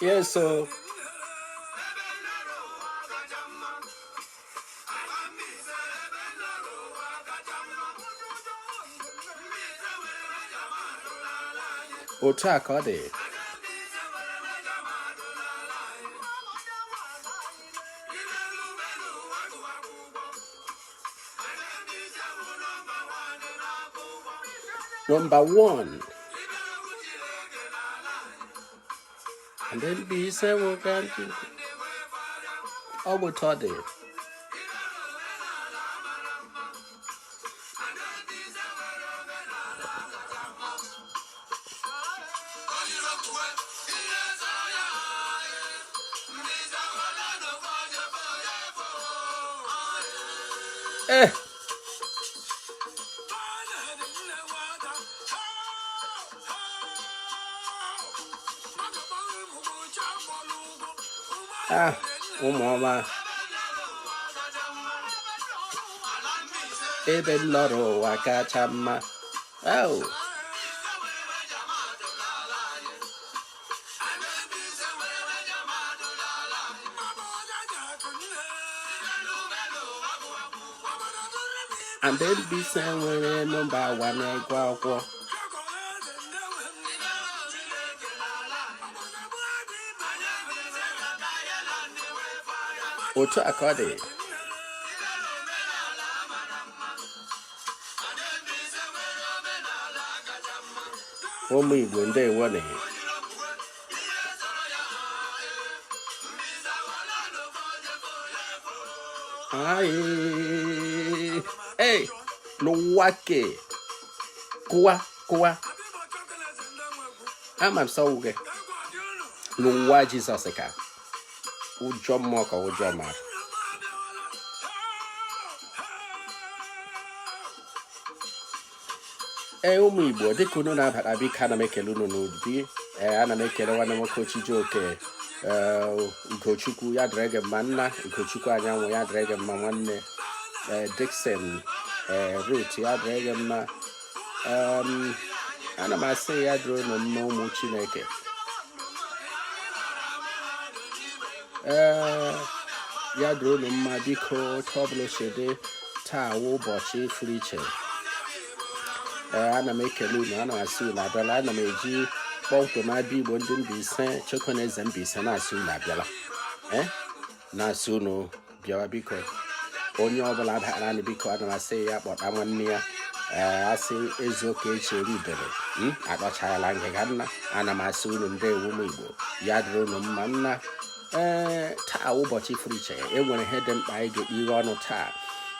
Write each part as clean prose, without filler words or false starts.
Yes, so otu a ka ọ dị. Number one. Ndị Mbaise nwoke ntị. Ọ bụ otu ọ dị. Eh. Ah, ụmụ ọma, ebe m lọrọ ụwa kacha mma. Oh. And Mbaise nwere number one n'ịgụ akwụkwọ. Otu a ka ọ dị. Ụmụ Igbo, ndewonụ. Aye. Hey, n'ụwa ke kụwa kụwa ama m sọ gị n'ụwa Jizọs ka ụjọ mmụọ ka ụjọ mmadụ. Ee, ụmụ Igbo, dịka unu na-abata, biko ana m ekele unu n'ụdị. Ee, ana m ekele nwanne nwoke Chijioke, ee, Ugochukwu, ya dịrị gị mma nna. Ugochukwu Anyanwụ, ya dịrị gị mma nwanne. Ee, Dixon, ee, Ruth, ya dịrị gị mma. Ana m asị ya dịrị unu mma, ụmụ Chineke. Ee, ya dịrị unu mma. Biko, otu ọbụla o si dị, taa wụ ụbọchị furu iche. Ee, ana m ekele unu, ana m asị unu abịala. Ana m eji kpọmkwem abịa Igbo ndị Mbaise, Chokoneze Mbaise, na-asị unu abịala, ee, na-asị unu bịawa. Biko, onye ọbụla dara anyị, biko ana m asị ya kpọta nwanne ya. Ee, asị eziokwu echi eri udere akpọchala ngịga nna. Ana m asị unu ndewo, ụmụ Igbo, ya dịrị unu mma nna. Ee, taa ụbọchị furu iche, e nwere ihe dị mkpa anyị ga-ekpughe ọnụ taa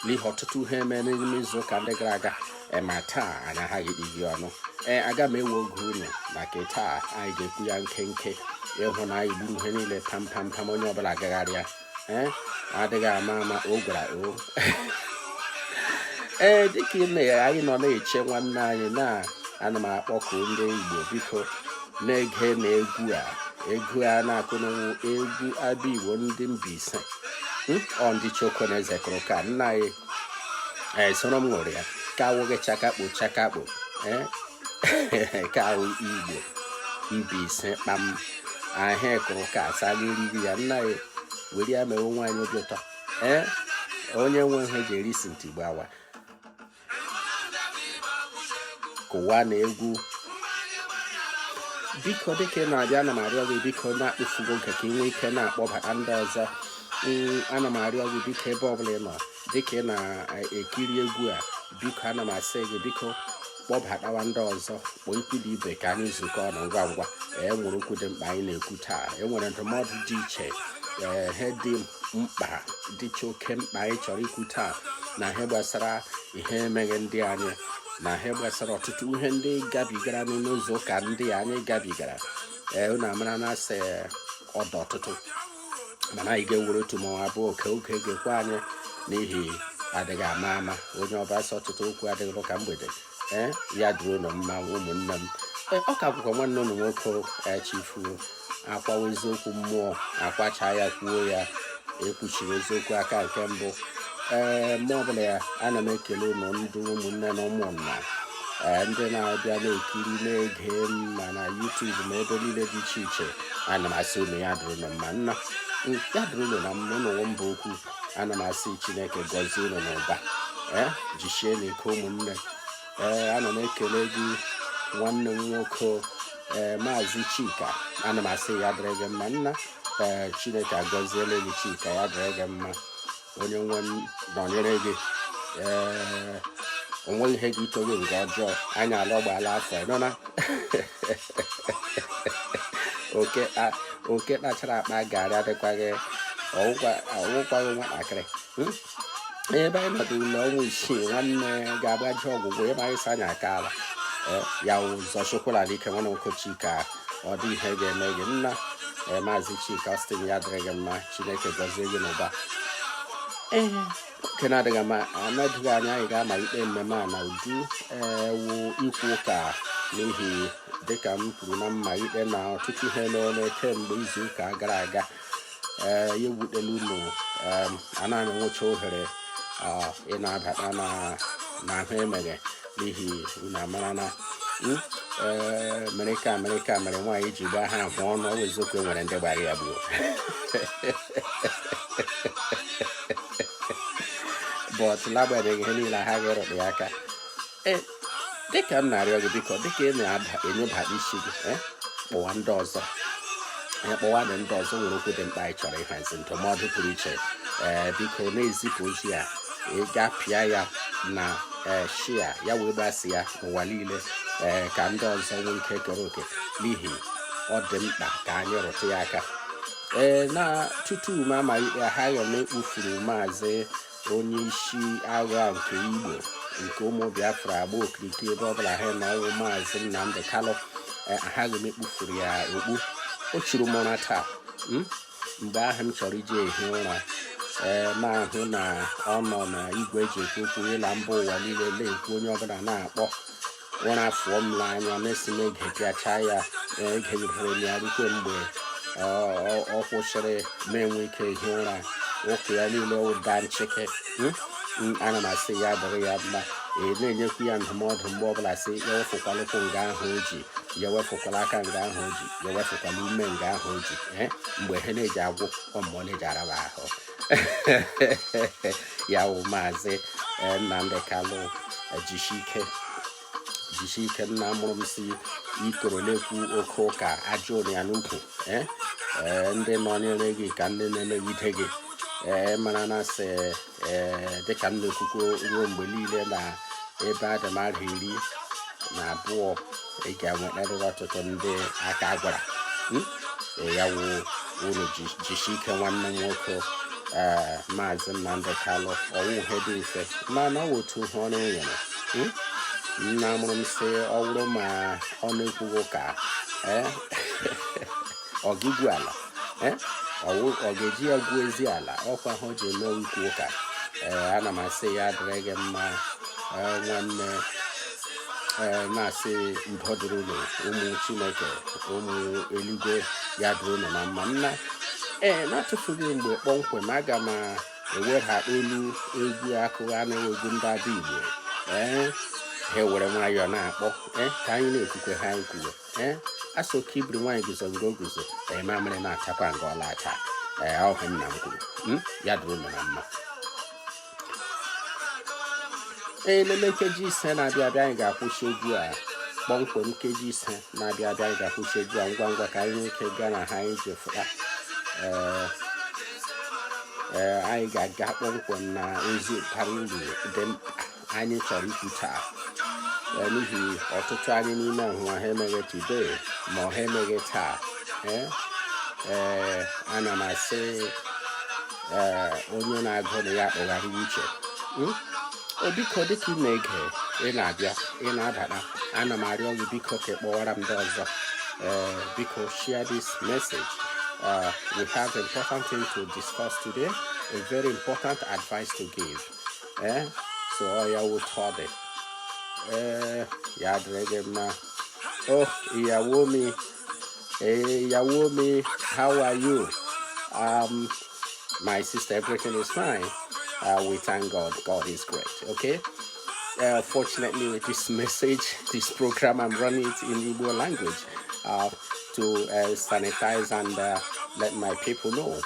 n'ihi ọtụtụ ihe mere n'ime izu ụka ndị gara aga. Ee, ma taa anyị aghaghị ikpughe ọnụ. Ee, aga m ewe oge unu maka taa anyị ga-ekwu ya nkenke, ịhụ na anyị gburu ihe niile pam pam pam, onye ọbụla agagharịa. Ee, adịghị ama ama o gwara o. Ee, dịka ị na anyị nọ na-eche nwanne anyị na ana m akpọku ndị Igbo, biko na-ege na egwu a, egwu a na-akụ n'ụwụ egwu abịa Igbo ndị Mbaise. Ọ ndị Chokoneze kụrụ ka nna anyị. Ee, soro m ṅụrụ ya ka awụghị chakakpo chakakpo. Ee, ka awụ Igbo. Mbaise kpam ahịa kụrụ ka asa eriri ya nna ya were ya mewe nwaanyị obi ụtọ. Ee, onye nwe ihe ji eri si ntị awa kụwa na egwu. Biko, dịka ị na-abịa, ana m arịọ gị, biko, na-akpụfugo oge ka ị nwee ike na-akpọbata ndị ọzọ. Ana m arịọ gị, biko, ebe ọbụla ị nọ, dịka ị na-ekiri egwu a, biko, ana m asị gị, biko, kpọbatawa ndị ọzọ, kpọọ ikwu na ibe ka anyị zukọ ọnụ ngwa ngwa. E nwere okwu dị mkpa anyị na-ekwu taa. E nwere ndụmọdụ dị iche, ee, ihe dị mkpa, dịcha oke mkpa anyị chọrọ ikwu taa na ihe gbasara ihe emeghe ndị anyị na ihe gbasara ọtụtụ ihe ndị gabigara n'ụzọ ụka ndị anyị gabigara. Ee, unu amara na asị ọdụ ọtụtụ, mana anyị ga-ewere otu ma ọ abụọ oke oge ga-ekwe anyị, n'ihi adịghị ama ama onye ọba sị ọtụtụ okwu adịghị ka mgbede. Ee, ya dịrị unu mma, ụmụnne m. Ee, ọ ka bụkwa nwanne unu nwoke Chifu akwawa eziokwu mmụọ akwacha ya kwuo ya ekwuchiri eziokwu aka nke mbụ. Ee, mgbe ọbụla ya, ana m ekele unu ndị ụmụnne na ụmụnna, ee, ndị na-abịa na-ekiri na-ege m ma na YouTube ma ebe niile dị iche iche. Ana m asị unu ya dịrị unu mma nna. Ya dịrị unu na mma. Unu mba ukwu. Ana m asị Chineke gọzie unu n'ụba. Ee, jisie n'ike, ụmụnne. Ee, ana m ekele gị, nwanne m nwoke, ee, Maazị Chika. Ana m asị ya dịrị gị mma, nna. Ee, Chineke agọziele gị, Chika. Ya dịrị gị mma. Onye nwe m nọnyere gị. Ee, o nweghị ihe gị ito gị nga ọjọọ. Anyị alọgbala afọ nọ na oke oke kpachara akpa garị adịkwaghị ọwụkwaghị nwatakịrị. Ebe anyị nọdụ ụlọ ọnwa 6, nwanne ga-agbaji ọgwụgwụ ebe anyị sị anyị aka ala ya ụzọ chukwula ike. Nwanne nwoke Chika, ọ dị ihe ga-eme gị, nna. Ee, Maazị Chika Austin, ya dịrị gị mma. Chineke gọzie gị n'ụba. Ee, oge na-adịghị ama anadịghị anya, anyị ga-amalite mmemme a na uju ewu ikwu ụka, n'ihi dịka m kwuru na mmalite na ọtụtụ ihe mere kemgbe izu ụka gara aga. Ee, ya ewutela unu. Anaghị enwecha ohere ị na-abata na ahụ emeghe, n'ihi unu amara na ee, mere ka mere ka mere nwaanyị ji gbaa ha ahụ ọnụ. Ọ bụ eziokwu, e nwere ndị gbara ya gbuo, but n'agbanyeghị ihe niile, ha ga-erụkpa ya aka. Ee, dịka m na-arịọ gị, biko, dịka ị na-aba enyobata isi gị, kpọwa ndị ọzọ. Kpọwa na ndị ọzọ nwere okwu dị mkpa anyị chọrọ ịhazi, ndụmọdụ pụrụ iche. Ee, biko, na-ezipụ ozi a. Ị ga-apịa ya na ee share ya wee gbasa ya n'ụwa niile, ee, ka ndị ọzọ nwee ike kere oke, n'ihi ọ dị mkpa ka anyị rụtụ ya aka. Ee, na tutu m amalite, aghaghị m ekpufuru maazị onye isi agha nke Igbo nke ụmụ Biafra agba okirikiri ebe ọbụla ha na ọnwụ Maazị Nnamdi Kanu. Aghaghị m ekpufuru ya okpu. O churu m ụra taa. Mgbe ahụ m chọrọ iji ehi ụra, ee, ma ahụ na ọ nọ na igwe eji ekwu okwu ịla mba ụwa niile na-ekwu, onye ọbụla na-akpọ. Ụra fụọ m n'anya na-esi m egepịacha ya. Egegidere m ya rukwe mgbe ọ kwụsịrị, ma enwe ike ehi ụra. Ụka ya niile ụda nchịkị. Ana m asị ya dịrị ya mma. Ee, na-enyekwu ya ndụmọdụ mgbe ọbụla, sị ya wefụkwala ụkwụ nga ahụ o ji, ya wefụkwala aka nga ahụ o ji, ya wefụkwala ume nga ahụ o ji. Ee, mgbe ihe na-eji agwụ ọmmụọ na-eji araba ahụ ya wụ Maazị Nnamdi Kanu, jisie ike, jisie ike. Nna mụrụ m si ikoro na-ekwu oke ụka ajọ ya n'ukwu. Ee, ndị nọnyere gị ka ndị na-emegide gị. Ee, mara na sị, ee, dịka m na-ekwukwo ruo mgbe niile, na ebe adị m arọ 12, ị ga-enwetarịrị ọtụtụ ndị aka gwara. Ee, ya wụ unu jisie ike, nwanne m nwoke, ee, Maazị Nnamdi Kanu. Ọwụ ihe dị mfe, mana ọ wụ otu ihe ọrụ e nyere. Nna mụrụ m sị ọ bụrụ ma ọ na-ekwughị ụka, ee, ọ gị ala, ee, ọ ga-eji ya gwuo ezi ala ọkwa ha o ji eme ikwu ụka. Ee, ana m asị ya dịrị gị mma, ee, nwanne. Ee, na-asị udo dịrị unu, ụmụ Chineke, ụmụ eluigwe. Ya dịrị unu na mma, nna. Ee, na-atụfughị mgbe kpọmkwem, aga m eweda olu egwu akụghị anaghị egwu ndị ada Igbo. Ee. Ha were nwayọọ na-akpọ ee ka anyị na-ekwukwe ha anyị kwuwe. Ee, asị oke ibiri nwaanyị guzo nga o guzo, ee, mamịrị na-achakwa nga ọla acha. Ee, ọhụ nna m kwuru, ya dịrị unu na mma. Ee, elele nkeji 5 na-abịa abịa, anyị ga-akwụsị egwu a kpọmkwem. Nkeji 5 na-abịa abịa, anyị ga-akwụsị egwu a ngwa ngwa ka anyị nwee ike gaa na ha anyị ji fụta. Ee ee, anyị ga-aga kpọmkwem na ozi bara uru dị mkpa anyị chọrọ ikwu taa. Ee, n'ihi ọtụtụ anyị n'ime ahụ ha emeghị today ma ọ ha emeghị taa. Ee ee, ana m asị, ee, onye na-agụ na ya akpọgharị uche. O biko, dịka ị na-ege, ị na-abịa, ị na-abata, ana m arịọ gị, biko, ka ị kpọwara m ndị ọzọ. Ee, biko, share this message. We have important thing to discuss today, a very important advice to give. Eh, so ọ ya wụ dị. Ee, ya dịrị gị mma. Oh, ìyàwó mi. Hey, ìyàwó mi, how are you? My sister, everything is fine. We thank God. God is great. Okay. Fortunately, with this message, this program, I'm running it in Igbo language to sanitize and let my people know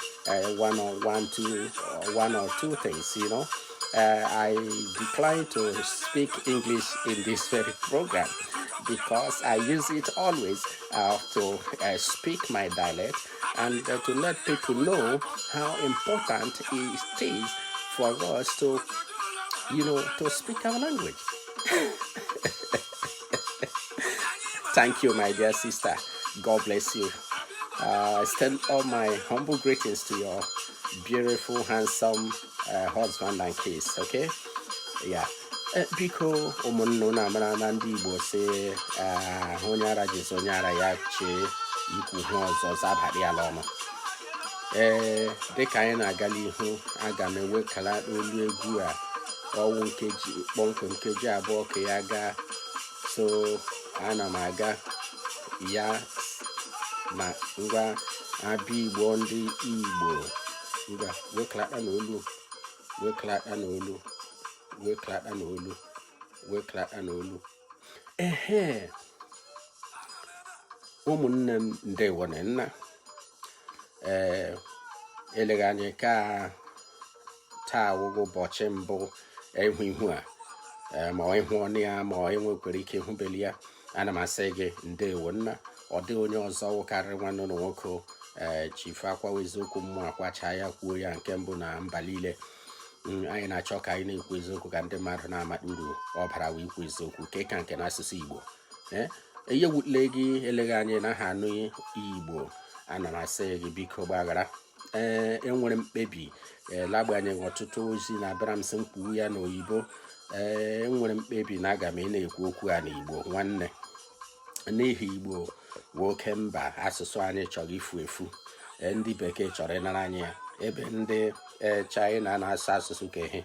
one or one, two, one or two things. I decline to speak English in this very program because I use it always to speak my dialect and to let people know how important it is for us to speak our language. Thank you, my dear sister. God bless you. I send all my humble greetings to your beautiful, handsome husband and kids. Okay? Yeah. Biko, ụmụnne, unu amara na ndị Igbo si onye ara jizi onye ara ya chee ikwu ihe ọzọ zabara ya n'ọnụ. Ee, dịka anyị na-agala ihu, aga m ewekala olu egwu a ọwụ nkeji kpọmkwem nkeji 2 ka ya gaa. So ana m aga ya ma ngwa abịa Igbo, ndị Igbo, ngwa, wekalata n'olu, wekalata n'olu, wekalata n'olu, wekalata n'olu. Ehe, ụmụnne m, ndewo na nna. Ee, eleghị anya ka taa wụgo ụbọchị mbụ ịhụ ihu a, ee, ma ọ ịhụ ọnụ ya, ma ọ enwekwara ike ịhụbeli ya, ana m asị gị ndewo nna. Ọ dịghị onye ọzọ wụkarịrị nwanne ụlọ nwoke, ee, Chief Akwawa Eziokwu mmụọ akwacha ya kwuo ya nke mbụ na mba niile. Anyị na-achọ ka anyị na-ekwu eziokwu ka ndị mmadụ na-amata uru ọ bara wee ikwu eziokwu nke ka nke n'asụsụ Igbo. Ee, ihe wutele gị eleghị anya na aha anụ Igbo, ana m asị gị biko gbaghara. Ee, enwere mkpebi, ee, l'agbanyeghị ọtụtụ ozi na-abịara m sị m kwuo ya n'oyibo, ee, enwere mkpebi na aga m ị na-ekwu okwu a n'Igbo, nwanne, n'ihi Igbo nwoke mba asụsụ anyị chọrọ ifu efu. Ee, ndị bekee chọrọ ịnara anyị ya, ebe ndị, ee, China na-asụ asụsụ kehe,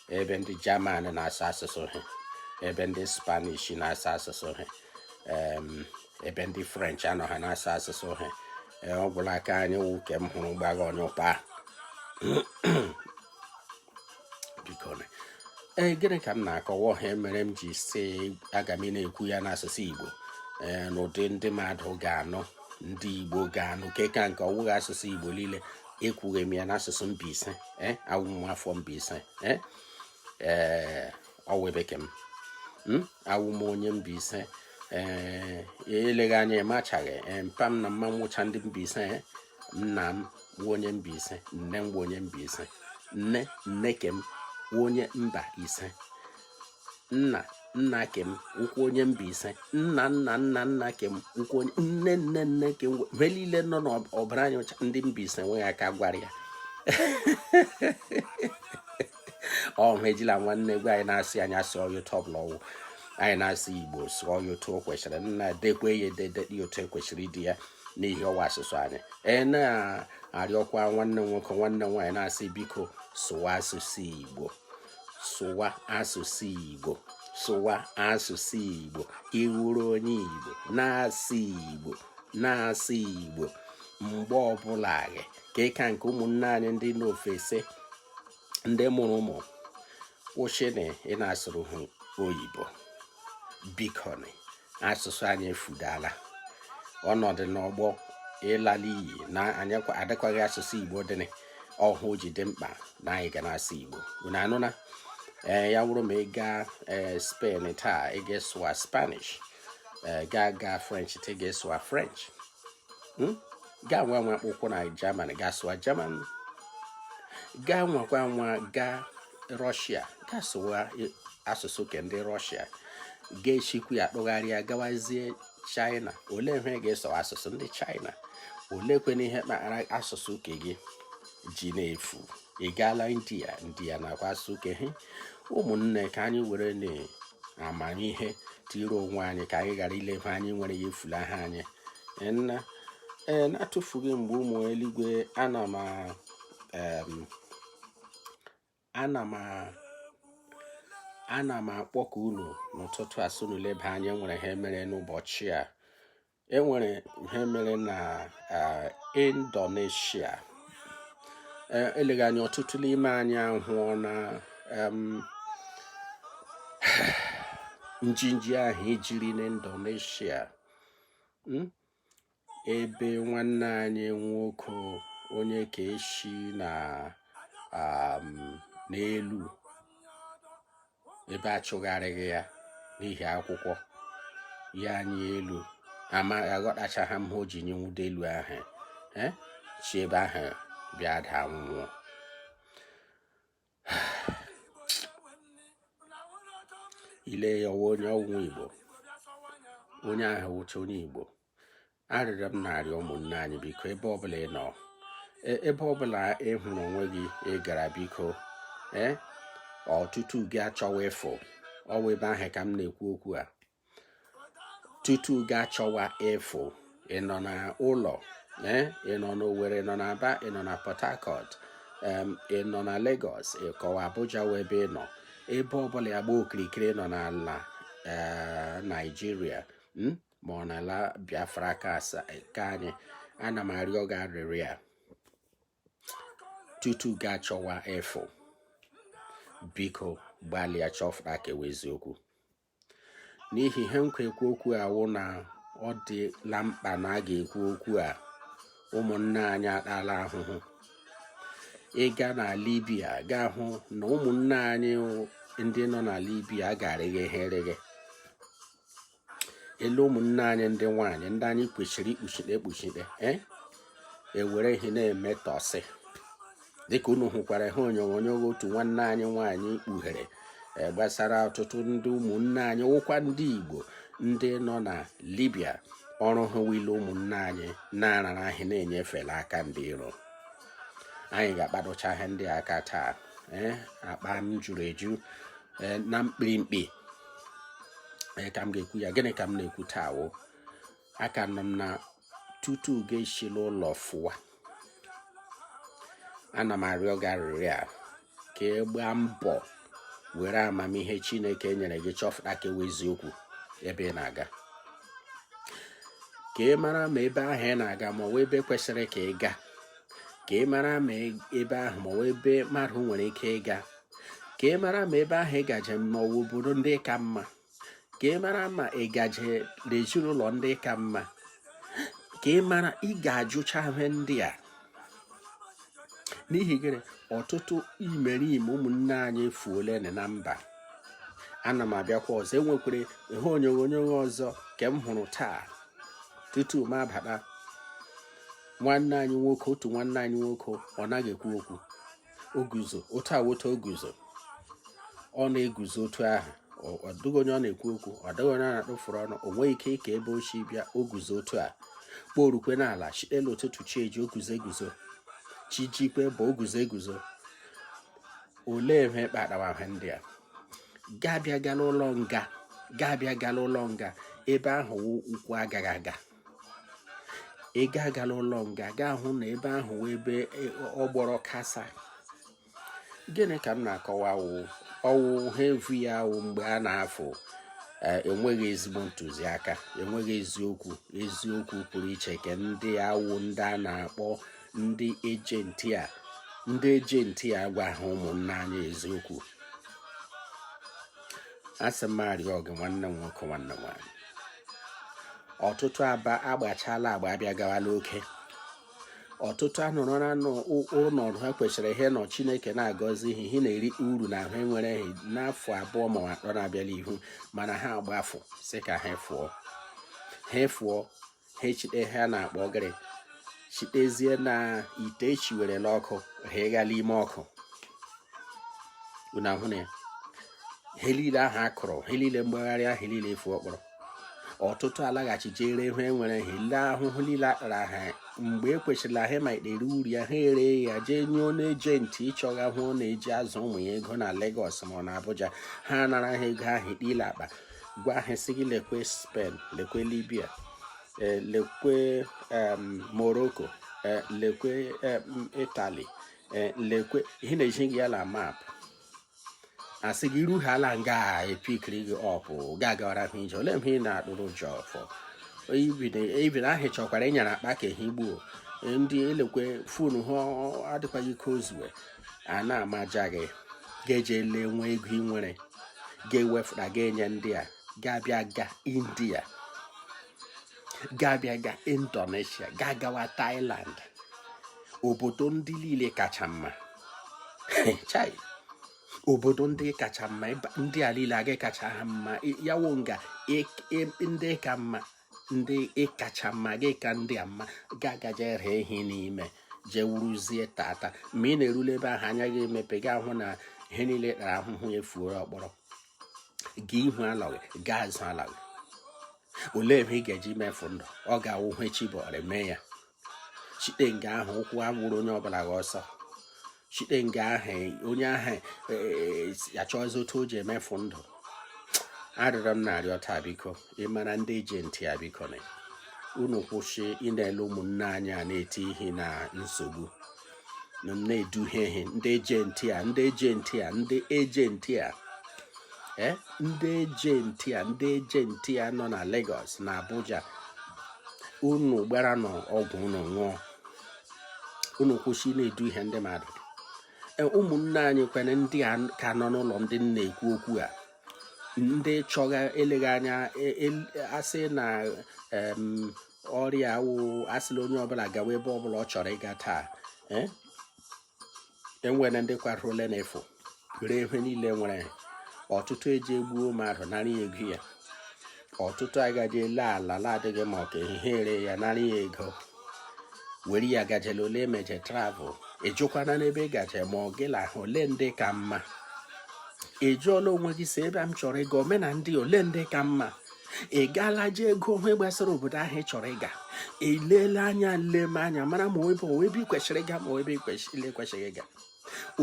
ebe ndị German na-asụ asụsụ ha, ebe ndị Spanish na-asụ asụsụ ha, ebe ndị French anọ ha na-asụ asụsụ ha. Ee, ọ gwụla aka anyị wụ ke m hụrụ gbagha onye ụkpa. Biko, ee, gịnị ka m na-akọwa? Ọha mere m ji si aga m na-ekwu ya n'asụsụ Igbo, ee, n'ụdị ndị mmadụ ga-anụ, ndị Igbo ga-anụ, ke ka nke ọwụghị asụsụ Igbo niile. Ekwughị m ya n'asụsụ Mbaise. Ee, awụ m afọ Mbaise. Ee ee, ọwụ ebe ke m, awụ m onye Mbaise. Ee, eleghị anya ịmachaghị. Ee, mpa m na mma m nwụcha ndị Mbaise. Nna m wụ onye Mbaise, nne m wụ onye Mbaise, nne nne kem wụ onye mba ise, nna nna kem wụkwa onye Mbaise, nna nna nna nna kem wụkwa onye, nne nne nne kem, mgbe niile nọ n'ọbara anyị ọcha ndị Mbaise nweghị aka gwara ya. Ọ hụ ejila nwanne gwa anyị na-asị anyị asụọ ya otu ọbụla ọwụ anyị na-asụ Igbo, sụọ ya otu o kwesịrị, nna dekwe ya edede ya otu ekwesịrị ịdị ya, n'ihi ọwa asụsụ anyị. Ee, na-arịọkwa nwanne m nwoke, nwanne m nwaanyị, na-asị biko sụwa asụsụ Igbo, sụwa asụsụ Igbo, sụwa asụsụ Igbo. Iwuru onye Igbo na-asụ Igbo, na-asụ Igbo mgbe ọbụla gị ka ịka nke ụmụnne anyị ndị n'ofesi, ndị mụrụ ụmụ, kwụsị na ị na-asụrụ ha oyibo. Bikoni, asụsụ anyị efudala ọnọdụ n'ọgbọ ịlala iyi na anyị adịkwaghị asụsụ Igbo dịnị ọhụụ ji dị mkpa na anyị ga na-asụ Igbo. Unu anụna? Ee, ya wụrụ ma ị gaa ee Spain taa, ị ga-esụwa Spanish. Ee, gaa gaa French taa, ị ga-esụwa French. Gaa nwa nwa ụkwụ na German, gaa sụwa German. Gaa nwakwa nwa gaa Russia, gaa sụwa asụsụ ke ndị Russia. Ga-echikwu ya kpụgharịa gawazie China, olee ihe ga-eso asụsụ ndị China? Oleekwana ihe kpatara asụsụ ke gị ji na-efu? Ị gaala India, India nakwa asụsụ ke ha. Ụmụnne, ka anyị were na amamihe tiri onwe anyị, ka anyị ghara ile ihe anyị nwere ya efulaha anyị. Nna ee, na-atụfughị mgbe, ụmụ eluigwe, ana m akpọku unu n'ụtụtụ a sị unu leba anya. Enwere ihe mere n'ụbọchị a, enwere ihe mere na Indonesia. Eleghị anya ọtụtụ n'ime anyị ahụọ na njinji ahụ ejiri n'Indonesia, Ebe nwanne anyị nwoke onye ka esi na n'elu ebe achụgharịghị ya n'ihi akwụkwọ ya anyị elu ama aghọtachaghị m ha o ji nye nwude elu ahụ, chi ebe ahụ bịa daa nwụọ. Ile ya ọwa onye ọwụwa Igbo, onye ahụ wụcha onye Igbo. Arịrịọ m na-arịọ ụmụnne anyị, biko, ebe ọbụla ị nọ, ebe ọbụla ị hụrụ onwe gị ị gara, biko, ee, ọtụtụ gị achọwa ịfụ ọwa ebe ahụ ka m na-ekwu okwu a. Tutu gị achọwa ịfụ, ị nọ na ụlọ, ee, ị nọ n'Owerri, ị nọ n'Aba, ị nọ na Port Harcourt, ị nọ na Lagos, ị kọwa Abuja wee ebe ị nọ, ebe ọbụla ya gba okirikiri nọ n'ala Naijiria ma ọ n'ala Biafra ka anyị, ana m arịọ gị arịrịọ a: tutu gị achọwa ịfụ, biko gbalịa chọfụta kewa eziokwu, n'ihi ihe nkwa ekwu okwu awụ na ọ dịla mkpa na a ga-ekwu okwu a. Ụmụnne anyị atala ahụhụ. Ịga na Libya, gaa hụ na ụmụnne anyị ndị nọ na Libya ga-arịghị ihe erighe elu. Ụmụnne anyị ndị nwaanyị, ndị anyị kwesịrị ikpuchite ekpuchite, ewere ihe na-emetọsị, dịka unu hụkwara ihe onyonyo otu nwanne anyị nwaanyị kpughere gbasara ọtụtụ ndị ụmụnne anyị wụkwa ndị Igbo ndị nọ na Libya. Ọrụ ha wile ụmụnne anyị na-arara ahị na-enyefela aka ndị iro. Anyị ga-akpadocha ihe ndị aka taa. Ee, akpa m juru eju na mkpirimkpi. Ee, ka m ga-ekwu ya. Gịnị ka m na-ekwu taa? Wụ aka nọ m na tutu ga-eshila ụlọ fụwa, ana m arịọ gị arịrịọ a ka ị gbaa mbọ were amamihe Chineke nyere gị chọfụta ka ewe eziokwu ebe ị na-aga, ka ị mara ma ebe ahụ ị na-aga ma ọ bụ ebe kwesịrị ka ị gaa, ka ị mara ma ebe ahụ ma ọ bụ ebe mmadụ nwere ike ịga, ka ị mara ma ebe ahụ ị gaje ma ọ bụ obodo ndị ka mma, ka ị mara ma ị gaje n'ezinụlọ ndị ka mma, ka ị mara. Ị ga-ajụcha ihe ndị a. N'ihi gịnị? Ọtụtụ imerime ụmụnne anyị efuole na mba. Ana m abịakwa ọzọ. Enwekwara ihe onyonyo ọzọ nke m hụrụ taa tutu m abata. Nwanne anyị nwoke, otu nwanne anyị nwoke, ọ naghị ekwu okwu. O guzo otu a, woto o guzo, ọ na-eguzo otu ahụ. Ọ dịghị onye ọ na-ekwu okwu, ọ dịghị onye ọ na-akpụfuru ọnụ. O nweghị ike ike ebe ochi bịa. O guzo otu a, kporukwe n'ala chitelu ụtụtụ, chi eji, o guzo eguzo, chi jikwe bụ o guzo eguzo. Olee ihe kpatara ihe ndị a? Ga-abịa gala ụlọ nga, ga-abịa gala ụlọ nga, ebe ahụ ụkwụ agaghị aga. Ị ga agala ụlọ nga, gaa hụ na ebe ahụ wụ ebe ọ gbọrọ kasa. Gịnị ka m na-akọwa? Wụ ọwụ ha evu ya wụ mgbe a na-afụ enweghị ezigbo ntụziaka, enweghị eziokwu, eziokwu pụrụ iche ke ndị awụ ndị a na-akpọ ndị agent a, ndị agent a gwa ha ụmụnne anyị eziokwu. Asị m arịọ gị, nwanne m nwoke, nwanne m nwaanyị, ọtụtụ aba agbachala agba abịa gawala oke. Ọtụtụ anọrọ na ọnọdụ ha kwesịrị ihe nọ. Chineke na-agọzi ihe ihe na-eri uru na ahụ enwere n'afọ 2 ma 3 na-abịala ihu, mana ha agbafụ sị ka ha fụọ, ha fụọ, ha echite ha na-akpọ gịrị, chitezie na ite echiwerela ọkụ, ha ịgala ime ọkụ. Unu ahụ na ya, ha niile ahụ akụrụ, ha niile mgbagharị ahụ niile efu ọkpọrọ. Ọtụtụ alaghachijere ihe enwere ha lee ahụhụ niile akpara ha mgbe e kwesịrị ha ma ere uru ya, ha ere ya jee nye onye agent ịchọga hụ ọ na-eji azụ ụmụ ya ego na Lagos ma ọ na Abuja. Ha nara ha ego ahụ ile akpa, gwa ha sị gị lekwe Spain, lekwe Libya, lekwe Morocco, lekwe Italy, lekwe ihe na-eji gị ya la map. Asị gị iruhala nga a epikiri gị ọpụ ga-agawara ha ije. Olee mgbe ị na-akpụrụ ụjọ ọfọ ibin ahụ chọkwara ịnyara akpa ka ehi gbuo ndị elekwe phone ha adịkwaghị ike ozuwe a na-amaja gị, ga-eje lee nwa ego ị nwere ga-ewefụta ga-enye ndị a, ga-abịa ga India, ga-abịa ga Indonesia, ga-agawa Thailand, obodo ndị niile kacha mma. Chai, obodo ndị kacha mma, ndị a niile aga kacha ha mma. Ya wụ nga ndị ka mma, ndị ịkacha mma gị ka ndị a mma, ga-agaje ree ihe n'ime jee wuruzie tata. Ma ị na-erule ebe ahụ, anya gị emepe, ga ahụ na ihe niile tara ahụhụ efuoro ọkpọrọ gị. Ihu alọghị gaa azụ alọghị. Olee ebe ị ga-eji mefu ndụ? Ọ ga-awụ hụ echi bọrọ mee ya. Chite nga ahụ ụkwụ awụrụ onye ọbụla gị ọsọ. Chite nga ahụ onye ahụ achọghịzi otu o ji emefu ndụ. Arịrịọ m na-arịọ taa, biko, ịmara ndị agent ya, biko na unu kwụsị ị na-ele ụmụnne anyị a na-eti ihe na nsogbu na-eduhie ha. Ndị agent a, ndị agent a, ndị agent a, ndị agent a, ndị agent a nọ na Lagos na Abuja, unu gbara n'ọgwụ unu ṅụọ, unu kwụsị na-eduhie ndị mmadụ. Ụmụnne anyị kwene, ndị a ka nọ n'ụlọ, ndị na-ekwu okwu a, ndị chọga eleghị anya asị na ọrịa awụ asịla onye ọbụla gawa ebe ọbụla ọ chọrọ ịga taa. Enwere ndị kwadorola n'efu were ihe niile nwere. Ọtụtụ eji egbuo mmadụ nara ya ego ya. Ọtụtụ agaghị ele ala la-adịghị ma ọ ka ehihie ere ya nara ya ego were ya gajele ole emeje travel. Ịjụkwana n'ebe ị gaje ma ọ gị la ole ndị ka mma. Ị jụọla onwe gị si ebe m chọrọ ịga, omena ndị ole ndị ka mma? Ị gaala jee ego onwe gbasara obodo ahụ ị chọrọ ịga? Ị leela anya leme anya mara ma ebe ebe ị kwesịrị ịga ma ebe ị kwesịrị ịga?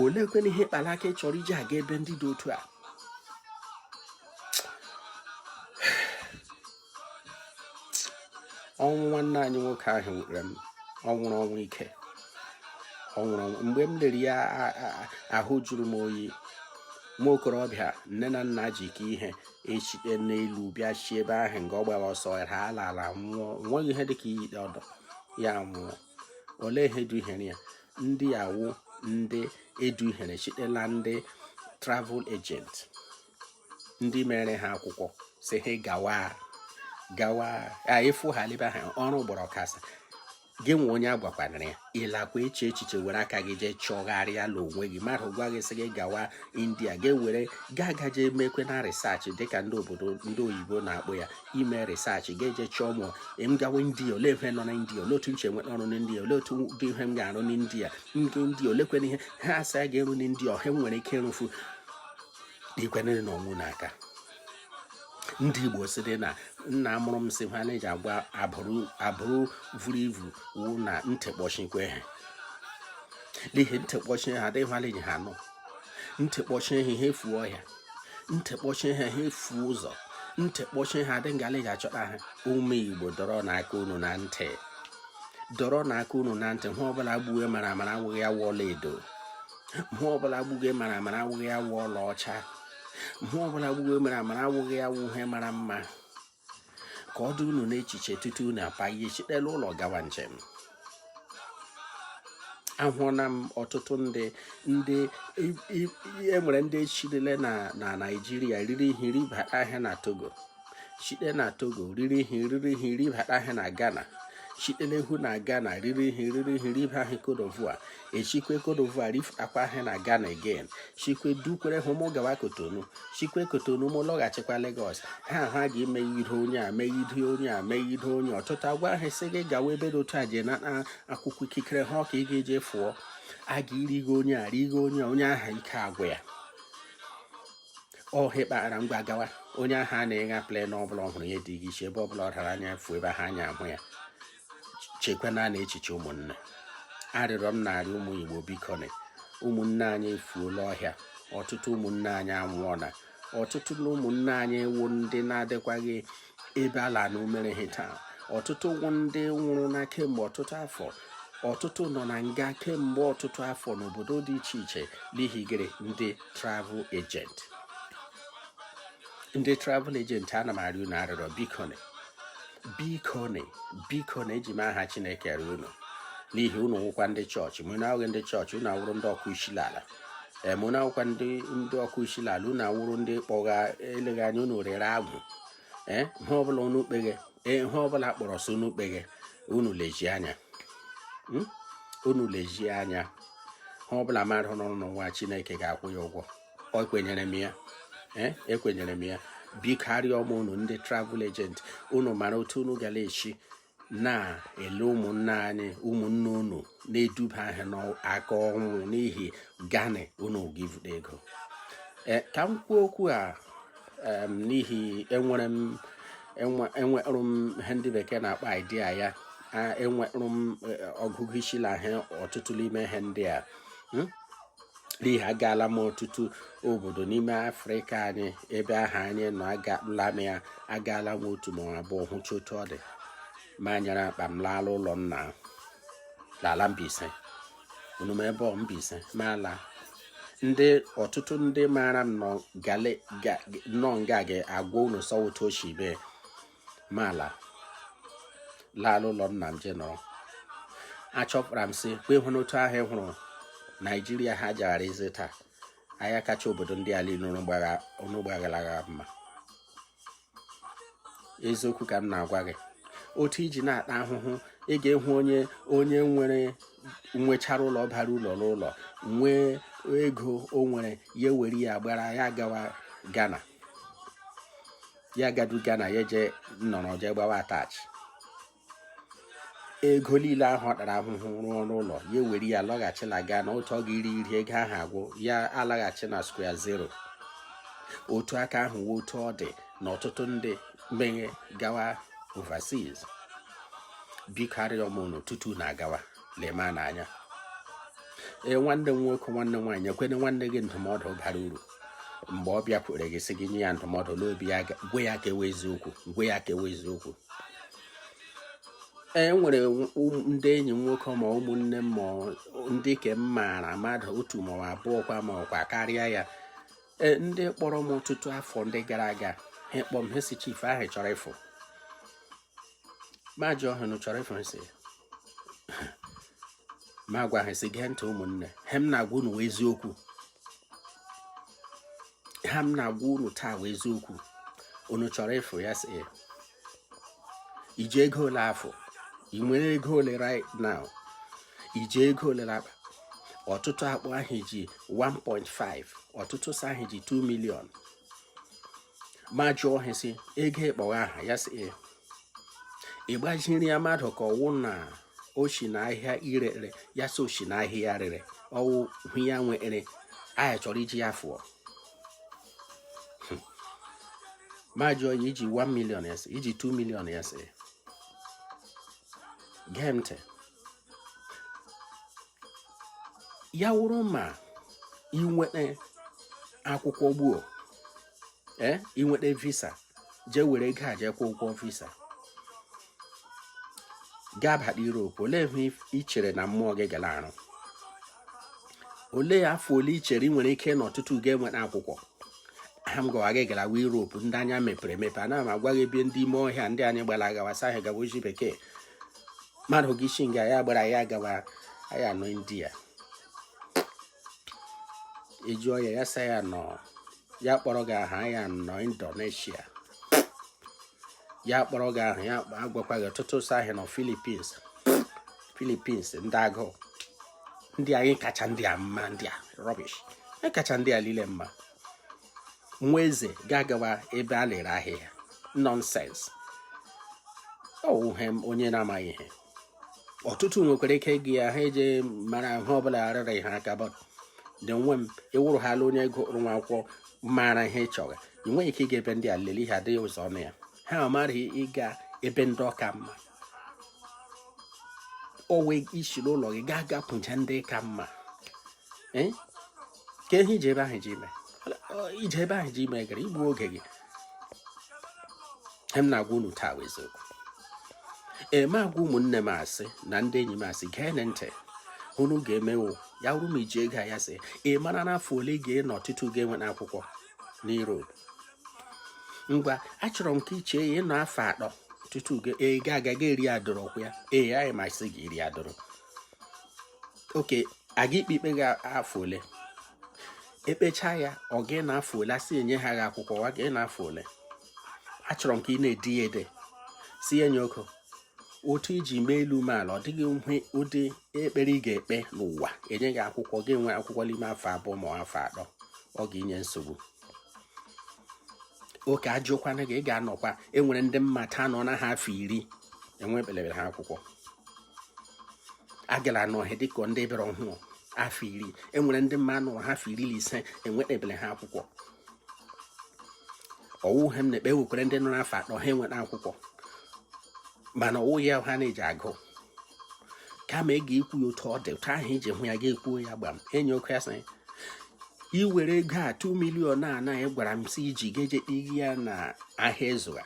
Olee kwena ihe kpara aka ị chọrọ iji aga ebe ndị dị otu a? Ọnwụ nwanne anyị nwoke ahụ wutere m. Ọ nwụrụ ọnwụ ike, ọ nwụrụ ọnwụ. Mgbe m lere ya, ahụ jụrụ m oyi. Nwa okorobịa nne na nna ji ike ihe echite n'elu bịa chi ebe ahụ nga ọ gbara ọsọ ha ala ala nwụọ. Nweghị ihe dịka iyi ọdọ ya nwụọ. Olee ihe duhiere ya? Ndị awụ ndị eduhiere chitela ndị travel agent, ndị mere ha akwụkwọ si ha gawa gawa ịfụ ha lebe ha ọrụ gbọrọ kasị gị nwe onye agwakwanara ya ịlakwa eche echiche were aka gị jee chọgharịa la onwe gị. Mmadụ gwa gị sị gị gawa India, ga-ewere gaa gaje mekwe na research dịka ndị obodo ndị oyibo na-akpọ ya ime research, ga-eje chọọ mụ m gawa India, olee ihe nọ na India, olee otu m si enweta ọrụ n'India, olee otu ụdị ihe m ga-arụ n'India, nke India olekwena ihe ha asị a ga-eru n'India, ọha nwere ike ịrụfu ikwenere na ọnwụ n'aka. Ndị Igbo si dị na nna mụrụ m si ha na-eji agwa abụrụ abụrụ vuru ivu wụ na ntị kpọchikwe ha, n'ihi ntị kpọchie ha adịghị ha ji ha nọ. Ntị kpọchie ha, ha efuo ọhịa. Ntị kpọchie ha, ha efuo ụzọ. Ntị kpọchie ha, adịghị ngala eji achọta ha. Ụmụ Igbo, dọrọ n'aka unu na ntị, dọrọ n'aka unu na ntị. Hụ ọbụla gbuwe mara amara awụghị ya wụ ọla edo. Hụ ọbụla gbuge mara amara awụghị ya wụ ọla ọcha. Hụ ọbụla gbuge mara amara awụghị ya wụ ihe mara mma. Ka ọ dị unu n'echiche tutu unu apa ihe chitela ụlọ gawa njem. Ahụọna m ọtụtụ ndị enwere ndị echirila na Naịjirịa riri ihe ribata ahịa na Togo, shite na Togo riri ihe ribata ahịa na Ghana, shitelehu na Ghana riri ihe riba ahịa Cote d'Ivoire, echikwe Cote d'Ivoire rifakwa ahịa na Ghana again, shikwe dukwere hụ mụ gawa Kotonu, shikwe Kotonu mụ lọghachikwa Lagos. Ha ahụ a ga-emegide onye a, megide onye a, megide onye. Ọtụtụ agwa ahụ sị gị gawa ebe dị otu a jee nata akwụkwọ ikikere ha ka ị ga-eje fụọ. A ga-erigo onye a, rigo onye a, onye ahụ ike agwụ ya. Ọhịa kpara ngwa gawa. Onye ahụ a na-egha plane ọbụla ọ hụrụ ihe dị gị iche, ebe ọbụla ọ dara anya fụ ebe ha anya ahụ ya. Chekwa naanị echiche, ụmụnne. Arịrịọ m na-arịọ ụmụ Igbo, biko, na ụmụnne anyị efuola ọhịa. Ọtụtụ ụmụnne anyị anwụọla. Ọtụtụ na ụmụnne anyị wụ ndị na-adịkwaghị ebe ala na umere ha taa. Ọtụtụ wụ ndị nwụrụ na kemgbe ọtụtụ afọ. Ọtụtụ nọ na nga kemgbe ọtụtụ afọ n'obodo dị iche iche n'ihi gịnị? Ndị travel agent, ndị travel agent. Ana m arịọ unu arịrịọ, bikone, bikone, bikone, eji m aha Chineke rịọ unu, n'ihi unu nwụkwa ndị chọọchị. Ma unu ahụghị ndị chọọchị, unu awụrụ ndị ọkụ isi ala. Ee, ma unu ahụkwa ndị ọkụ isi ala, unu awụrụ ndị kpọga eleghị anya unu rere agwụ. Ee, ihe ọbụla unu kpeghe, ee, ihe ọbụla kpọrọ so unu kpeghe, unu lezie anya. Unu lezie anya. Ihe ọbụla mmadụ nọrọ n'ụwa, Chineke ga-akwụ ya ụgwọ. Ọ kwenyere m ya. Ee, ekwenyere m ya. Biko, arịọ m unu, ndị travel agent, unu mara otu unu gara echi na-ele ụmụnne anyị, ụmụnne unu na-eduba ha n'aka ọnwụ n'ihi gani unu givute ego. Ee, ka m kwuo okwu a n'ihi enwere m enwerụ m ihe ndị bekee na-akpọ idea ya. Enwerụ m ọgụgụ isi na ihe ọtụtụ n'ime ihe ndị a, N'ihi agaala m ọtụtụ obodo n'ime Afrịka anyị, ebe ahụ anyị nọ. Agala m ya, agaala m otu ma abụọ, hụcha otu ọ dị. Ma nyere akpa m laala ụlọ nna lala Mbaise. Unu ma ebe ọ Mbaise ma ala ndị ọtụtụ ndị maara m nọ gale nọ nga ga-agwa unu sọ otu o si mee. Ma ala laala ụlọ nna m je nọrọ. Achọpụtara m sị kwa ịhụ n'otu ahụ ị hụrụ Naijiria ha jaghara eze taa, ahịa kacha obodo ndị a niile unu gbaghalagha mma. Eziokwu ka m na-agwa gị. Otu iji na-ata ahụhụ, ị ga-ehụ onye nwere nwechara ụlọ bara ụlọ n'ụlọ, nwee ego o nwere, ya were ya gbara ya gawa Ghana. Ya gadu Ghana, ya je nọrọ jee gbawa attach ego niile ahụ ọ tara ahụhụ rụọ n'ụlọ. Ya were ya lọghachi na Ghana. Otu ọ ga-iri iri ego ahụ agwụ, ya alaghachi na square zero. Otu aka ahụ wụ otu ọ dị na ọtụtụ ndị meghe gawa overseas. Biko, arịọ m unu, tutu na-agawa, lema n'anya. Ee, nwanne m nwoke, nwanne m nwaanyị, ekwene nwanne gị ndụmọdụ bara uru mgbe ọ bịakwere gị sị gị nye ya ndụmọdụ n'obi ya. Gwe ya ka ewe eziokwu, gwe ya ka ewe eziokwu. E nwere ndị enyi m nwoke ma ụmụnne m ma ndị ke m maara mmadụ otu ma ọ abụọ kwa ma ọkwa karịa ya. Ee, ndị kpọrọ m ọtụtụ afọ ndị gara aga, ha kpọọ m, ha si, "Chief ahụ chọrọ ịfụ." Ma jụọ ha, "Chọrọ ịfụ?" Ha sị. Ma gwa ha sị, "Gee ntị, ụmụnne, ha m na-agwa unu wee eziokwu. Ha m na-agwa unu taa wee eziokwu. Unu chọrọ ịfụ?" Ya sị, "Iji ego ole afọ? Ị nwere ego ole right now? Iji ego ole akpa?" Ọtụtụ akpọ ahụ ji 1.5, ọtụtụ sị ahụ ji 2 million. Ma jụọ ha sị, "Ego ịkpọwa aha?" Ya sị, "Ị gbaziri ya mmadụ ka ọwụ na o si n'ahịa ire ere?" Ya sị, "O si n'ahịa ya rere ọwụ hụ ya nwere anyị chọrọ iji ya fụọ." Ma jụọ ya, "Iji 1 million?" Ya sị, "Iji 2 million?" Ya sị, "Gee ntị, ya wụrụ ma inweta akwụkwọ gbuo, ee, inweta visa, jee were ego a jee kwụọ ụgwọ visa gaa bata Europe, olee ihe ị chere na mmụọ gị gara arụ? Olee afọ ole ị chere ị nwere ike ịnọ tutu ga-enweta akwụkwọ ha m gawa gị gara Europe? Ndị anya mepere emepe, ana m agwa gị, ebe ndị ime ọhịa ndị anyị gbara agawa sa ahụ gawa ozi bekee, mmadụ gị isi nga ya gbara ya gawa Anyị anọ India. Ị jụọ ya, ya sị ya nọ, ya kpọrọ gị aha, ya nọ Indonesia. Ya kpọrọ gị aha, ya agwakwa gị ọtụtụ sọ ahịa nọ Philippines. Philippines ndị agụụ, ndị anyị kacha ndị a mma, ndị a rubbish, anyị kacha ndị a niile mma. Nwa eze ga-agawa ebe a lere ahịhịa. Nonsense. Ọ wụ onye na-amaghị ihe. Ọtụtụ nwekwara ike ịga ya, ha eje mara ahụ ọbụla arịrị ha aka. But dị nwe m, ịwụrụ ha ala onye gụrụ nwa akwụkwọ mara ihe ị chọrọ, ị nweghị ike ịga ebe ndị a lele ihe adịghị ụzọ ọnụ ya. Ha amaghị ịga ebe ndị ọka mma. O wee isi n'ụlọ gị gaa gakwunje ndị ka mma. Ka ihe ije ebe ahụ ji ime, ije ebe ahụ ji ime gara igbu oge gị. M na-agwa unu taa bụ eziokwu. Eme agwa ụmụnne m asị na ndị enyi m asị, gee ntị, unu ga-emewo ya wụrụ m iji ego a. Ya sị, ị mara n'afọ ole ị ga-enọ tutu ga-enwe akwụkwọ n'Europe? Ngwa, achọrọ m ka iche ya ịnọ afọ 3 tutu ị ga-aga ga eri adụrụ kwa ya. Ee, anyị masị gị iri adụrụ. Oke aga ikpe ikpe gị afọ ole ekpecha ya, ọ gị na afọ ole asị enye ha gị akwụkwọ wa gị na afọ ole. Achọrọ m ka ị na-ede ya ede, si ya nye oku otu iji mee elu mee ala. Ọ dịghị ihe ụdị ekpere ị ga-ekpe n'ụwa enye gị akwụkwọ gị nwee akwụkwọ n'ime afọ 2 ma afọ 3, ọ ga-enye nsogbu. Oke ajụkwana gị, ị ga-anọkwa. Enwere ndị mmata nọ na ha afọ 10 enwebelebere ha akwụkwọ. Agala n'ọhịa dịka ndị bịara ọhụụ afọ 10. Enwere ndị mma nọ ha afọ 15 enwetebele ha akwụkwọ. Ọwụ ha m na-ekpe. Enwekwara ndị nọ n'afọ 3 ha enweta akwụkwọ, mana ọwụ ya ha na-eji agụ. Kama ị ga-ekwu ya otu ọ dị, otu ahụ iji hụ ya, ga-ekwu ya gbam. Enyi oke ya sị, iwere ego a 2 million a na ị gwara m si iji gaje kpigi ya na ahịa ịzụga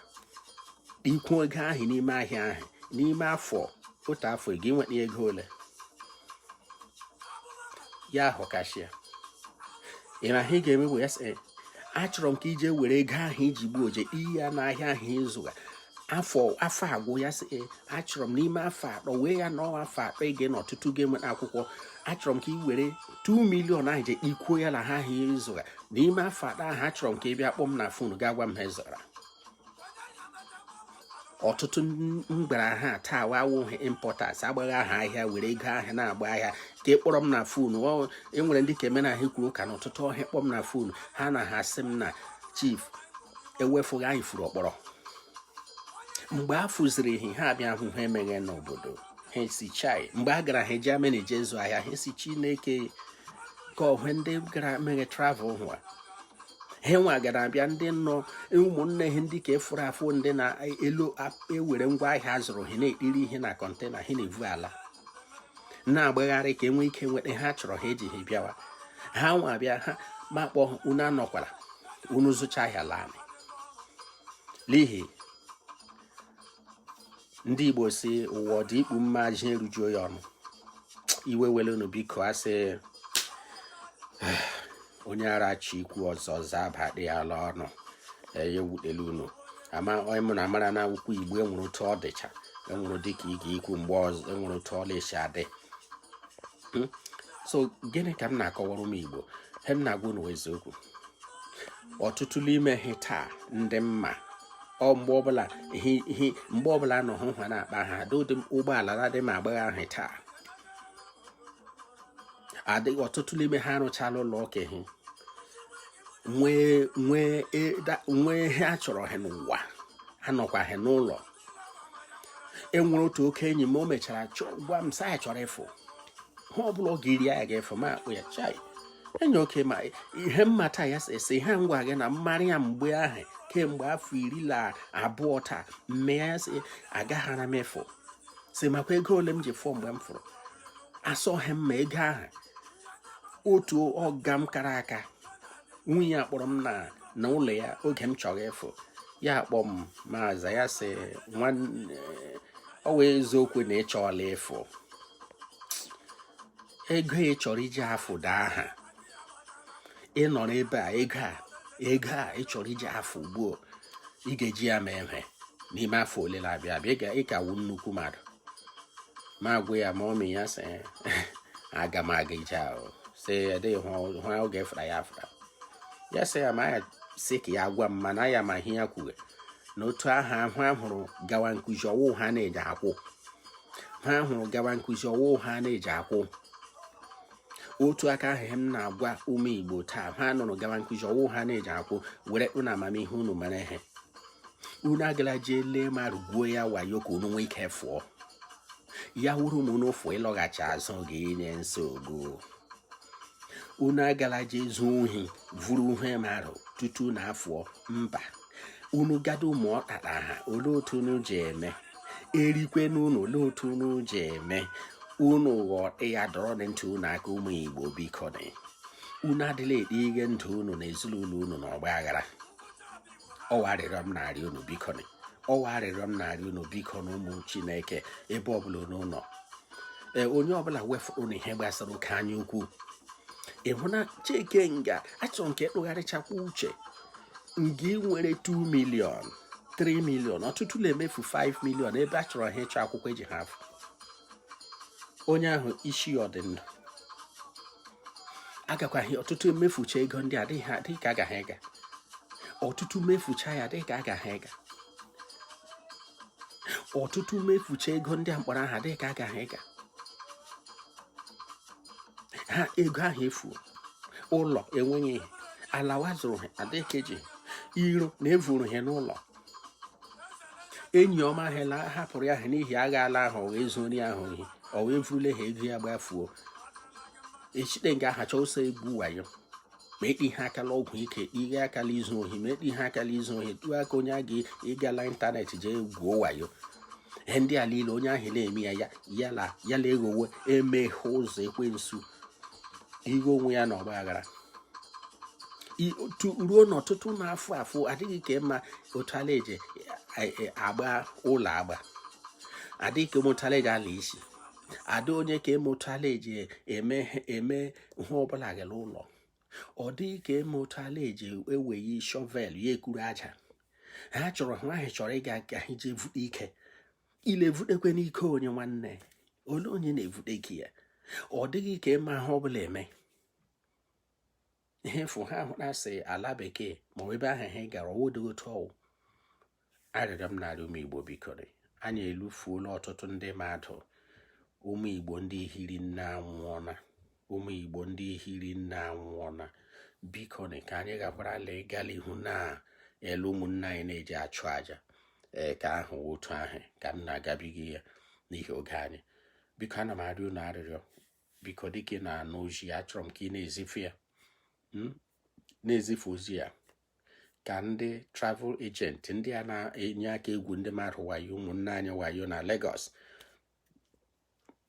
ikwu ego ahụ n'ime ahịa ahụ n'ime afọ otu afọ, ị ga-enweta ego ole? Ya ahụkashịa. Ị ma ihe ị ga-eme bụ ya sị, achọrọ m ka ije were ego ahụ iji gbuo oje iyi ya n'ahịa ahụ ịzụga afọ afọ agwụ. Ya sị, achọrọ m n'ime afọ 3 wee ya nọọ afọ 3 ị ga n'ọtụtụ ga-enweta akwụkwọ. Achọrọ m ka ị were 2 million ahụ je ikwuo ya na ha ahụ ịzụga n'ime afọ 3 ahụ. Achọrọ m ka ị bịa kpọọ m na phone gaa gwa m ha ịzụra. Ọtụtụ m gwara ha taa wa awụghị importers agbagha aha ahịa were ego ahịa na-agba ahịa ka ị kpọrọ m na phone. Enwere ndị ka eme na ha kwuru ụka na ọtụtụ ọhịa kpọọ m na phone, ha na ha sị m na chief ewefụghị anyị furu ọkpọrọ. Mgbe a fụziri ihe ha abịa hụ ha emeghe n'obodo, ha esi chai. Mgbe a gara ha Germany jee zụ ahịa, ha esi Chineke ka ọhụ ndị gara meghe travel hụa ha nwa gara abịa. Ndị nọ ụmụnne ha ndị ka efuru afụ, ndị na-elu ewere ngwa ahịa zụrụ ha na-ekpiri ihe na container, ha na-evu ala na-agbagharị ka enwee ike nweta ha chọrọ ha eji ha bịawa. Ha nwa bịa, ha ma kpọọ unu anọkwara unu zụcha ahịa laanị. N'ihi ndị Igbo si ụwa dị ikpu mma ji erujuo ya ọnụ. Iwe wele unu, biko. Asị onye ara chi ikwu ọzọ zaa badị ya ala ọnụ ya ewutela unu. Ama onye mụ na amara na akwụkwọ Igbo enwere otu ọ dịcha, enwere dịka ị ga-ikwu mgbe ọzọ, enwere otu ọla esi adị. So gịnị ka m na-akọwara ụmụ Igbo? He m na-agwa unu eziokwu. Ọtụtụ n'ime ha taa ndị mma ọ mgbe ọbụla ihe mgbe ọbụla nọ hụ ha na-akpa ha dodị ụgbọala na-adị m agbagha ahụ taa adịghị. Ọtụtụ n'ime ha arụchala ụlọ ụka ha nwee nwee ihe a chọrọ ha n'ụwa, ha nọkwa ha n'ụlọ. Enwere otu oke enyi m, o mechara gwa m sị ya chọrọ ịfụ ha ọbụla ọ ga-eri ya ga-efu ma akpụ ya chai enyi oke. Ma ihe mmata ya sị ha ngwa gị na mmarị ya mgbe ahụ kemgbe afọ 12 taa mme ya sị agaghara m efu si makwa ego ole m ji fụọ mgbe m fụrụ asọghị m ma ego ahụ. Otu ọga m kara aka, nwunye ya kpọrọ m na ụlọ ya oge m chọrọ ịfụ ya, akpọ m maaza. Ya sị, nwanne, ọ wee eziokwu na ị chọọla ịfụ ego ị chọrọ iji afụ daa aha ị nọrọ ebe a, ego a ị chọrọ iji afụ ugbu ị ga-eji ya mee ihe n'ime afọ ole na-abịa abịa, ị ka wu nnukwu mmadụ. Ma agwa ya ma ọmị ya sị aga m aga ije ahụ, sị adịghị hụ oge fara ya fara ya, sị ya ma ya sị ka ya gwa m, mana ya ma ihe ya kwuru na otu ahụ ahụ ahụrụ gawa nkụzi ọwụ ha na-eji akwụ ha hụrụ gawa nkụzi ọwụ ha na-eji akwụ. Otu aka ahụ m na-agwa ụmụ Igbo taa, ha nụrụ gawa nkụzi ọwụ ha na-eji akwụ were kpụ na amamihe unu mere ihe. Unu agala jee lee mmadụ gwuo ya wayo ka unu nwee ike fụọ ya wuru m unu fụọ ịlọghachi azụ ga-enye nsogbu. Unu agala jee zuo ohi vuru ihe mmadụ tutu na afụọ mba. Unu gado ụmụ ọkpara ha, olee otu unu ji eme erikwe n'unu? Olee otu unu ji eme unu ghọta ya? Dọrọ dị ntị unu aka, ụmụ Igbo, biko dị unu adịla ekpe ihe ndụ unu na ezinụlọ unu na ọgba aghara. Ọwa arịrịọ m na-arịọ unu, biko dị. Ọwa arịrịọ m na-arịọ unu, biko na ụmụ Chineke, ebe ọbụla unu nọ. Ee, onye ọbụla wefụrụ na ihe gbasara oke anya ukwu ịhụ na cheke nga achọrọ nke tụgharịchakwa uche nga ị nwere 2 million, 3 million, ọtụtụ na-emefu 5 million ebe a chọrọ ha ịchọ akwụkwọ eji ha afụ onye ahụ isi ọ dị ndụ agakwaghị. Ọtụtụ emefucha ego ndị adịghị adịghị ka agaghị ịga. Ọtụtụ mefucha ya adịghị ka agaghị ịga. Ọtụtụ mefucha ego ndị a mkpọrọ aha adịghị ka agaghị ịga. Ha ego ahụ efuo, ụlọ enweghị ihe, ala wa zụrụ ha adịghị ka eji iro na evuru ha n'ụlọ. Enyi ọma ha la hapụrụ ya ha n'ihi agha ala ahụ, ọ wee zuo ahụ ohi, ọ wee vurule ha ego ya gbafuo. Echite nga aha chọọ ụsọ egwu wayo ma ekpe ihe akala ọgwụ ike, ihe akala izu ohi, ma ekpe ihe akala izu ohi tuo aka onye a ga ịgala ịntanetị jee gwuo wayo. Ihe ndị a niile onye ahụ na-eme ya ya yala yala eghowe emeghe ụzọ ekwensu ihe onwe ya na ọgba aghara ruo n'ọtụtụ na-afụ afụ adịghị ka mma otu ala eji agba ụlọ agba, adịghị ka otu ala eji ala isi, adị onye ka eme otu ala eji eme eme ihe ọbụla gịla ụlọ, ọ dịghị ka eme otu ala eji eweghi shovel ya ekuru aja. Ha chọrọ ha ahụ chọrọ ịga ka ha jee vute ike ile vutekwe n'ike onye nwanne ole onye na-evute ike ya. Ọ dịghị ka eme ahụ ọbụla eme ihe fụ ha hụrụ asị ala bekee ma ọ ebe ahụ ha gara ọwụdịghị otu ọwụ. Arịrịọ m narị ụmụ Igbo, bikori, anyị elufuola ọtụtụ ndị mmadụ. Ụmụ Igbo ndị hiri nne anwụọna, ụmụ Igbo ndị hiri nne anwụọna. Bikoni, ka anyị gakwarala ịgala ihu na elu ụmụnne anyị na-eji achụ àjà. Ee, ka ahụ otu ahụ ka m na-agabiga ya n'ihi oge anyị. Biko, ana m arịọ unu arịrịọ, biko, dịka ị na-anụ ozi ya, achọrọ m ka ị na-ezifu ya, na-ezifu ozi ya ka ndị travel agent ndị a na-enye aka egwu ndị mmadụ wayo, ụmụnne anyị wayo na Lagos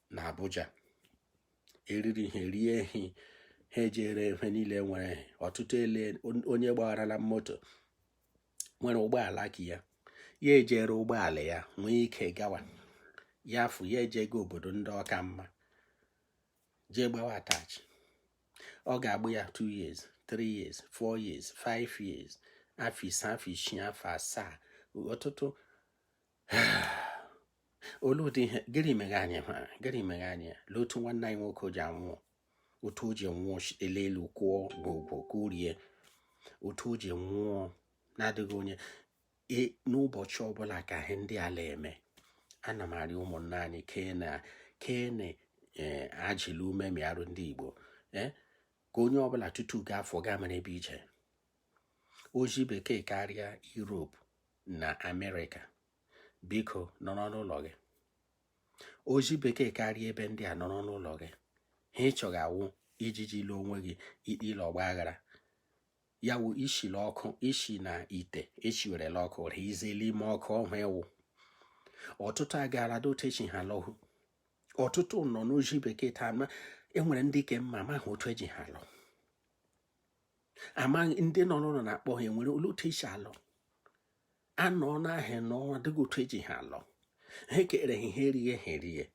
na Abuja, eriri ihe rie ehi ha ejere ihe niile nwere. Ọtụtụ ele onye gbagharala moto nwere ụgbọala ka ya ya ejere ụgbọala ya nwee ike gawa ya afụ ya ejego obodo ndị ọka mma jee gbawa atachi. Ọ ga-agbụ ya 2 years, 3 years, 4 years, 5 years, afọ 5, afọ 6, afọ 7. Ọtụtụ olee ụdị ihe gịnị mere anyị ha? Gịnị mere anyị ya? Lee otu nwanne anyị nwoke ji anwụọ, otu o ji nwụọ ele elu kwụọ gwogwo ka otu o ji nwụọ na-adịghị onye n'ụbọchị ọbụla ka ihe ndị ala eme. Ana m arịọ ụmụnne anyị kee na kene ajịla ume mịarụ ndị Igbo, ka onye ọbụla tutu gaa afọ gaa mere ebe ije ozi bekee karịa Europe na Amerịka, biko nọrọ n'ụlọ gị. Ozi bekee karịa ebe ndị a, nọrọ n'ụlọ gị. Ha ịchọghị awụ ijiji ile onwe gị ikpe ile ọgba aghara ya wụ ishila ọkụ ishi na ite eshiwerela ọkụ izeli ime ọkụ ọhụ ewu. Ọtụtụ agaala dote echi ha lọhụ. Ọtụtụ nọ n'ozi bekee taa ma enwere ndị ke mma amaghị otu eji ha alụ, amaghị ndị nọ n'ụlọ na-akpọ ha enwere ole otu esi alụ anọ n'ahịa nọ adịghị otu eji ha alụ. Ha ekere ha ihe erighe ha erighe.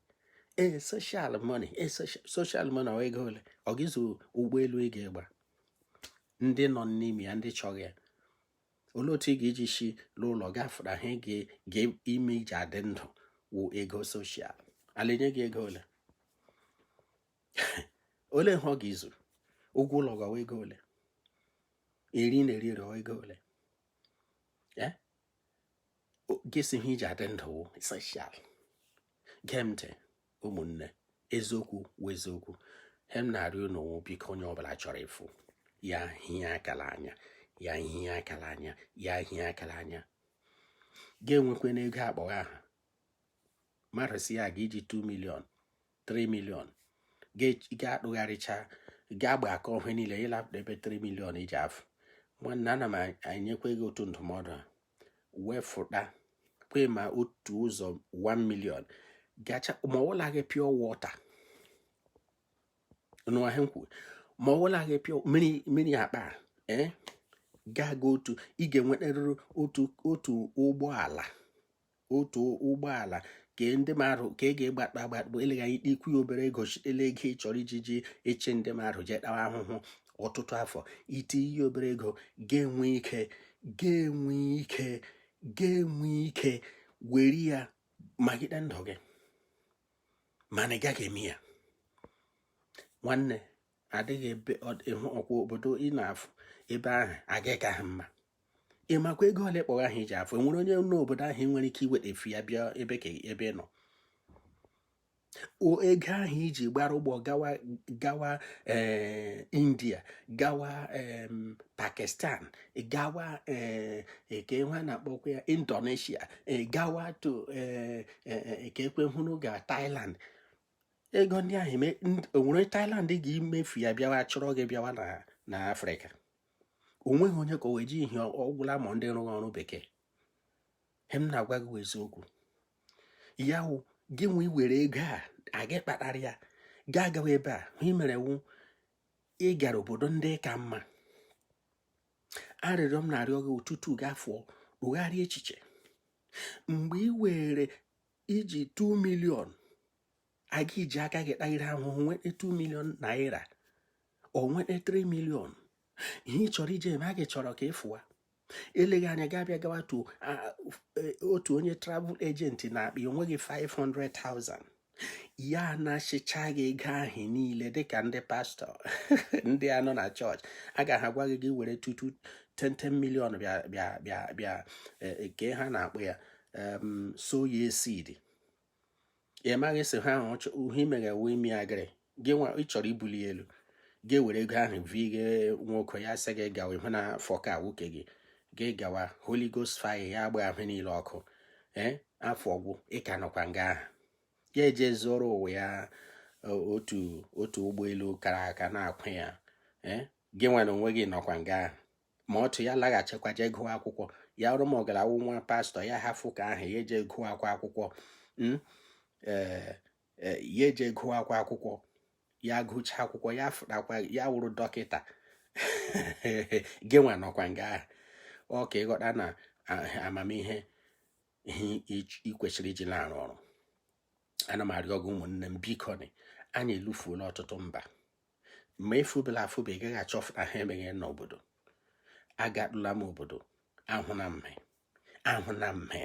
Ee, social money, ee, social money, ọ ego ole ọ gịzụ ụgbọelu ị ga-egba ndị nọ n'ime ya, ndị chọrọ ya? Olee otu ị ga-eji si n'ụlọ gafere ha ga ime iji adị ndụ wụ ego social? Ala enye gị ego ole? Ole ihe ọ ga-izu? Ụgwọ ụlọ gawa ego ole? Eri na eri rịọ ego ole? Gị sị ihe iji adị ndụ wụ essential. Gee m ntị, ụmụnne, eziokwu wụ eziokwu. He m na-arịọ unu wụ, biko, onye ọbụla chọrọ ịfụ ya hie akala anya ya, hie akala anya ya, hie akala anya ga-enwekwa n'ego akpọghọ aha mmadụ si ya ga iji 2 million, 3 million ga-akpụgharịcha ga-agba aka ọhụụ niile ịlapụta ebe 3 million iji afụ. Nwanne, ana m enyekwa gị otu ndụmọdụ a: wefụta kwe ma otu ụzọ 1 million gacha, ma ọ wụla gị pure water nụ ahịa nkwu, ma ọ wụla gị pure mmiri, mmiri akpa, ee, gaa otu ị ga-enwetarịrị otu ụgbọala, otu ụgbọala ka ndị mmadụ ka ị ga-egbakpa agbakpọ. Eleghị anya ikwu ya obere ego, chitela ego ị chọrọ iji ji eche ndị mmadụ jee tawa ahụhụ ọtụtụ afọ, iti ihe obere ego ga-enwe ike, ga-enwe ike, ga-enwe ike were ya magide ndụ gị. Mana ị gaghị eme ya, nwanne. Adịghị ebe ịhụ ọkwa obodo ị na-afụ ebe ahụ agaghị ka ha mma. Ị makwa ego ole kpọrọ ahụ iji afụ? Enwere onye n'obodo ahụ nwere ike iweta efu ya bịa ebe ka ebe ị nọ? O ego ahụ iji gbara ụgbọ gawa India, gawa Pakistan, gawa ke nwa na-akpọkwa ya Indonesia, gawa to ka ekwe hụrụ ga Thailand, ego ndị ahụ o nwere Thailand ga-emefu ya bịawa chọrọ gị bịawa na Afrịka? O nweghị onye ka o wee ji ihe ọgwụla ma ndị rụrụ ọrụ bekee. Ihe m na-agwa gị bụ eziokwu. Ya wụ gị nwe were ego a aga kpatara ya gaa gawa ebe a hụ i mere wụ ị gara obodo ndị ka mma. Arịrịọ m na-arịọ gị ụtụtụ gafụọ, rụgharịa echiche. Mgbe ị were iji 2 million aga iji aka gị kpagide ahụhụ nweta 2 million naira, o nweta 3 million, ihe ị chọrọ ije eme a gị chọrọ ka ị fụwa. Eleghị anya ga-abịa gawa to otu onye travel agent na-akpa onwe gị 500,000, ya na-achịcha gị ego ahụ niile dịka ndị pastọ ndị a nọ na chọọchị agaghị agwa gị gị were tutu 10 10 million bịa bịa bịa bịa ke ha na-akpọ ya sow ya seed. Ị maghị sị ha ahụ ihe imeghe wee imi agịrị gị nwa ị chọrọ ibuli elu, gị were ego ahụ vi gị nwoke ya sị gị gawa ịhụ na fọka nwoke gị gị gawa Holy Ghost fire ya agba ahụ niile ọkụ. Ee, afọ ọgwụ ị ka nọkwa nga ahụ. Ya eje zụrụ ụwa ya otu ụgbọelu kara aka na-akwụ ya. Ee, gị nwa na onwe gị nọkwa nga ahụ. Ma otu ya laghachikwa jee gụọ akwụkwọ ya ọrụ, ma ọ gara awụ nwa pastọ ya hafụ ka ahụ ya eje gụọ akwa akwụkwọ. Ee, ya eje gụọ akwa akwụkwọ, ya gụchaa akwụkwọ, ya fụtakwa ya wụrụ dọkịta. Gị nwa nọkwa nga ahụ. Ọ ka ịghọta na amamihe ihe ị kwesịrị iji na-arụ ọrụ. Ana m arịọ gị, ụmụnne m, biko ni, anyị elufuola ọtụtụ mba. Ma efubela afụba, ị gaghị achọfụta ha emeghe n'obodo. Agadula m obodo ahụ na mme ahụ na mme.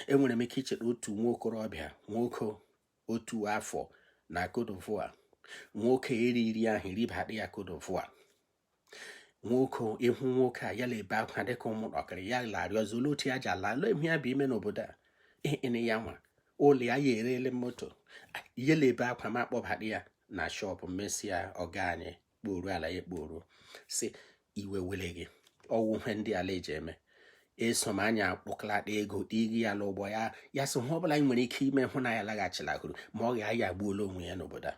Enwere m ike icheta otu nwa okorobịa, nwoke otu afọ na Cote d'Ivoire. Nwoke eriri ahụ ribata ya Cote d'Ivoire. Nwoke ịhụ nwoke a, ya na-ebe akwa dịka ụmụntakịrị. Ya larịọzi olee otu ya ji ala lee ihe ya bụ ime n'obodo a ịnị ya nwa ụlọ ya, ya erele moto ya, na-ebe akwa. Ma akpọbata ya na shop, mesịa ọga anyị kporuo ala ya kporuo si iwe wele gị ọwụ ihe ndị ala eji eme eso m anya akpọkalata ego iri ya n'ụgbọ ya. Ya sị hụ ọbụla anyị nwere ike ime hụ na ya laghachilahụrụ, ma ọ ga ya gbuola onwe ya n'obodo a.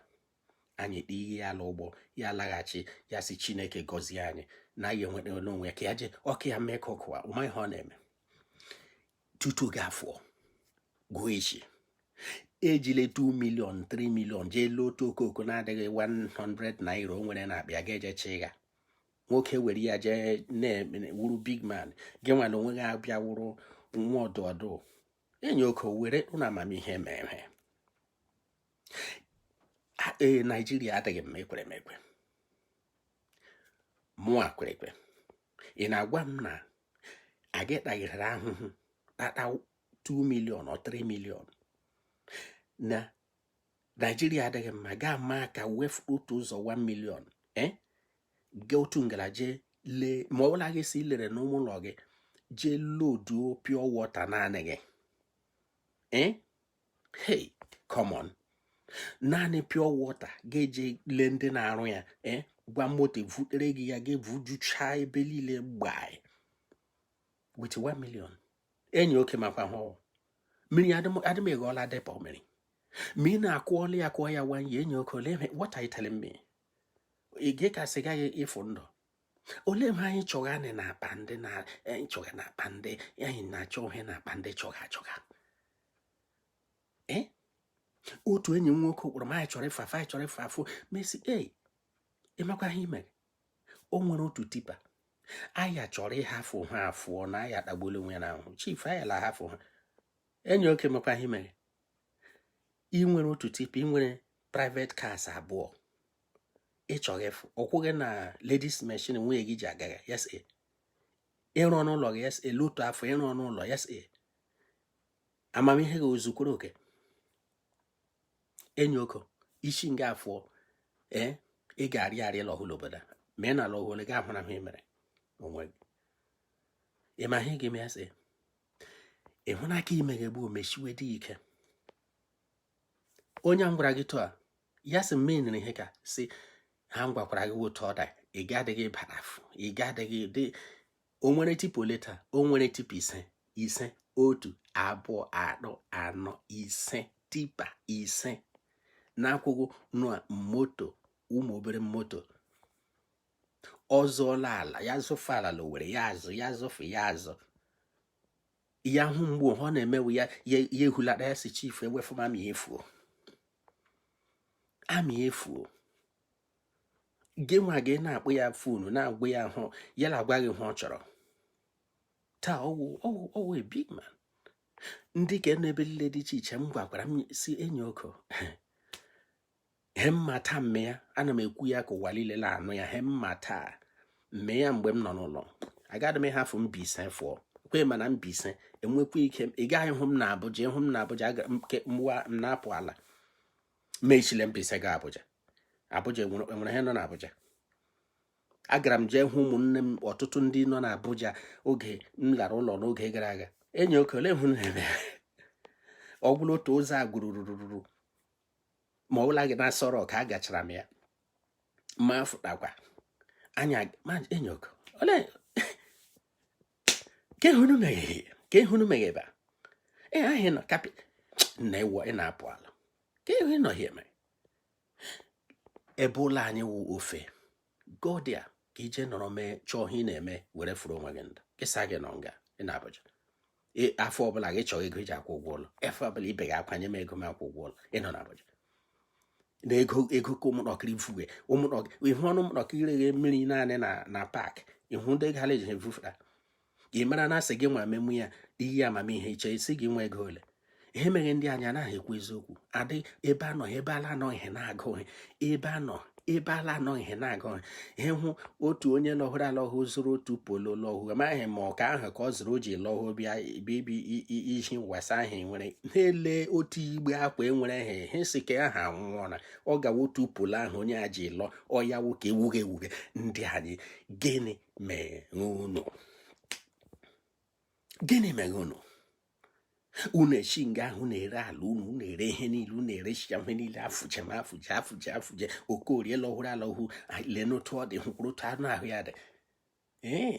Anyị kpigi ya n'ụgbọ, ya laghachi. Ya sị Chineke gọzie anyị na ya enweta n'onwe ya ka ya jee ọkụ ya mee ka ọkụwa ụma ihe ọ na-eme tutu gafụọ gụọ echi. Ejile 2 million, 3 million jee lee otu okooko na-adịghị 100 naira o nwere na akpa ya ga-eje chịga. Nwoke were ya jee na-wuru big man. Gị nwa na onwe gị abịa wuru nwa ọdụ ọdụ enyi oke were ụnụ amamihe mere. Ee, Naijiria adịghị mma, ekwere m ekwe, mụa kwere ekwe. Ị na-agwa m na aga tagịrị ahụhụ tata 2 million or 3 million na Naijiria adịghị mma. Gaa maa ka wefu otu ụzọ 1 million, eh, gaa otu ngala jee lee, ma ọ bụla gị si lere n'ụmụ ụlọ gị, jee loduo pure water naanị gị, eh. Hey, come on, naanị pure water ga-eje lee ndị na-arụ ya, eh, gwa moto vutere gị ya, ga-evujucha ebe niile gbaa with 1 million. Enyi oke makwa hụ mmiri adịm eghọọla depọ mmiri ma ị na-akwụọla ya, kwụọ ya one year. Enyi oke, ole ihe? What are you telling me? Ị ga ka sị gaghị ịfụ ndụ. Olee ihe anyị chọga anyị na-akpa ndị na anyị chọga na-akpa ndị anyị na-achọ ihe na-akpa ndị chọga achọga, eh? Otu enyi m nwoke kpọrọ m, anyị chọrọ ịfụ afụ, anyị chọrọ ịfụ afụ mesi. Ei, ịmakwa ihe imere? O nwere otu tipper aya chọrọ ịhafụ ha afụọ na aya kpagbuola onwe ya n'ahụ. Chief, aya la ahafụ ha. Enyi oke, mekwa ihe mere ị nwere otu tipper, ị nwere private cars abụọ, ị chọrọ ịfụ ọkwụghị na ladies machine nwunye gị ji agaga. Yes, eh. Ịrụ ọnụ ụlọ gị, yes, elu otu afọ ịrụ ọnụ ụlọ, yes, eh. Amamihe gị ozukwuru oke? Enyi oko, isi nga afọ, ee, ị ga-arị arị lọhụlụ obodo a, ma ị na-alọ ọhụrụ gị ahụra ihe mere onwe gị. Ị ma ihe ị ga-eme ya? Sị ị hụ n'aka ime gị gbuo meshiwe dị ike. Onye a m gwara gị tụa ya sị mmenere ihe ka si ha m gwakwara gị otu ọ da, ị ga-adịghị bara afụ, ị ga-adịghị dị. O nwere tipper ole taa? O nwere tipper ise. Ise, otu, abụọ, atọ, anọ, ise. Tipper ise na-akwụghị nụa moto, ụmụ obere moto. Ọ zụọla ala, ya zụfe ala l'Owere, ya azụ, ya zụfe, ya azụ ya hụ mgbe ọ na-emewu ya ya ya ehulata ya si, "Chief, ewefu m amị efuo, amị efuo." Gị nwa gị na-akpụ ya phone, na-agwa ya hụ ya na-agwa gị ihe ọ chọrọ taa. Ọwụ ọwụ ọwụ a big man. Ndị ka nọ ebe niile dị iche iche m gwakwara m si, enyi oko, he mma taa mme ya. Ana m ekwu ya ka ụwa niile na-anụ ya. He mma taa mme ya mgbe m nọ n'ụlọ, agaghị m ịhafụ Mbaise fụọ kwe, mana Mbaise enwekwa ike. Ị gaghị hụ m na Abuja, ịhụ m na Abuja m na-apụ ala ma echile Mbaise gaa Abuja. Abuja enwere ihe nọ na Abuja. Agara m jee hụ ụmụnne m, ọtụtụ ndị nọ na Abuja oge m lara ụlọ n'oge gara aga. Enyi oke, ole hụ na-eme? Ọ bụrụ otu ụzọ a gwurururu ma ọ bụla gị na Aso Rock, agachara m ya ma afụtakwa anya ma. Enyi oke, ole ke hụnụ meghe, ke hụnụ meghe ebe a? Ee, ahụ nọ kapi na ịwọ ị na-apụ ala ka ịhụ ị nọ here mere ebe ụlọ anyị wụ ofe godia ka ije nọrọ mee chọọ ihe ị na-eme were furu onwe gị ndụ kịsa gị nọ nga ị na Abuja. Afọ ọbụla gị chọrọ ego iji akwụ ụgwọ ụlọ, afọ ọbụla ibe gị akwanye m ego m akwụ ụgwọ ụlọ, ị nọ na Abuja na ego ego ka ụmụnọkịrị fuwe ụmụnọkịrị ihu ọnụ ụmụnọkịrị reghe mmiri naanị na park ihu ndị ego ala eji evufụta. Ị mara na asị gị nwa memu ya iyi amamihe iche isi gị nwa ego ole. Ihe mere ndị anyị anaghị ekwu eziokwu adị ebe anọ, ebe ala anọ ihe na-agụghị, ebe anọ, ebe ala anọ ihe na-agụghị ihe. Hụ otu onye lọhụrụ alọhụ zụrụ otu Polo lọhụ, amaghị ma ọ ka ahụ ka ọ zụrụ o ji lọhụ bịa bịa ihi wasa ahụ nwere na-ele otu igbe akwa enwere ha he si ka aha anwụọ na ọ gawa otu Polo ahụ onye a ji lọ ọ ya wụ ka ewughị ewughị. Ndị anyị, gịnị mere unu? Gịnị mere unu? Unu echi nga ahụ na-ere ala unu, unu ere ihe niile, unu erechicha ihe niile, afụje ma afụje afụje afụje. Okorie lọhụrụ alọhụ, lee n'otu ọ dị, hụkwuru otu anụ ahụ ya dị. Ee,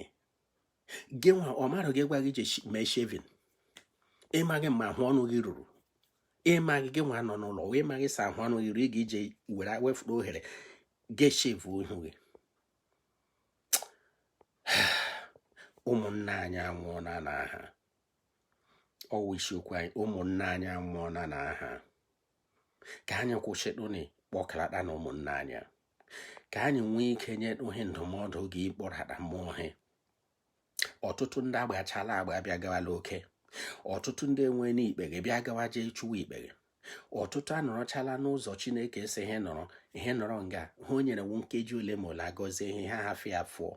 gị nwa ọ marụ gị gwa gị je mee shaving, ịmaghị ma ahụ ọnụ gị ruru, ịmaghị gị nwa nọ n'ụlọ, ịmaghị sa ahụ ọnụ gị ruru, ị ga-ije were wefuru ohere gị shave ihu gị. Ụmụnne anyị anwụọna n'aha ọwụ isiokwu anyị. Ụmụnne anyị anwụọna n'aha. Ka anyị kwụsịtụnị kpọkalata na ụmụnne anyị, ka anyị nwee ike nye ohe ndụmọdụ gị kpọrata mmụọ ha. Ọtụtụ ndị agbachala agba abịa gawala oke, ọtụtụ ndị enwe n'ikpe gị bịa gawa jee chụwa ikpe gị, ọtụtụ anọrọchala n'ụzọ Chineke si ihe nọrọ ihe nọrọ nga ha o nyere wu nkeji ole ma ole agọzie ihe ha hafụ ya fụọ.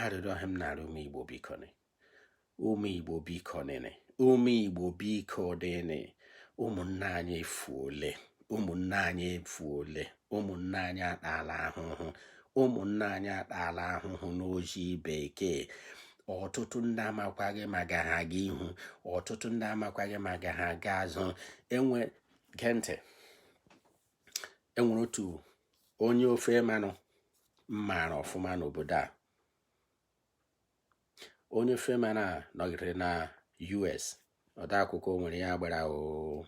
Arịrịọ ha m na-arịọ ụmụ Igbo, biko nị, ụmụ Igbo, biko nịnị, ụmụ Igbo, biko dịnị, ụmụnne anyị efuole. Ụmụnne anyị efuole, ụmụnne anyị akpaala ahụhụ, ụmụnne anyị akpaala ahụhụ n'oji bekee. Ọtụtụ ndị amakwaghị ma ga ha aga ihu, ọtụtụ ndị amakwaghị ma ga ha aga azụ. Enwe gee ntị, enwere otu onye ofe mmanụ m maara ọfụma n'obodo a. Onye ofe mmanụ a nọgidere na US, ọde akwụkwọ nwere ya gbara o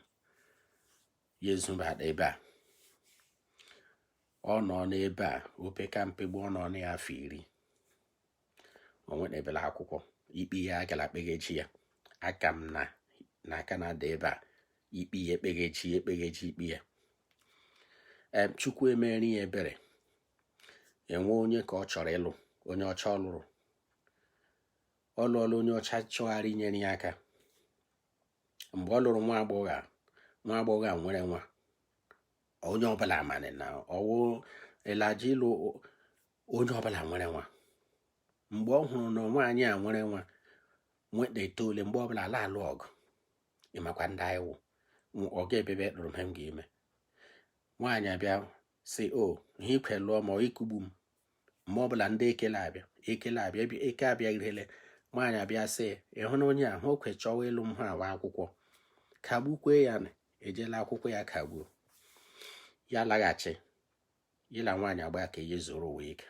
ya ezubata ebe a. Ọ nọ n'ebe a opeka mpe gbuo, ọ nọ na ya afọ 10. O nwetebela akwụkwọ ikpe ya agala kpeghechi ya aka m na Kanada ebe a. Ikpe ya ekpeghechi, ekpeghechi ikpe ya. Chukwu emere ya ebere, enwe onye ka ọ chọrọ ịlụ, onye ọcha ọ lụrụ. Ọ lụọla onye ọcha chọgharị inyere ya aka. Mgbe ọ lụrụ nwa agbọghọ a, nwa agbọghọ a nwere nwa. Onye ọbụla manị na ọwụ elaji ịlụ onye ọbụla nwere nwa. Mgbe ọ hụrụ na nwaanyị a nwere nwa nweta etoolu, mgbe ọbụla ala alụ ọgụ, ịmakwa ndị anyị wụ, ọ ga-ebebe kpụrụ m ga-eme. Nwaanyị abịa sị, o ihe ikwe lụọ ma ọ ikugbu m. Mgbe ọbụla ndị ekele abịa, ekele abịa, eke abịaghịrịle. Nwaanyị abịa sị, ịhụ na onye ahụ o kwe chọwa ịlụ m, ha awa akwụkwọ kagbukwe ya, na ejela akwụkwọ ya kagbuo ya, laghachi yila nwaanyị agba ka ihe zuru ụwa ike.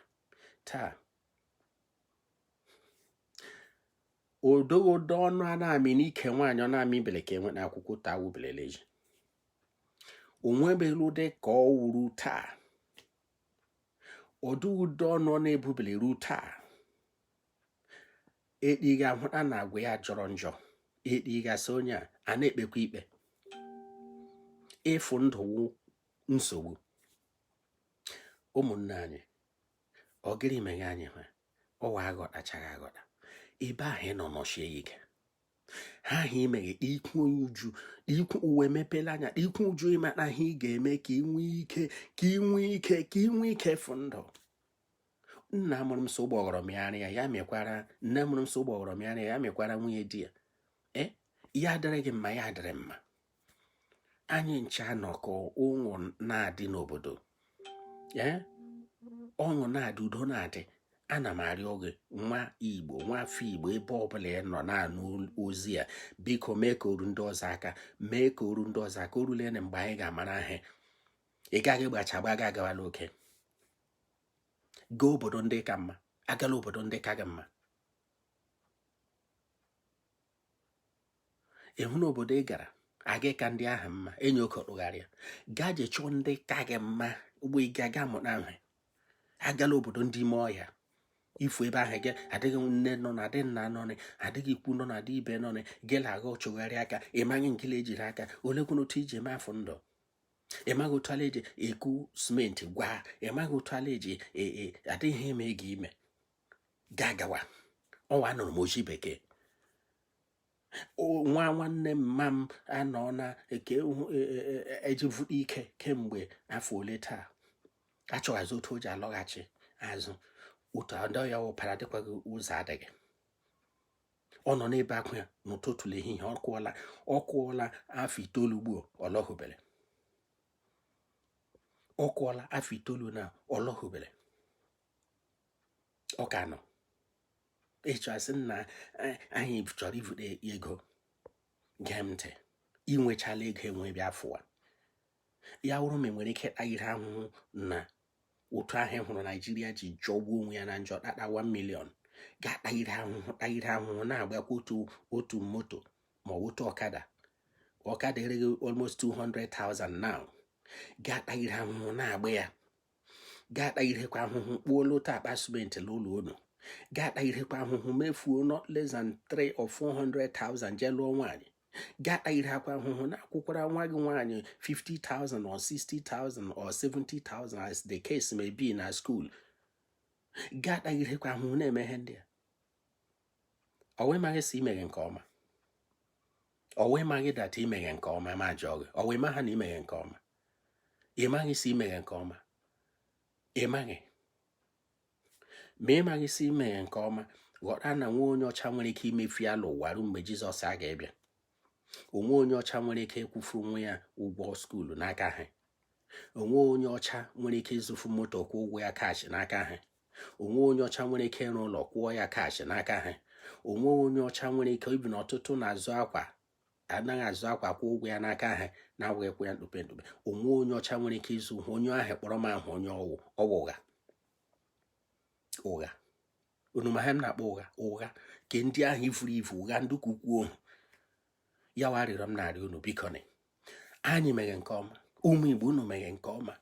Taa odogodo ọnụ a na-amị n'ike nwaanyị ọ na-amị bele ka enwe na akwụkwọ taa wubelele ji onwebelu dị ka ọ wuru taa. Ọdụudo ọnụ ọ na-ebubele ru taa. Ekpiga ahụta na agwa ya jọrọ njọ, ekpigasị onye a na-ekpekwa ikpe ịfụ ndụ nsogbu. Ụmụnne anyị, ọ gịrị meghe anyị ha ọwa aghọtachaghị aghọta. Ebe ahụ ị nọ nọchie ya ike. Ha ahụ imeghe ikwu onye uju ikwu uwe mepela anya ikwu uju ịmata ihe ị ga-eme ka ị nwee ike, ka ị nwee ike, ka ị nwee ike fụ ndụ. Nna mụrụ m so gbọghọrọ mịarị ya, ya mekwara nne mụrụ m so gbọghọrọ mịarị ya, ya mekwara nwunye di ya. E ya adịrị gị mma, ya adịrị mma. Anyị ncha nọkọ ụnwụ na-adị n'obodo, ee ọṅụ na-adị, udo na-adị. Ana m arịọ gị, nwa Igbo, nwa afọ Igbo, ebe ọbụla ị nọ na-anụ ozi a, biko mee ka oru ndị ọzọ aka, mee ka oru ndị ọzọ aka. O rule na mgbe anyị ga-amara ihe. Ị gaghị gbacha gbaga agawala oke gaa obodo ndị ka mma, agala obodo ndị ka gị mma. Ị hụ na obodo ị gara aga ka ndị ahụ mma, enyi oke tụgharịa gaa je chọọ ndị ka gị mma. Ugbo ị ga-aga mụta ihe. Agala obodo ndị ime ọhịa ifu ebe ahụ gị adịghị nne nọ na adị nna nọ na adịghị ikwu nọ na adị ibe nọ na gị na-agha chụgharị aka. Ị maghị nke ejiri aka olekwuna otu iji eme afọ ndụ. Ị maghị otu ala eji eku simenti gwa, ị maghị otu ala eji adịghị eme ego ime ga gawa ọnwa. Anụrụ m oji bekee nwa nwanne mma m anọ na eke ejivụta ike kemgbe afọ ole taa, achọghazi otu o ji alọghachi azụ. Otu ndị ọya wụpara dịkwaghị ụzọ adịghị. Ọ nọ n'ebe akwa ya n'ụtụtụ na ehihie. Ọ kụọla afọ 9 ugbu ọ lọhụbere. Ọ kụọla afọ 9 na ọ lọhụbere. Ọ ka nọ ịchọasị nna anyị chọrọ ivute ego. Gee m ntị, inwechala ego enwe bịa fụwa ya wụrụ ma enwere ike ịtagide ahụhụ na otu ahụ hụrụ Naijiria ji jọgbuo onwe ya na njọ tata 1 million ga-atagide ahụhụ, tagide ahụhụ na-agbakwa otu otu moto ma ọ otu ọkada. Ọkada ereghị almost 200,000 now. Ga-atagide ahụhụ na-agba ya, ga-atagidekwa ahụhụ kpuola otu akpa simenti n'ụlọ unu, ga-atagidekwa ahụhụ mefuo not less than 3 or 400,000 jee lụọ nwaanyị, ga-atagidekwa ahụhụ na-akwụkwara nwa gị nwaanyị 50,000 or 60,000 or 70,000 as the case may be na school, ga-atagidekwa ahụhụ na-eme ihe ndị a. Ọwa ịmaghị si imeghe nke ọma, ọwa ịmaghị that imeghe nke ọma ma jụọ gị, ọwa ịmaghị na imeghe nke ọma, ịmaghị si imeghe nke ọma, ịmaghị ma ịmaghị si imeghe nke ọma. Ghọta na nwa onye ọcha nwere ike imefu ya n'ụwa ruo mgbe Jizọs a ga-ebịa. Onwe onye ọcha nwere ike ịkwụfu onwe ya ụgwọ school n'aka ha. Onwe onye ọcha nwere ike ịzụfu moto kwụọ ụgwọ ya cash n'aka ha. Onwe onye ọcha nwere ike ịrụ ụlọ kwụọ ya cash n'aka ha. Onwe onye ọcha nwere ike ibi n'ọtụtụ na-azụ akwa, anaghị azụ akwa kwụọ ụgwọ ya n'aka ha, na-awụghị kwụ ya ntupe ntupe. Onwe onye ọcha nwere ike ịzụ onye ahụ kpọrọ m ahụ onye ọwụ ọwụ ụgha ụgha. Unu ma ha m na-akpọ ụgha ụgha ke ndị ahụ ifuru ifu ụgha ndị ka ukwuu ohu ya wa. Arịrịọ m na-arịọ unu, biko nị, anyị meghe nke ọma. Ụmụ Igbo, unu meghe nke ọma.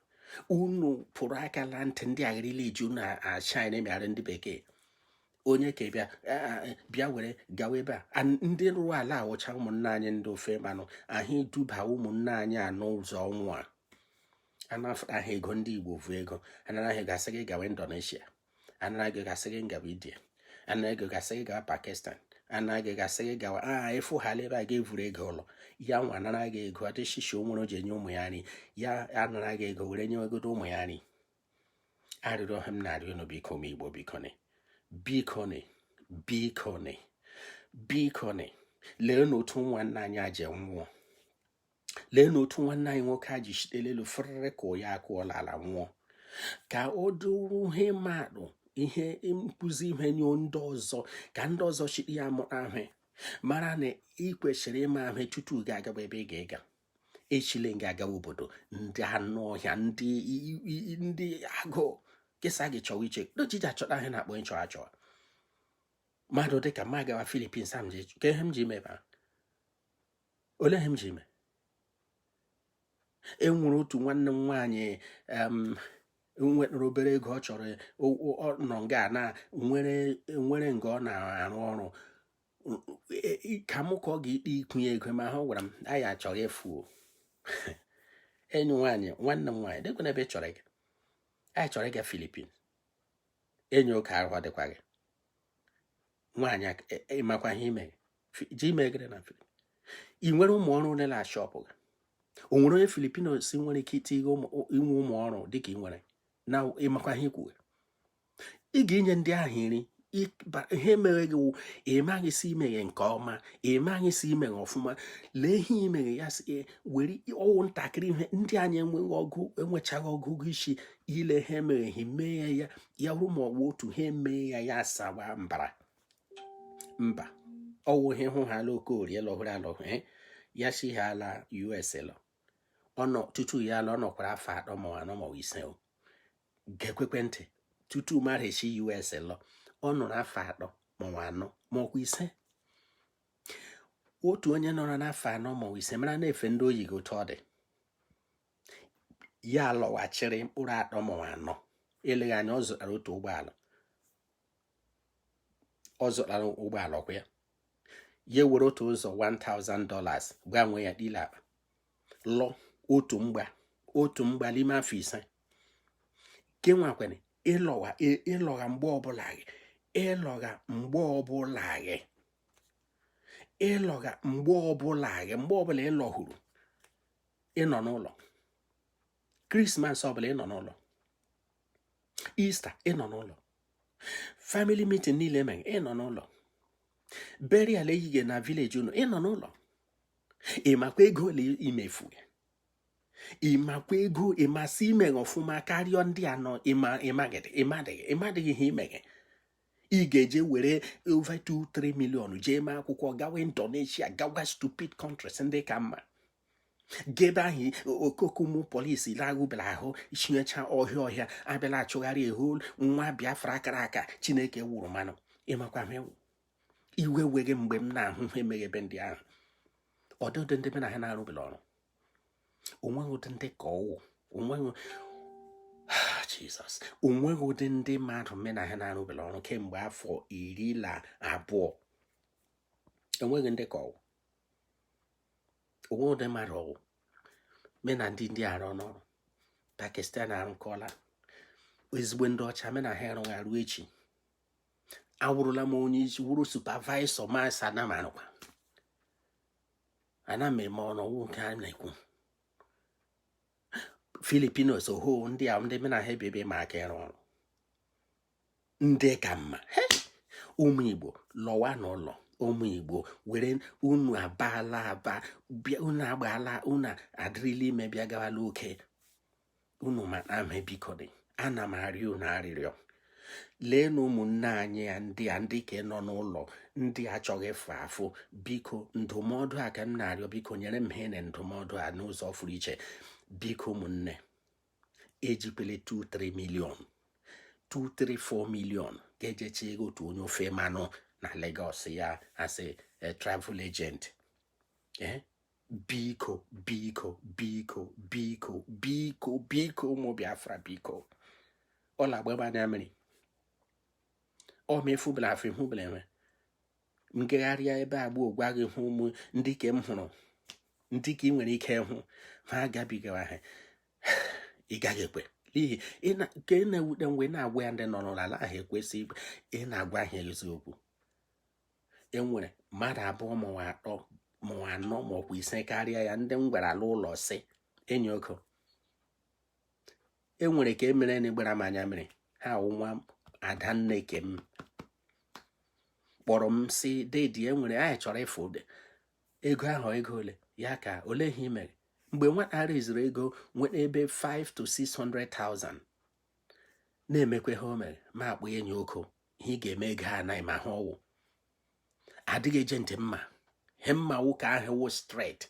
Unu pụrụ aka la ntị ndị agharịla eji unu achina emegharị ndị bekee. Onye ka bịa bịa were gawa ebe a, ndị rụrụ ala awụcha ụmụnne anyị ndị ofe mmanụ ahụ eduba ụmụnne anyị a n'ụzọ ọnwụ a. Anafụta ha ego, ndị Igbo vu ego anara ha gasị gị gawa Indonesia, anara gị gasị gị gawa India, anara gị gasị gị gawa Pakistan, anara gị gasị gị gawa a ịfụ ha ebe a ga-evuru ego ụlọ ya nwa. Anara gị ego adịshishi o nwere o ji enye ụmụ ya nri, ya anara gị ego were nyewegodo ụmụ ya nri. Arịrịọ ha m na-arịọ unu, biko, ụmụ Igbo, bikoni, bikoni, bikoni, bikoni, lee n'otu nwanne anyị a ji nwụọ. Lee n'otu nwanne anyị nwoke a ji site elu fụrịrị ka ya akụọla ala nwụọ, ka o duru ihe mmadụ, ihe nkụzi, ihe nye ndị ọzọ, ka ndị ọzọ chiri ya mụta ahụ, mara na ị kwesịrị ịma ahụ tutu gị agaba ebe ị ga-ega. Echile nga agawa obodo ndị anụ ọhịa, ndị agụụ kesa gị chọwa iche ojiji achọta ahụ na-akpọ ịchọ achọ mmadụ dịka mma gawa Philippines. Am ji ka ihe m ji ime ebe a, olee ihe m ji ime? E nwere otu nwanne m nwaanyị nwetara obere ego ọ chọrọ. Ọ nọ nga na nwere nwere nga ọ na-arụ ọrụ ka mụ ka ọ ga-ikpe ikwunye ego, ma ha gwara m anyị achọghị efu. Enyi nwaanyị, nwanne m nwaanyị, dịkwa n'ebe ị chọrọ ịga, anyị chọrọ ịga Philippines. Enyi oke ahụ dịkwa gị nwaanyị, ịmakwa ihe ime ji ime gịrị na Philippines? Ị nwere ụmụ ọrụ ole na shop gị? O nwere onye Filipino si nwere ike itinye inwe ụmụ ọrụ dịka ị nwere na ịmakwa ihe ikwu ị ga-enye ndị ahụ nri? Ihe mere gị wụ ịmaghị si imeghe nke ọma, ịmaghị si imeghe ọfụma. Lee ihe imeghe ya si were ọwụ ntakịrị ihe ndị anyị enweghị ọgụ, enwechaghị ọgụgụ isi ile ha emeghe mee ya ya ya wụrụ ma ọwụ otu ha emee ya ya asawa mbara mba. Ọwụ ihe hụ ha ala Okorie lọhụrụ alọhụ ya si ha ala US lọ ọnọ tutu ya ala ọ nọkwara afọ 3 ma 4 ma 5 o ga-ekwekwe ntị tutu mmadụ esi US lọ. Ọ nọrọ afọ 3 ma 4 ma ọkwa 5. Otu onye nọrọ n'afọ 4 ma 5 mara na-efe ndị oyi gị otu ọ dị ya lọghachiri mkpụrụ 3 ma 4. Eleghị anya ọ zụtara otu ụgbọala, ọ zụtara ụgbọala ọkwa ya, ya were otu ụzọ $1000 gbanwee ya dile akpa lọ otu mgba, otu mgba n'ime afọ 5. Ke nwakwene ịlọgha ịlọgha mgbe ọbụla gị ịlọgha mgbe ọbụla gị ịlọgha mgbe ọbụla gị mgbe ọbụla ịlọhuru, ịnọ n'ụlọ Christmas ọbụla, ịnọ n'ụlọ Easter, ịnọ n'ụlọ family meeting niile mere, ịnọ n'ụlọ burial ehihie na village unu, ịnọ n'ụlọ. Ịmakwa ego ole imefu? Ịmakwa ego ịmasị imeghe ọfụma karịa ndị anọ? Ịmaghịdị ịmadịghị ịmadịghị ihe imeghe. Ị ga-eje were over 2 3 million jee mee akwụkwọ gawa Indonesia, gawa stupid countries ndị ka mma gebe ahụ okokumu polisi laghụbara ahụ chinyecha ọhịa ọhịa abịala achụgharị ehu nwa Biafra akara aka Chineke wụrụ mmanụ. Ịmakwa ewu iwe weghị mgbe m na-ahụ ha emeghebe ndị ahụ ọdịdị ndị be na ha na-arụbela ọrụ. Onweghị ụdị ndị ka ọwụ, onweghị Jizọs, onweghị ụdị ndị mmadụ mme na ha na-arụbela ọrụ kemgbe afọ 12. Enweghị ndị ka ọwụ, onweghị ụdị mmadụ ọwụ me na ndị ndị arụ n'ọrụ. Pakistan arụkọla ezigbo ndị ọcha me na ha arụghị arụ echi. Awụrụla m onye isi, wụrụ supervisor masa na m arụkwa ana m eme ọrụ ọwụ nke a na-ekwu Filipinos oho ndị a ndị na ha ebe ma aka ịrụ ọrụ ndị ka mma. Ụmụ Igbo, lọwa n'ụlọ. Ụmụ Igbo, were unu abaala aba bịa, unu agbaala, unu adịrịla ime bịa gawala oke. Unu ma ama, biko dị, ana m arịọ unu arịrịọ. Leenụ ụmụnne anyị a, ndị a, ndị ka nọ n'ụlọ, ndị achọghị ịfụ afụ. Biko, ndụmọdụ a ka m na-arịọ. Biko, nyere m ha na ndụmọdụ a n'ụzọ fụrụ iche. Biko, ụmụnne, ejikwele 2 3 million, 2 3 4 million ga-ejechi ego otu onye ofe mmanụ na Lagos ya asị travel agent. Biko, biko, biko, biko, biko, biko, ụmụ Biafra, biko. Ọla agbaba anya mmiri ọ ma efubela afọ ihubela enwe ngagharịa ebe a gbuo gwa gị hụ ụmụ ndị ka m hụrụ, ndị ka ị nwere ike ịhụ ha agabigawa ha, ị gaghị ekwe, n'ihi nke na-ewute mgbe na-agwa ya ndị nọ n'ụlọ ala ahụ ekwesị ị na-agwa ha eziokwu. Enwere mmadụ abụọ ma atọ ma anọ ma ọkwa ise karịa ya ndị m gwara ala ụlọ si enyi ogo enwere ka emere na gbara m anya mmiri. Ha wụ nwa adanne ke m kpọrọ m si, "Dedi, enwere anyị chọrọ ịfụ ego ahụ." Ego ole ya ka ole ihe mere mgbe nwata reziri ego nweta ebe 5 to 600,000 na-emekwa ihe o mere. Ma akpọ enyi oko, ihe ị ga-eme ego a anaghị ma hụ ọwụ adịghị agent mma he mma wụ ka ahụ wụ straight,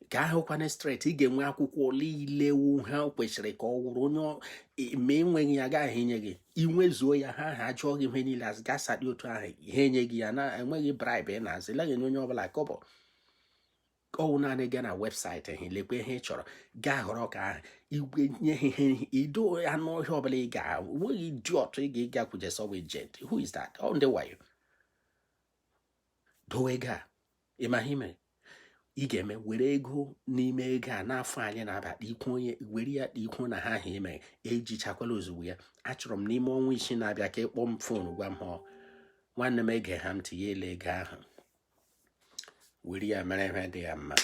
ka ahụ kwana straight. Ị ga-enwe akwụkwọ niile wu ha kwesịrị ka ọ wụrụ onye ma enweghị ya agaghị enye gị. Inwezuo ya, ha ha jụọ gị ihe niile gasadị otu ahụ ha enye gị ya na enweghị bribe. Ị na-azị laghị enye onye ọbụla kọbọ. Ọwụ naanị gaa na website ha, lekwa ihe ị chọrọ, gaa họrọ ka ahụ igwe nye ha ihe ido anụ ọhịa ọbụla ị ga nweghị idiot ị ga-ịgakwuje sọwa agent. Who is that? Ọ ndị wayo. Dowe ego a. Ị ma ihe mere ị ga-eme? Were ego n'ime ego a n'afọ anyị na-abata ikwu onye were ya ikwu na ha ahụ ime ejichakwala ozugbo ya. Achọrọ m n'ime ọnwa 6 na-abịa ka ịkpọ m phone gwa m ha. Nwanne m, ege ha ntị ya ele ego ahụ were ya mere ihe dị ya mma.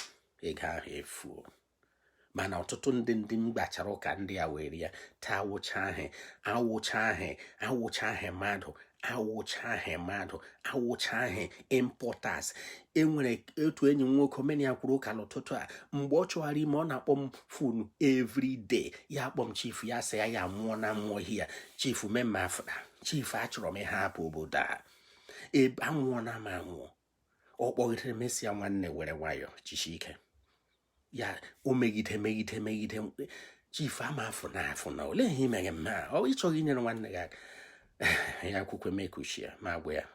Ego ahụ efuo. Mana ọtụtụ ndị m gbachara ụka, ndị a were ya taa awụcha ahụ, awụcha ahụ, awụcha ahụ mmadụ, awụcha ahụ mmadụ, awụcha ahụ importers. Enwere otu enyi m nwoke mena ya kwuru ụka n'ụtụtụ a. Mgbe ọ chọghara ime, ọ na-akpọ m phone every day. Ya akpọ m, "Chief." Ya sị ya, ya nwụọ na mmụọ hia. "Chief, mema afụta. Chief, achọrọ m ịhapụ obodo a ebe anwụọ na m anwụọ." Ọ kpọgidere mesịa, "Nwanne, were nwayọọ, jisie ike." Ya o megide, megide, megide, "Chief, ama afụ na afụ na olee ihe imeghe mma ọ ịchọghị inyere nwanne gị aka?" Ya kwukwe mekuchie ma gwa ya,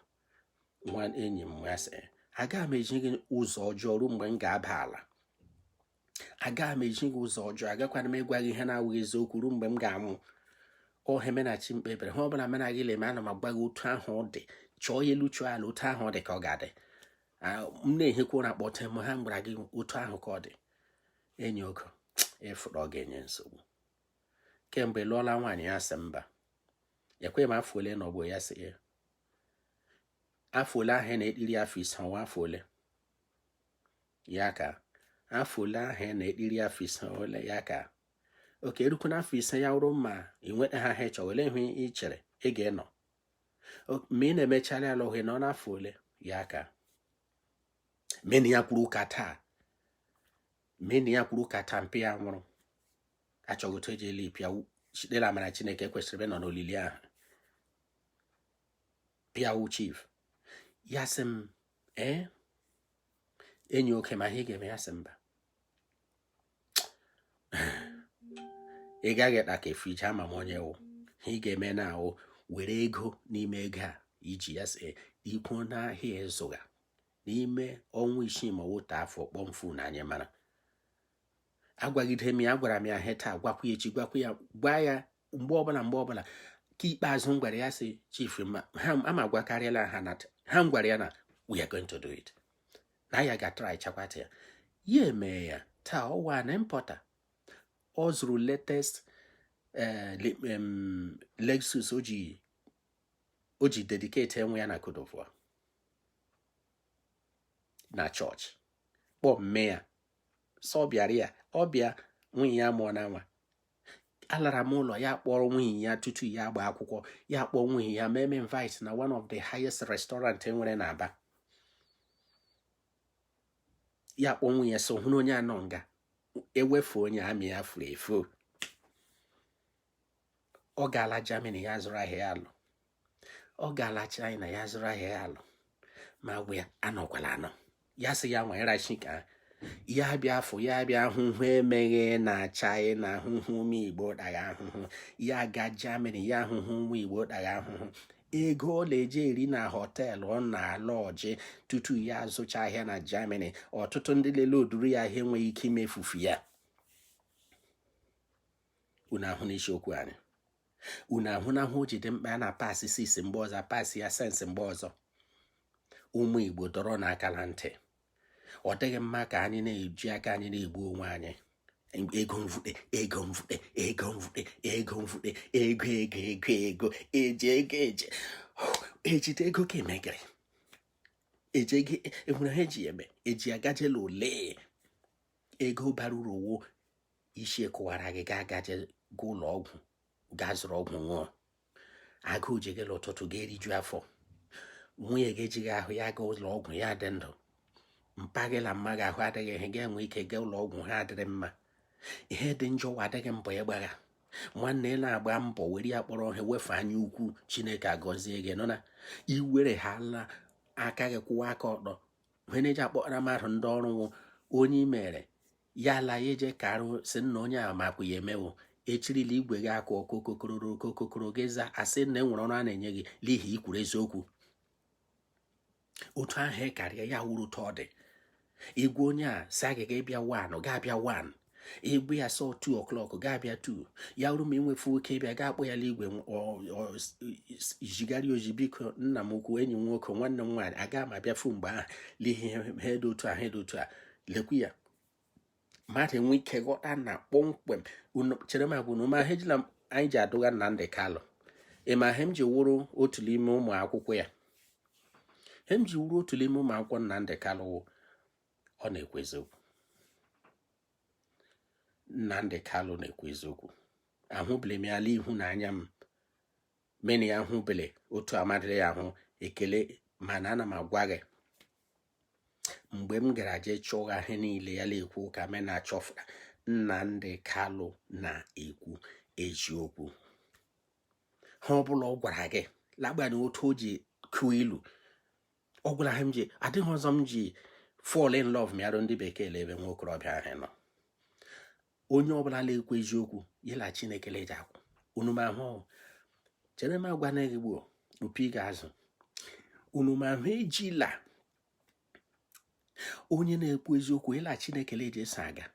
"Nwa enyi m," ya sị, "agaghị m eji gị ụzọ ọjọọ ruo mgbe m ga-aba ala. Agaghị m eji gị ụzọ ọjọọ, agakwana m ịgwa gị ihe na-awụghị eziokwu ruo mgbe m ga-anwụ. Ọha emenachi m kpebere ha ọbụla mena gị leme, ana m agwa gị otu ahụ ọ dị. Chọọ ya elu, chọọ ala, otu ahụ ọ dị ka ọ ga-adị." M na-ehekwa ụra kpọte m ha m gwara gị otu ahụ ka ọ dị. Enyi ogo ịfụrụ, ọ ga-enye nsogbu. Kemgbe ị lụọla nwaanyị? Ya sị mba. Ekweghị m. Afọ ole nọgbo? Ya sị ya afọ ole ahụ na-ekiri afọ 5 ọnwa afọ ole ya ka afọ ole ahụ na-ekiri afọ 5 ole ya ka oke erukwu n'afọ 5 ya wụrụ ma ị nweta ha ha chọrọ. Ole ihe ị chere ị ga-enọ ma ị na-emecharị alụghị nọ n'afọ ole ya ka mena ya kwuru ụka taa, mena ya kwuru ụka taa. Mpe ya nwụrụ, achọghị otu eji ele pịa chidera amara Chineke kwesịrị ịnọ n'olili ahụ pịawu. "Chief," ya sị m, "ee, enyi oke, ma ihe ị ga-eme?" Ya sị mba, ị gaghị ekpa ka efu ije. Ama m onye wụ. Ihe ị ga-eme na ahụ, were ego n'ime ego a iji ya sị ikwu n'ahịa ịzụga n'ime ọnwa 6 ma otu afọ, kpọm na anyị mara. Agwagide m ya, agwara m ya ihe taa, gwakwa ya echi, gwakwa ya, gwa ya mgbe ọbụla, mgbe ọbụla. Ka ikpeazụ m gwara ya sị, "Chief, ma ha ama agwakarịala ha na ha." M gwara ya na we are going to do it, na ya ga-try chakwata ya. Ya eme ya taa, ọwa na importer ọ zụrụ latest Lexus o ji dedicate enwe ya na Cote d'Ivoire na chọọchị, kpọọ mme ya sọ bịara ya ọ bịa. Nwunye ya mụọ na nwa. Alara m ụlọ ya, kpọrọ nwunye ya tutu ya agba akwụkwọ. Ya kpọọ nwunye ya mee m invite na one of the highest restaurant enwere na Aba. Ya kpọọ nwunye so hụrụ onye anọ nga ewefu onye amị ya furu efu. Ọ gaala Germany, ya zụrụ ahịa ya alụ. Ọ gaala China, ya zụrụ ahịa ya alụ. Ma gwa ya anọkwala anọ, ya sị ya nwa ịrachi ka ya bịa afọ ya bịa ahụhụ emeghe na China, ahụhụ ụmụ Igbo daga ahụhụ. Ya ga Germany, ya ahụhụ ụmụ Igbo daga ahụhụ. Ego ọ na-eje eri na hotel, ọ na-ala ọjị tutu ya azụcha ahịa na Germany. Ọtụtụ ndị lele oduru ya ahịa enweghị ike imefufu ya. Unu ahụ n'isiokwu anyị, unu ahụ na ahụ o ji dị mkpa na pasị sis mgbe ọzọ, pasị ya sensị mgbe ọzọ. Ụmụ Igbo, dọrọ n'aka na ntị. Ọ dịghị mma ka anyị na-eji aka anyị na-egbu onwe anyị. Ego mvute, ego mvute, ego mvute, ego mvute, ego, ego, ego, ego eji, ego eji, ejide ego ka emegịrị eji ego enwere ha eji eme eji agajela ole. Ego bara uru wo isi kụwara gị, ga agaje ga ụlọ ọgwụ, gaa zụrụ ọgwụ ṅụọ. Agụụ ji gị n'ụtụtụ, ga-eriju afọ. Nwunye gị ejighị ahụ ya, gaa ụlọ ọgwụ, ya dị ndụ. Mpa gị na mma gị ahụ adịghị ihe, ga-enwe ike gaa ụlọ ọgwụ, ha adịrị mma. Ihe dị njọ adịghị mbọ ịgbagha nwanne. Ị na-agba mbọ were ya kpọrọ ihe, wefe anya ukwu, Chineke agọzie gị. Nọ na iwere ha la aka gị kwụwa aka ọtọ. Ihe na-eji akpọrọ mmadụ ndị ọrụ nwụ onye i mere ya la ya eje ka arụ si nna onye a makwa ya emewo. Echirila igwe gị akụ ọkụ kokororo kokokoro gị za asị na enwere ọrụ a na-enye gị n'ihi ikwuru eziokwu. Otu ahụ ị karịa ya wuru ụtọ ọ dị. Igwe onye a si agịga ịbịa 1, ga-abịa 1. Igwe ya sọ 2 o'clock, ga-abịa 2. Ya wuru ma inwefu oke ịbịa, ga akpọ ya n'igwe, jigharị oji. Biko, nna m ukwu, enyi m nwoke, nwanne m nwaanyị, aga m abịafu mgbe ahụ n'ihi ihe dị otu ahụ dị otu a. Lekwu ya, mmadụ enwe ike ghọta na kpọmkwem. Chere m agwụ na ụmụ ahụ ejila anyị ji adụga Nnamdi Kanu. Ịma ihe m ji wụrụ otu n'ime ụmụ akwụkwọ ya? Ihe m ji wụrụ otu n'ime ụmụ akwụkwọ Nnamdi Kanu wụ ọ na-ekwu eziokwu. Nnamdi Kanu na-ekwu eziokwu. Ahụbele m ya ala ihu na anya m mena ya, ahụbele otu amadịrị ya ahụ ekele. Mana ana m agwa gị, mgbe m gara jee chọọ ihe niile ya na-ekwu ka me na-achọfụta, Nnamdi Kanu na-ekwu eziokwu. Ha ọbụla ọ gwara gị lagbanye otu o ji kụọ ilu ọ gwara ha, m ji adịghị ọzọ m ji fall in love mịarụ ndị bekee ebe nwa okorobịa ahụ nọ. Onye ọbụla na-ekwu eziokwu yela Chineke leji akwụ unu ma ahụ. Chere m agwa gị gbuo opi ga-azụ unu ma ahụ. Ejila onye na-ekwu eziokwu ịla Chineke leji eso aga.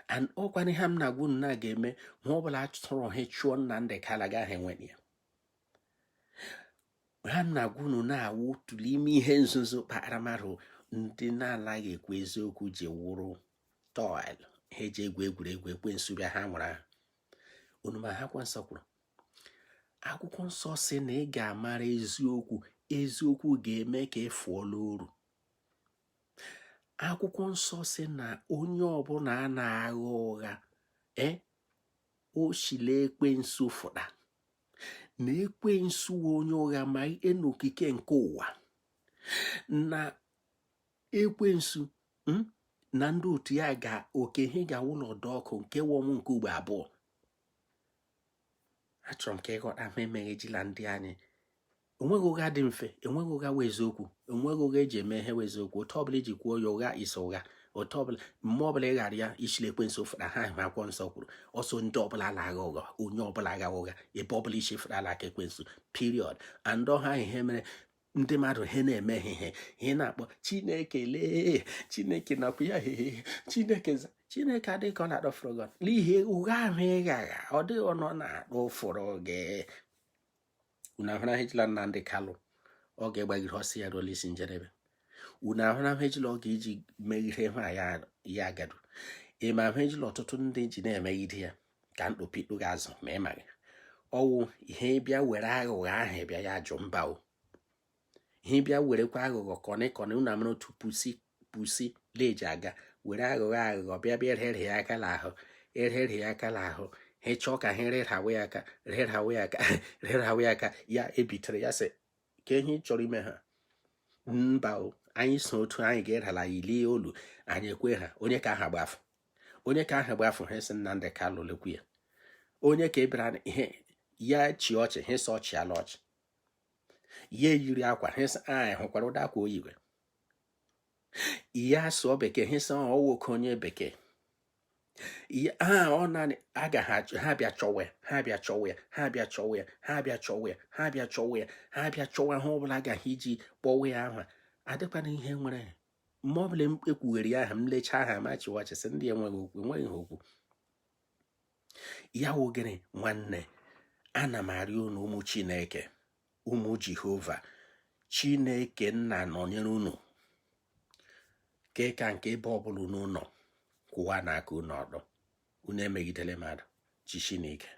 And ọkwana ihe m na-agwa unu na ga-eme ma ọ bụla chọrọ ha chụọ Nnamdi Kanu agaghị enwe ya. Ha m na-agwa unu na-awụ tụrụ ime ihe nzuzo kpatara mmadụ ndị na-anaghị ekwu eziokwu ji wụrụ toy ha eji egwu egwuregwu. Ekwensu bịa, ha nwere ahụ unu ma ha. Akwụkwọ nsọ kwuru, akwụkwọ nsọ si na ị ga-amara eziokwu, eziokwu ga-eme ka ị fụọla uru. Akwụkwọ nsọ si na onye ọbụla a na-agha ụgha e o shile ekwensu fụta na ekwensu onye ụgha ma ihe n'okike nke ụwa na ekwensu na ndị otu ya ga oke ihe ga-awụ n'ọdọ ọkụ nke wọnwụ nke ugbo abụọ. Achọrọ m ka ịghọta ma emeghejila ndị anyị. Enweghị ụgha dị mfe, enweghị ụgha wụ eziokwu, enweghị ụgha eji eme ihe wụ eziokwu. Otu ọbụla iji kwuo ya, ụgha isi ụgha. Otu ọbụla mmụọ ọbụla ị ghara ya isili ekwensu fụta ha ahụ. Akwụkwọ nsọ kwuru ọsọ ndị ọbụla na-agha ụgha, onye ọbụla agha ụgha, ebe ọbụla isi fụta ala aka ekwensu, period. And ọha ihe mere ndị mmadụ ha na-eme ihe ihe na-akpọ Chineke, lee Chineke nakwa ya hehe Chineke Chineke adịghị ka ọ na-akpọfụrụ gị n'ihi ụgha ahụ ị ghagha. Ọ dịghị ọnụ na-akpọfụrụ gị. Unu ahụra ejila Nnamdi Kanu ọ ga-egbagide ọsọ ya ruo isi njedebe. Unu ahụra ejila ọ ga-eji megide hụ ya ya agadu. Ịma ahụ ejila ọtụtụ ndị ji na-emegide ya ka mkpopikpu ga-azụ ma ị maghị ọwụ ihe bịa were aghụghọ ahụ bịa ya jụ mba o. Ihe bịa werekwa aghụghọ kọnị kọnị. Unu amara otu pusi pusi leji aga were aghụghọ aghụghọ bịa bịa rere ya aka n'ahụ, erere ya aka n'ahụ. Ha chọọ ka ha rerawe ya aka, rerawe ya aka, rerawe ya aka, ya ebitere ya sị ka ihe ị chọrọ ime ha mba o. Anyị so otu anyị ga-erala ya ilie olu anyị ekwe ha. Onye ka aha gbafụ, onye ka aha gbafụ ha sị Nnamdi Kanu lekwu ya onye ka ị bịara ihe. Ya chị ọchị, ha sị ọchịala ọchị. Ya eyiri akwa, ha sị anyị hụkwara ụdị akwa o yiwe. Ya sụọ Bekee, ha sị ọ nwoke onye Bekee. Ha ọ naanị agaghị ha bịa chọwa ya, ha bịa chọwa ya, ha bịa chọwa ya, ha bịa chọwa ya, ha bịa chọwa ya, ha bịa chọwa ha ọbụla agaghị iji kpọwa ya ahụ. Adịkwana ihe nwere mgbe ọbụla m ekwughere ya aha, m lechaa aha ma chịwa ọchị, sị ndị enweghị okwu, enweghị ha okwu. Ya wụ gịnị? Nwanne, ana m arịọ unu, ụmụ Chineke, ụmụ Jehova, Chineke nna nọnyere unu. Ke ka nke ebe ọbụla unu nọ, kwụwa n'aka unu ọdụ. Unu emegidele mmadụ. Jishi n'ike,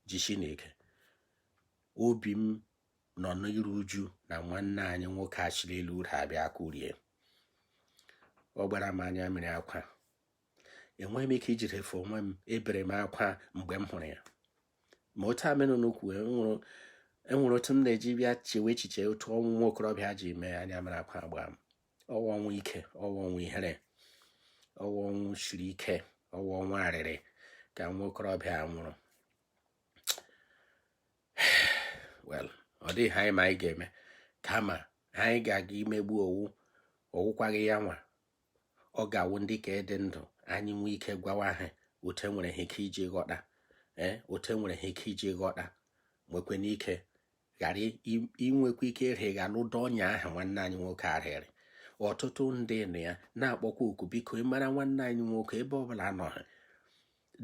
jishi n'ike. Obi m nọ n'iru uju na nwanne anyị nwoke achịrị elu ụra abịa kụrie. Ọ gbara m anya mmiri akwa. Enweghị m ike ijidefe onwe m. Ebere m akwa mgbe m hụrụ ya. Ma otu a menụ n'ukwu, enwere otu m na-eji bịa chewe echiche otu ọnwụ nwa okorobịa ji mee, anya mere akwa agba m. Ọwa ọnwụ ike, ọwa ọnwụ ihere, ọwa ọnwụ siri ike, ọwa ọnwụ arịrị ka nwa okorobịa nwụrụ. Well, ọ dịghị anyị ma anyị ga-eme, kama anyị ga-aga imegbu owu ọwụkwaghị ya nwa. Ọ ga-awụ ndị ka dị ndụ, anyị nwee ike gwawa ha otu enwere ha ike iji ghọta, ee, otu enwere ha ike iji ghọta, nwekwe n'ike ghara inwekwa ike ịrịga lụda ọnya ahụ nwanne anyị nwoke arịrị. Ọtụtụ ndị nọ ya na-akpọkwa oku, biko, ịmara nwanne anyị nwoke ebe ọbụla nọ, ha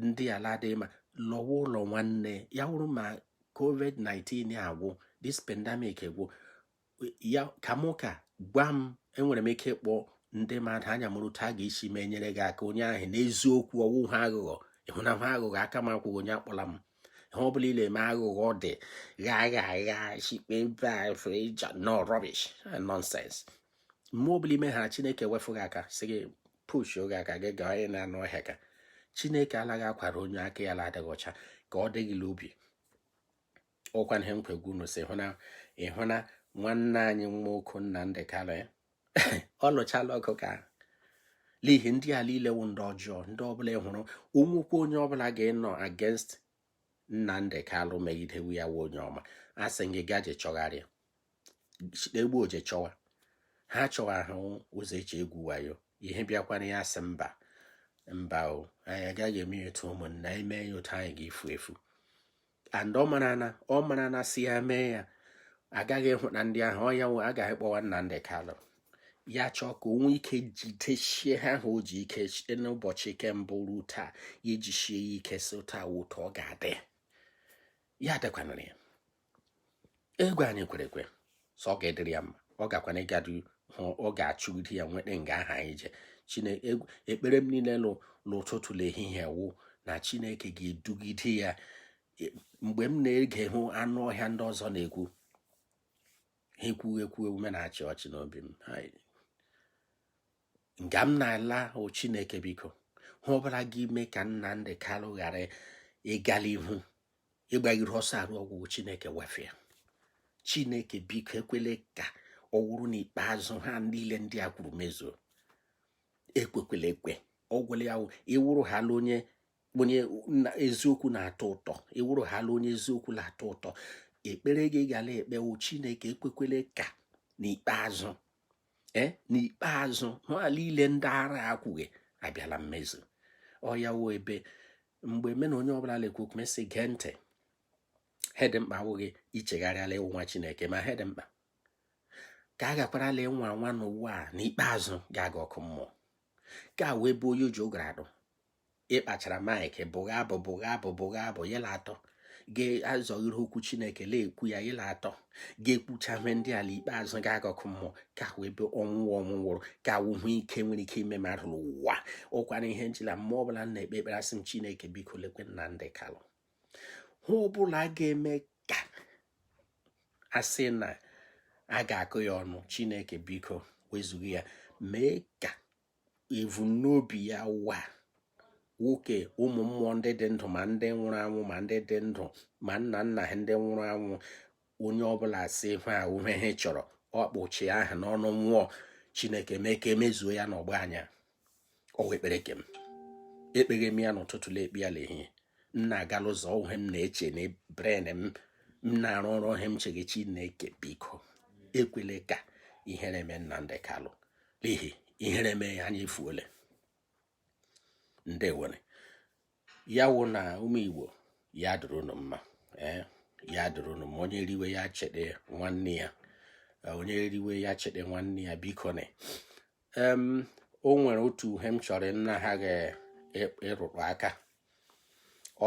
ndị ala dị mma, lọwa ụlọ nwanne ya. Wụrụ ma COVID-19 agwụ, this pandemic agwụ ya, ka mụ ka gwa m, enwere m ike ịkpọ ndị mmadụ anya mụrụ otu a ga-esi mee nyere gị aka. Onye ahụ n'eziokwu, ọwụ ha aghụghọ ịhụna ha aghụghọ aka m akwụghị. Onye akpọla m ihe ọ bụla ile eme aghụghọ dị gha gha gha shikpe ebe no rubbish, nonsense. Mgbe ọbụla ime ha, Chineke wefụghị aka, sị gị push oge aka gị gaa onye na-anụ ọhịa, ka Chineke alaghị akwara onye aka ya la-adịghị ọcha ka ọ dịghịla obi. Ọkwa ihe nkwegwu unu si hụna ịhụna nwanne anyị nwoke Nnamdi Kanu ya, ọ lụchala ọgụ ka n'ihi ndị a niile wụ ndị ọjọọ. Ndị ọbụla ị hụrụ onwekwa onye ọbụla ga-enọ against Nnamdi Kanu, megidewu ya, wụ onye ọma. A sị gị gaje chọgharịa egbu oje chọwa ha chọwa ahụ ụzọ eji egwu wayo. Ihe bịakwana ya sị mba, mba o, anyị agaghị eme ya otu ụmụnna anyị mee ya otu anyị ga-efu efu. And ọ mara na ọ mara na si ya mee ya, agaghị ịhụ na ndị ahụ ọ ya nwe agaghị kpọwa Nnamdi Kanu. Ya chọọ ka o nwee ike jidesie ha ahụ o ji ike site n'ụbọchị ke mbụ ruo taa. Ya ejisie ya ike, si taa wụ otu ọ ga-adị. Ya dịkwanara ya egwu anyị kwere ekwe sọ ọ ga-edịrị ya mma. Ọ gakwana ịgadu hụ, ọ ga-achụgide ya nweta nga aha anyị je. Chineke, ekpere m niile n'ụtụtụ l'ehihie wụ na Chineke ga-edugide ya. Mgbe m na-ege hụ anụ ọhịa ndị ọzọ na-ekwu, ha ekwu ekwu ewume na-achị ọchị n'obi m. Nga m na-ala o, Chineke biko, hụ ọbụla gị mee ka Nnamdi Kanu ghara ịgala ihu ịgbagiri ọsọ arụ ọgwụgwụ. Chineke wefịa, Chineke biko, ekwele ka ọ wụrụ n'ikpeazụ ha niile ndị a kwuru mezuo. Ekwekwele ekwe ọ gwụla ya. Ịwụrụ ha onye onye eziokwu na-atọ ụtọ, ịwụrụ ha onye eziokwu na-atọ ụtọ, ekpere gị gara ekpewu, Chineke ekwekwele ka n'ikpeazụ, ee, n'ikpeazụ hụ niile ndị ara akwụghị abịala mmezu. Ọ ya wụ ebe mgbe me na onye ọbụla na-ekwu okwu, mesị gee ntị. He dị mkpa awụghị ichegharịala ịwụ nwa Chineke, ma he dị mkpa ka a gakwarala ịnwa nwa n'ụwa a n'ikpeazụ ga-aga ọkụ mmụọ, ka wee bụ onye oji ogara adụ ịkpachara mike bụgha abụ, bụgha abụ, bụgha abụ yela atọ ga-azọghịrị okwu Chineke na-ekwu ya yela atọ ga-ekwucha ihe ndị ala ikpeazụ ga-aga ọkụ mmụọ, ka wee bụ ọnwụ ọnwụ nwụrụ, ka wụhụ ike nwere ike ime mmadụ n'ụwa. Ụkwana ihe njila mmụọ ọbụla m na-ekpe ekpere, asị m, Chineke biko, lekwe Nnamdi Kanu, hụ ọbụla ga-eme ka asị na a ga-akụ ya ọnụ. Chineke biko, wezụga ya, mee ka ebumnobi ya wa nwoke, ụmụ mmụọ ndị dị ndụ ma ndị nwụrụ anwụ, ma ndị dị ndụ ma nna nna ha ndị nwụrụ anwụ, onye ọbụla si hụ ahụ ihe chọrọ ọkpụchi ahụ n'ọnụ nwụọ. Chineke mee ka emezuo ya n'ọgbọ anya. Ọ wee ekpere ke m ekpeghe m ya n'ụtụtụ la ekpe ya l'ehihie. M na-agala ụzọ, ihe m na-eche na brain m. M na-arụ ọrụ ọhịa m chege Chineke, biko ekwele ka ihere mee Nnamdi Kanu, n'ihi ihere mee ya, anyị efuole. Ndewere ya wụ na ụmụ Igbo, ya dụrụ unu mma. Ee, ya dụrụ unu mma. Onye riwe ya chede nwanne ya, onye riwe ya chede nwanne ya, biko ne. O nwere otu ihe m chọrọ nna ha ga-ịrụrụ aka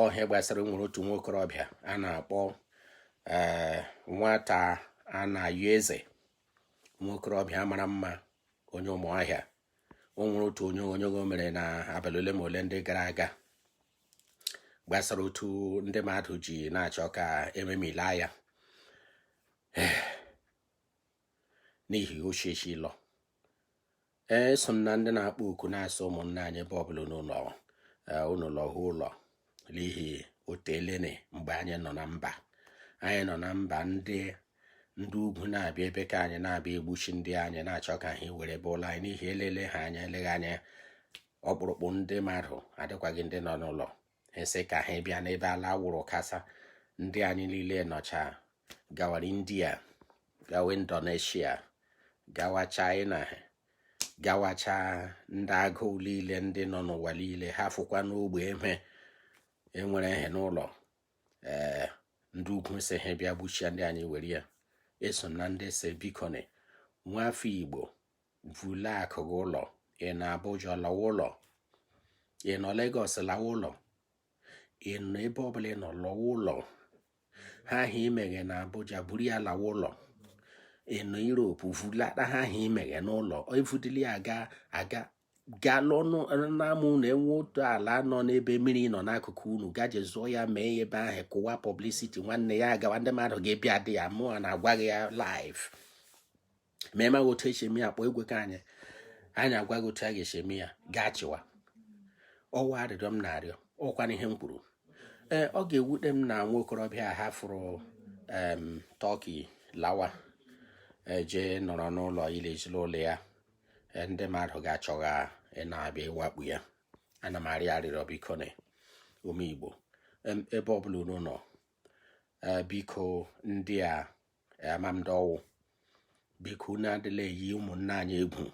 ọhịa gbasara. Nwere otu nwokorobịa a na-akpọ ee nwata a na-ayọ eze, nwokorobịa mara mma, onye Ụmụahịa. O nwere otu onye onye mere na abalị ole ma ole ndị gara aga gbasara otu ndị mmadụ ji na-achọ ka ememila ya n'ihi ochiechi lọ. Ee, eso m na ndị na-akpọ oku na-asị ụmụnne anyị, ebe ọbụla n'ụlọ unu lọhụ ụlọ, n'ihi otelene mgbe anyị nọ na mba. Anyị nọ na mba, ndị ugwu na-abịa ebe ka anyị na-abịa egbuchi ndị anyị, na-achọ ka ha were ebe ụlọ anyị, n'ihi elele ha anya, eleghị anya ọkpụrụkpụ ndị mmadụ adịkwaghị ndị nọ n'ụlọ. Esi ka ha bịa n'ebe ala wụrụ kasa, ndị anyị niile nọcha gawara India, gawa Indonesia, gawa China, gawacha ndị agụụ niile ndị nọ n'ụwa niile. Ha fụkwa n'ogbe eme enwere ehe n'ụlọ. Ee, ndị ugwu si ha bịa gbuchia ndị anyị were ya. Eso na ndị si, bikone, nwafọ Igbo, vule akụ gị ụlọ. Ị na Abuja, lawa ụlọ. Ị nọ Lagos, lawa ụlọ. Ị nọ ebe ọbụla ị nọ, lọwa ụlọ. Ha ahụ imeghe na Abuja, buru ya lawa ụlọ. Ị nọ Europe, vulata ha ahụ imeghe n'ụlọ. Evudili ya aga aga gaa lụọ n'ama unu. Enwe otu ala nọ n'ebe mmiri nọ n'akụkụ unu, gaje zụọ ya, mee ya ebe ahụ, kụwa publicity nwanne ya agawa, ndị mmadụ ga-ebịa dị ya. Mụa na-agwa gị ya live, ma emaghị otu esi eme ya, kpọọ egwe ka anyị agwa gị otu a ga-esi eme ya. Gaa chịwa ọwa. Arịrịọ m na-arịọ ọkwa ihe m kwuru. Ee, ọ ga-ewute m na nwa okorobịa a hafụrụ Turkey lawa, jee nọrọ n'ụlọ ile ezinụlọ ya. Ndị mmadụ ga-achọgha ị na-abịa ịwakpu ya. Ana m arịọ arịrịọ, biko na ụmụ Igbo, ebe ọbụla unu nọ, biko, ndị a amamdọwụ, biko, unu adịla eyi ụmụnne anyị egwu.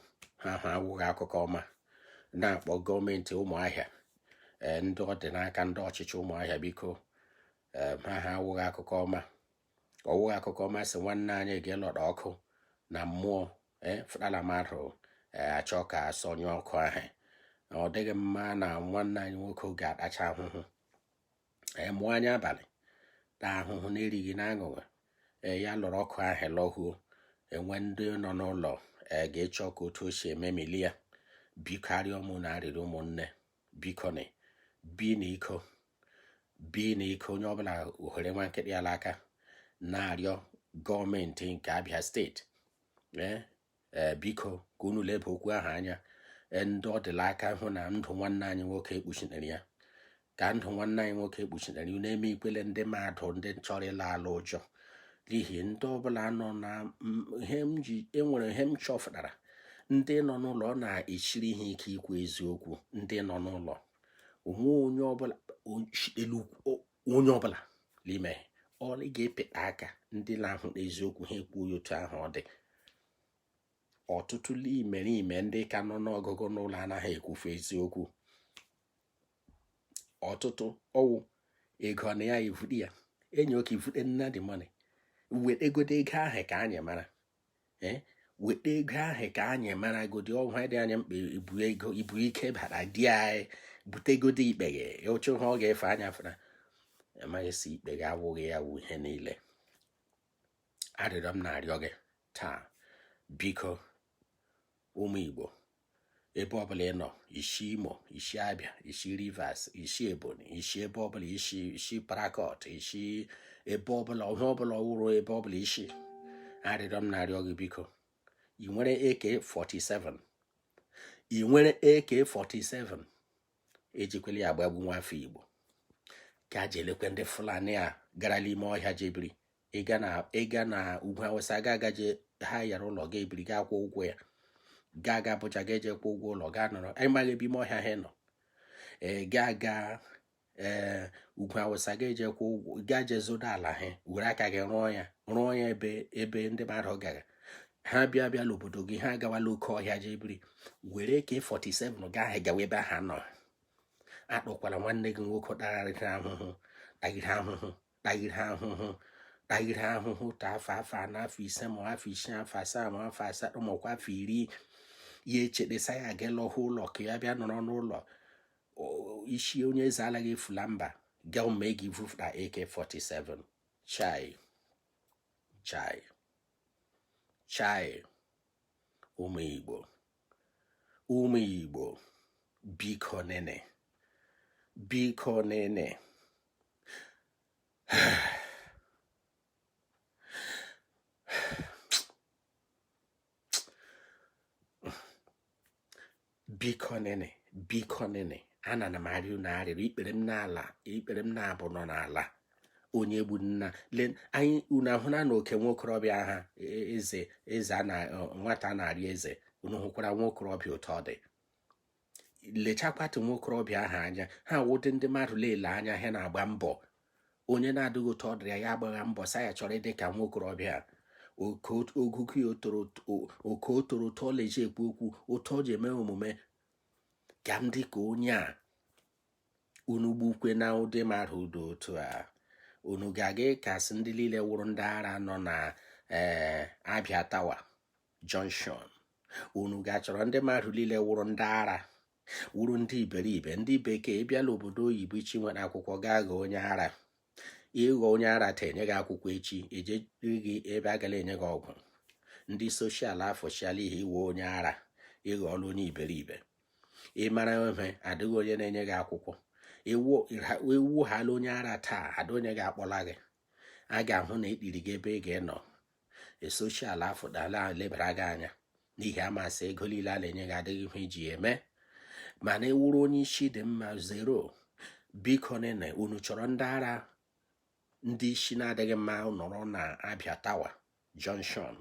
Ha ha awụghị akụkọ ọma. Na-akpọ gọọmenti Ụmụahịa, ndị ọ dị n'aka, ndị ọchịchị Ụmụahịa, biko, ha ha awụghị akụkọ ọma, ọwụghị akụkọ ọma. Sị nwanne anyị ga-elọta ọkụ na mmụọ, ee, fụtala mmadụ achọ ka asọnyụ ọkụ ahụ. Ọ dịghị mma na nwanne anyị nwoke ga-atacha ahụhụ, ee, mụọ anya abalị, taa ahụhụ na-erighị na-aṅụghị. Ee, ya lọrọ ọkụ ahụ lọhuo, enwe ndị nọ n'ụlọ ee ga-echọ ka otu o si ememili ya. Biko, arịọ mụ na arịrị ụmụnne, biko na bi na iko, bi na iko, onye ọbụla ohere nwa nkịtị ala aka. Na-arịọ gọọmenti nke Abia Steeti, ee, biko, ka unu leba okwu ahụ anya. Ndị ọ dịla aka hụ na ndụ nwanne anyị nwoke ekpuchitere ya, ka ndụ nwanne anyị nwoke ekpuchitere. Unu eme ikwele ndị mmadụ ndị chọrọ ịla ala ụjọ, n'ihi ndị ọbụla nọ na ihe m ji enwere ihe m chọpụtara, ndị nọ n'ụlọ na-esiri ha ike ikwu eziokwu. Ndị nọ n'ụlọ onwe onye ọbụla elu onye ọbụla n'ime ọ ị ga-epịta aka ndị na-ahụ eziokwu, ha ekwuo ya otu ahụ ọ dị. Ọtụtụ imerime ndị ka nọ n'ọgụgụ n'ụlọ anaghị ekwufe eziokwu. Ọtụtụ ọwụ ego na ya evute ya enyi oke ivute nna dị money, weta egodo ego ahụ ka anyị mara. Ee, weta ego ahụ ka anyị mara godi ọgwụ dị anyị mkpa. Ibu ego ibu ike bara di anyị, butegodi ikpeghe oche ha ọ ga-efe anya fara amaghị si ikpeghe awụghị ya wụ ihe niile. Arịrịọ m na-arịọ gị taa, biko, ụmụ Igbo, ebe ọbụla ị nọ, isi Imo, isi Abịa, isi Rivers, isi Ebonyi, isi ebe ọbụla, isi Parakọt, isi ebe ọbụla, ihe ọbụla ọwụrụ, ebe ọbụla isi, arịrịọ m na-arịọ gị, biko, ị nwere AK47, ị nwere AK47, ejikwela ya agbagbu nwafọ Igbo. Ka ji elekwe ndị Fulani a gara n'ime ọhịa jebiri. Ịga na ugwu Awụsa, ga agaje ha yara ụlọ, ga ebiri, ga akwụ ụgwọ ya, ga aga Abuja, ga eje kwụ ụgwọ ụlọ, gaa nọrọ. Anyị maghị ebe ime ọhịa ha nọ. Ee, ga aga Ee, ugwu awụsa ga-ejekwa ụgwọ, gaa je zụdo ala ha, were aka gị rụọ ya, rụọ ya ebe ndị mmadụ gara. Ha bịa bịa n'obodo gị, ha agawala oke ọhịa jee biri, were AK-47 gaa ahụ, gawa ebe ha nọ. Akpọkwala nwanne gị nwoke tagharịrị ahụhụ, tagide ahụhụ, tagide ahụhụ, tagide ahụhụ ta afọ, afọ 4, afọ 5, ma afọ 6, afọ 7, ma afọ 8, ma ọkwa afọ 10. Ya echedesa ya aga lọhụ ụlọ ka ya bịa nọrọ n'ụlọ. Isi onye eze alaghị efula mba gaa mee gị vụfụta AK-47. Chai, chai, chai! Ụmụ Igbo, ụmụ Igbo, biko nene, biko nene. Biko nene, biko nene. Ana na m arịọ unu arịrịọ, ikpere m n'ala, ikpere m na-abụ nọ n'ala. Onye gbu nna le anyị, unu ahụna na oke nwokorobịa ha eze eze na nwata na-arị eze. Unu hụkwara nwokorobịa ụtọ ọ dị? Lechakwatụ nwokorobịa ahụ anya. Ha wụdị ndị mmadụ lele anya, ha na-agba mbọ. Onye na-adịghị ụtọ ọ dịrị ya, ya agbagha mbọ sa ya chọrọ ịdị ka nwokorobịa. Ogugo ya oke o toro, ụtọ ọ na-eji ekwu okwu, ụtọ o ji eme omume, ka m dị ka onye a. Unu gbukwe na ụdị mmadụ dị otu a, unu ga-aga ịkasị ndị niile wụrụ ndị ara nọ na ee Abia Tower Junction. Unu ga-achọrọ ndị mmadụ niile wụrụ ndị ara, wụrụ ndị iberibe, ndị bekee bịala obodo oyibo ichi nwere akwụkwọ, gaa ghọọ onye ara. Ịghọ onye ara taa, enye gị akwụkwọ, echi ejeri gị ebe a gara enye gị ọgwụ. Ndị social afọchiala ihe iwe onye ara, ịghọọla onye iberibe. Ị mara ihe, adịghị onye na-enye gị akwụkwọ. Iwu hala onye ara taa, adị onye ga-akpọla gị. A ga-ahụ na ekpiri gị ebe ị ga-enọ. Social afọdala lebara gị anya n'ihi amasị ego niile a na-enye gị, adịghị ihe iji eme. Mana ewuru onye isi dị mma zero. Biko nene, unu chọrọ ndị ara, ndị isi na-adịghị mma nọrọ na Abia Tower Junction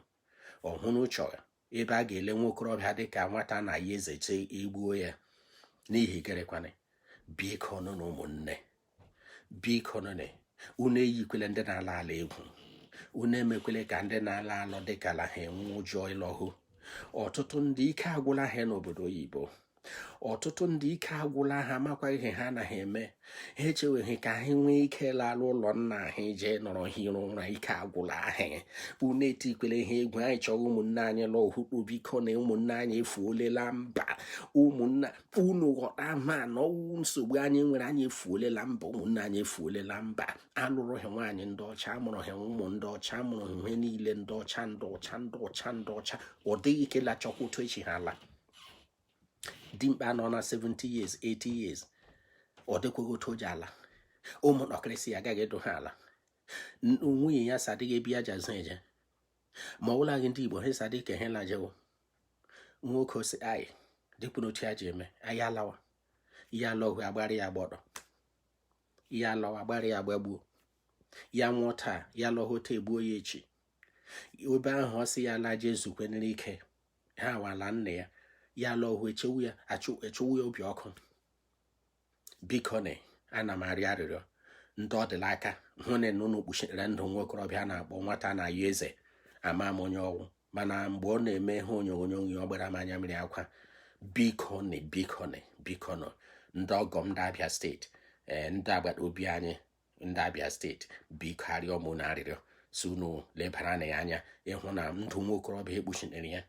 ọhụrụ chọrọ ebe a ga-ele nwokorobịa dịka nwata na ya eze che egbuo ya n'ihi gịrịkwanị? Biko nụ na ụmụnne, biko nụnụ, unu eyikwele ndị na-ala ala egwu. Unu emekwele ka ndị na-ala alọ dịka ala ha enwe ụjọ ịlọhụ. Ọtụtụ ndị ike agwụla ha n'obodo oyibo. Ọtụtụ ndị ike agwụla ha, makwa ihe ha anaghị eme. Ha echeweghị ka ha nwee ike lara ụlọ nna ha jee nọrọ hiri ụra. Ike agwụla ha. Unu etikwele ha egwu. Anyị chọrọ ụmụnne anyị lụọ ohukpu. Biko na ụmụnne anyị efuolela mba. Ụmụnna, unu ghọta ma na ọwụ nsogbu anyị nwere. Anyị efuolela mba, ụmụnne anyị efuolela mba. Alụrụ ha nwaanyị ndị ọcha, amụrụ ha ụmụ ndị ọcha, amụrụ ha ihe niile ndị ọcha, ndị ọcha, ndị ọcha, ndị ọcha. Ọ dịghị ike lachọkwa otu echi ha ala. Dimkpa nọ na 70 years, 80 years, ọ dịkwaghị otu o ji ala. Ụmụntakịrị si ya agaghị edo ha ala. Nwunye ya si adịghị ebi aja zụ eje, ma ọ bụla gị ndị Igbo ha si adị ka ha lajewo. Nwoke si anyị dịkwa n'otu ya ji eme anyị alawa ya alọhụ, agbara ya agbọdọ ya alọwa, agbara ya agbagbuo ya. Nwụọ taa, ya lọhụ taa, egbuo ya echi. Ebe ahụ ọ sị ya laje ezukwenere ike ha awala nna ya, ya lọhụ, echewu ya, echewu ya obi ọkụ. Biko ne, ana m arịọ arịrịọ ndị ọ dịla aka hụ na unu kpuchitere ndụ nwokorobịa na-akpọ nwata na-ayọ eze. Ama m onye ọnwụ, mana mgbe ọ na-eme ihe onyonyo ya, ọ gbara m anya mmiri akwa. Biko ne, biko ne, biko nọ, ndị ọgọ m ndị Abia Steeti, ee, ndị agbata obi anyị ndị Abia Steeti, biko arịọ m na arịrịọ si unu lebara na ya anya ịhụ na ndụ nwokorobịa ekpuchitere ya,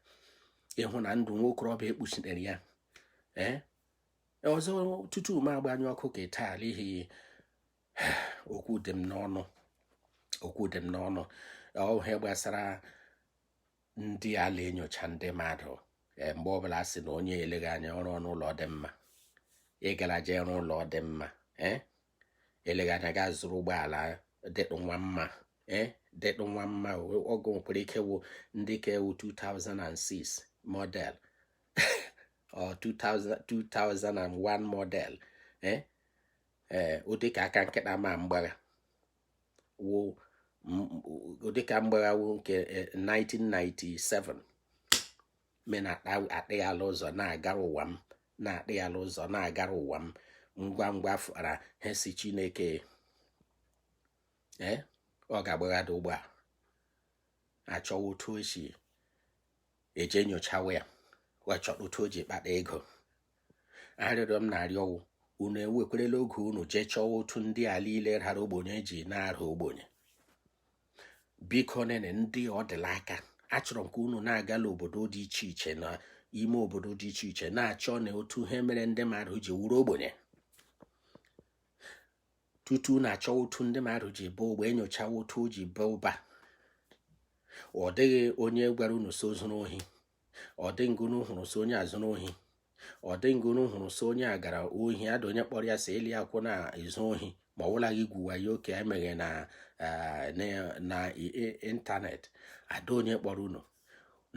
ịhụ na ndụ nwokorobịa ekpuchitere ya. Ee, ọzọ, tutu m agbanyụ ọkụ ka taa, n'ihi okwu dị m n'ọnụ, okwu dị m n'ọnụ, ọ ihe gbasara ndị ala enyocha ndị mmadụ. Mgbe ọbụla sị na onye eleghị anya ọrụ ọnụ ụlọ dị mma, ịgara jee rụọ ụlọ dị mma, ee, eleghị anya gaa zụrụ ụgbọala dịtụ nwa mma, ee, dịtụ nwa mma. Ọgụ nwekwara ike wụ ndị ka ewu 2006 model or 2000, 2001 model, ee, ee, ụdị ka aka nkịta ma mgbagha wụ ụdị ka mgbagha wụ nke 1997 me na akpị ya ala ụzọ na-agara ụwa m, na-akpị ya ala ụzọ na-agara ụwa m. Ngwa ngwa fara ha si Chineke, ee, ọ ga-agbaghado ụgbọ a, achọwa otu o si eje nyochawa ya, chọrọ otu o ji kpata ego. Arịrịọ m na-arịọwụ unu, ewekwerela oge unu jee chọwa otu ndị a niile rara ogbenye ji na-ara ogbenye. Biko nene, ndị ọ dịla aka, achọrọ m ka unu na-agala obodo dị iche iche na ime obodo dị iche iche, na-achọ na otu ihe mere ndị mmadụ ji wuru ogbenye. Tutu na-achọ otu ndị mmadụ ji baa ogbe, enyochawa otu o ji baa ụba. Ọ dịghị onye gwara unu so zuru ohi, ọ dị ngunu hụrụ so onye azụrụ ohi, ọ dị ngunu hụrụ so onye a gara ohi, ada onye kpọrọ ya si eli akwụ na ezu ohi, ma ọ wụlaghị igwu wayo oke emeghe na ịntanetị, ada onye kpọrọ unu.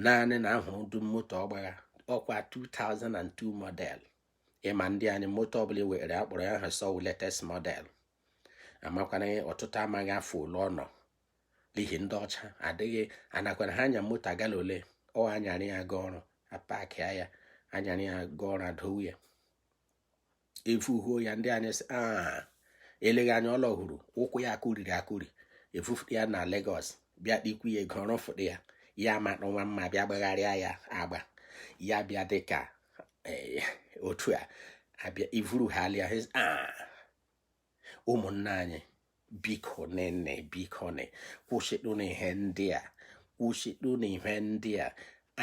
Naanị na ahụrụ dum moto ọgbagha ọkwa 2002 model. Ịma ndị anyị, moto ọbụla were akpọrọ ya aha sọ latest model, amakwana ọtụtụ amaghị afọ ole ọ nọ, n'ihi ndị ọcha adịghị anakwana ha anya moto agala ole ọ anyarị ya gaa ọrụ, apakịa ya, anyarị ya gaa ọrụ, adowu ya, efuhuo ya. Ndị anyị sị a eleghị anya ọlọ hụrụ ụkwụ ya akụriri akụri, efufụta ya na Lagos, bịa kpikwu ya ego rụfụta ya, ya ma nwa mma, bịa gbagharịa ya agba ya, bịa dịka otu a abịa ivuru ha alịa. Ụmụnne anyị, biko nene, biko ne, kwụsịtụ n'ihe ndị a, kwụsịtụ n'ihe ndị a.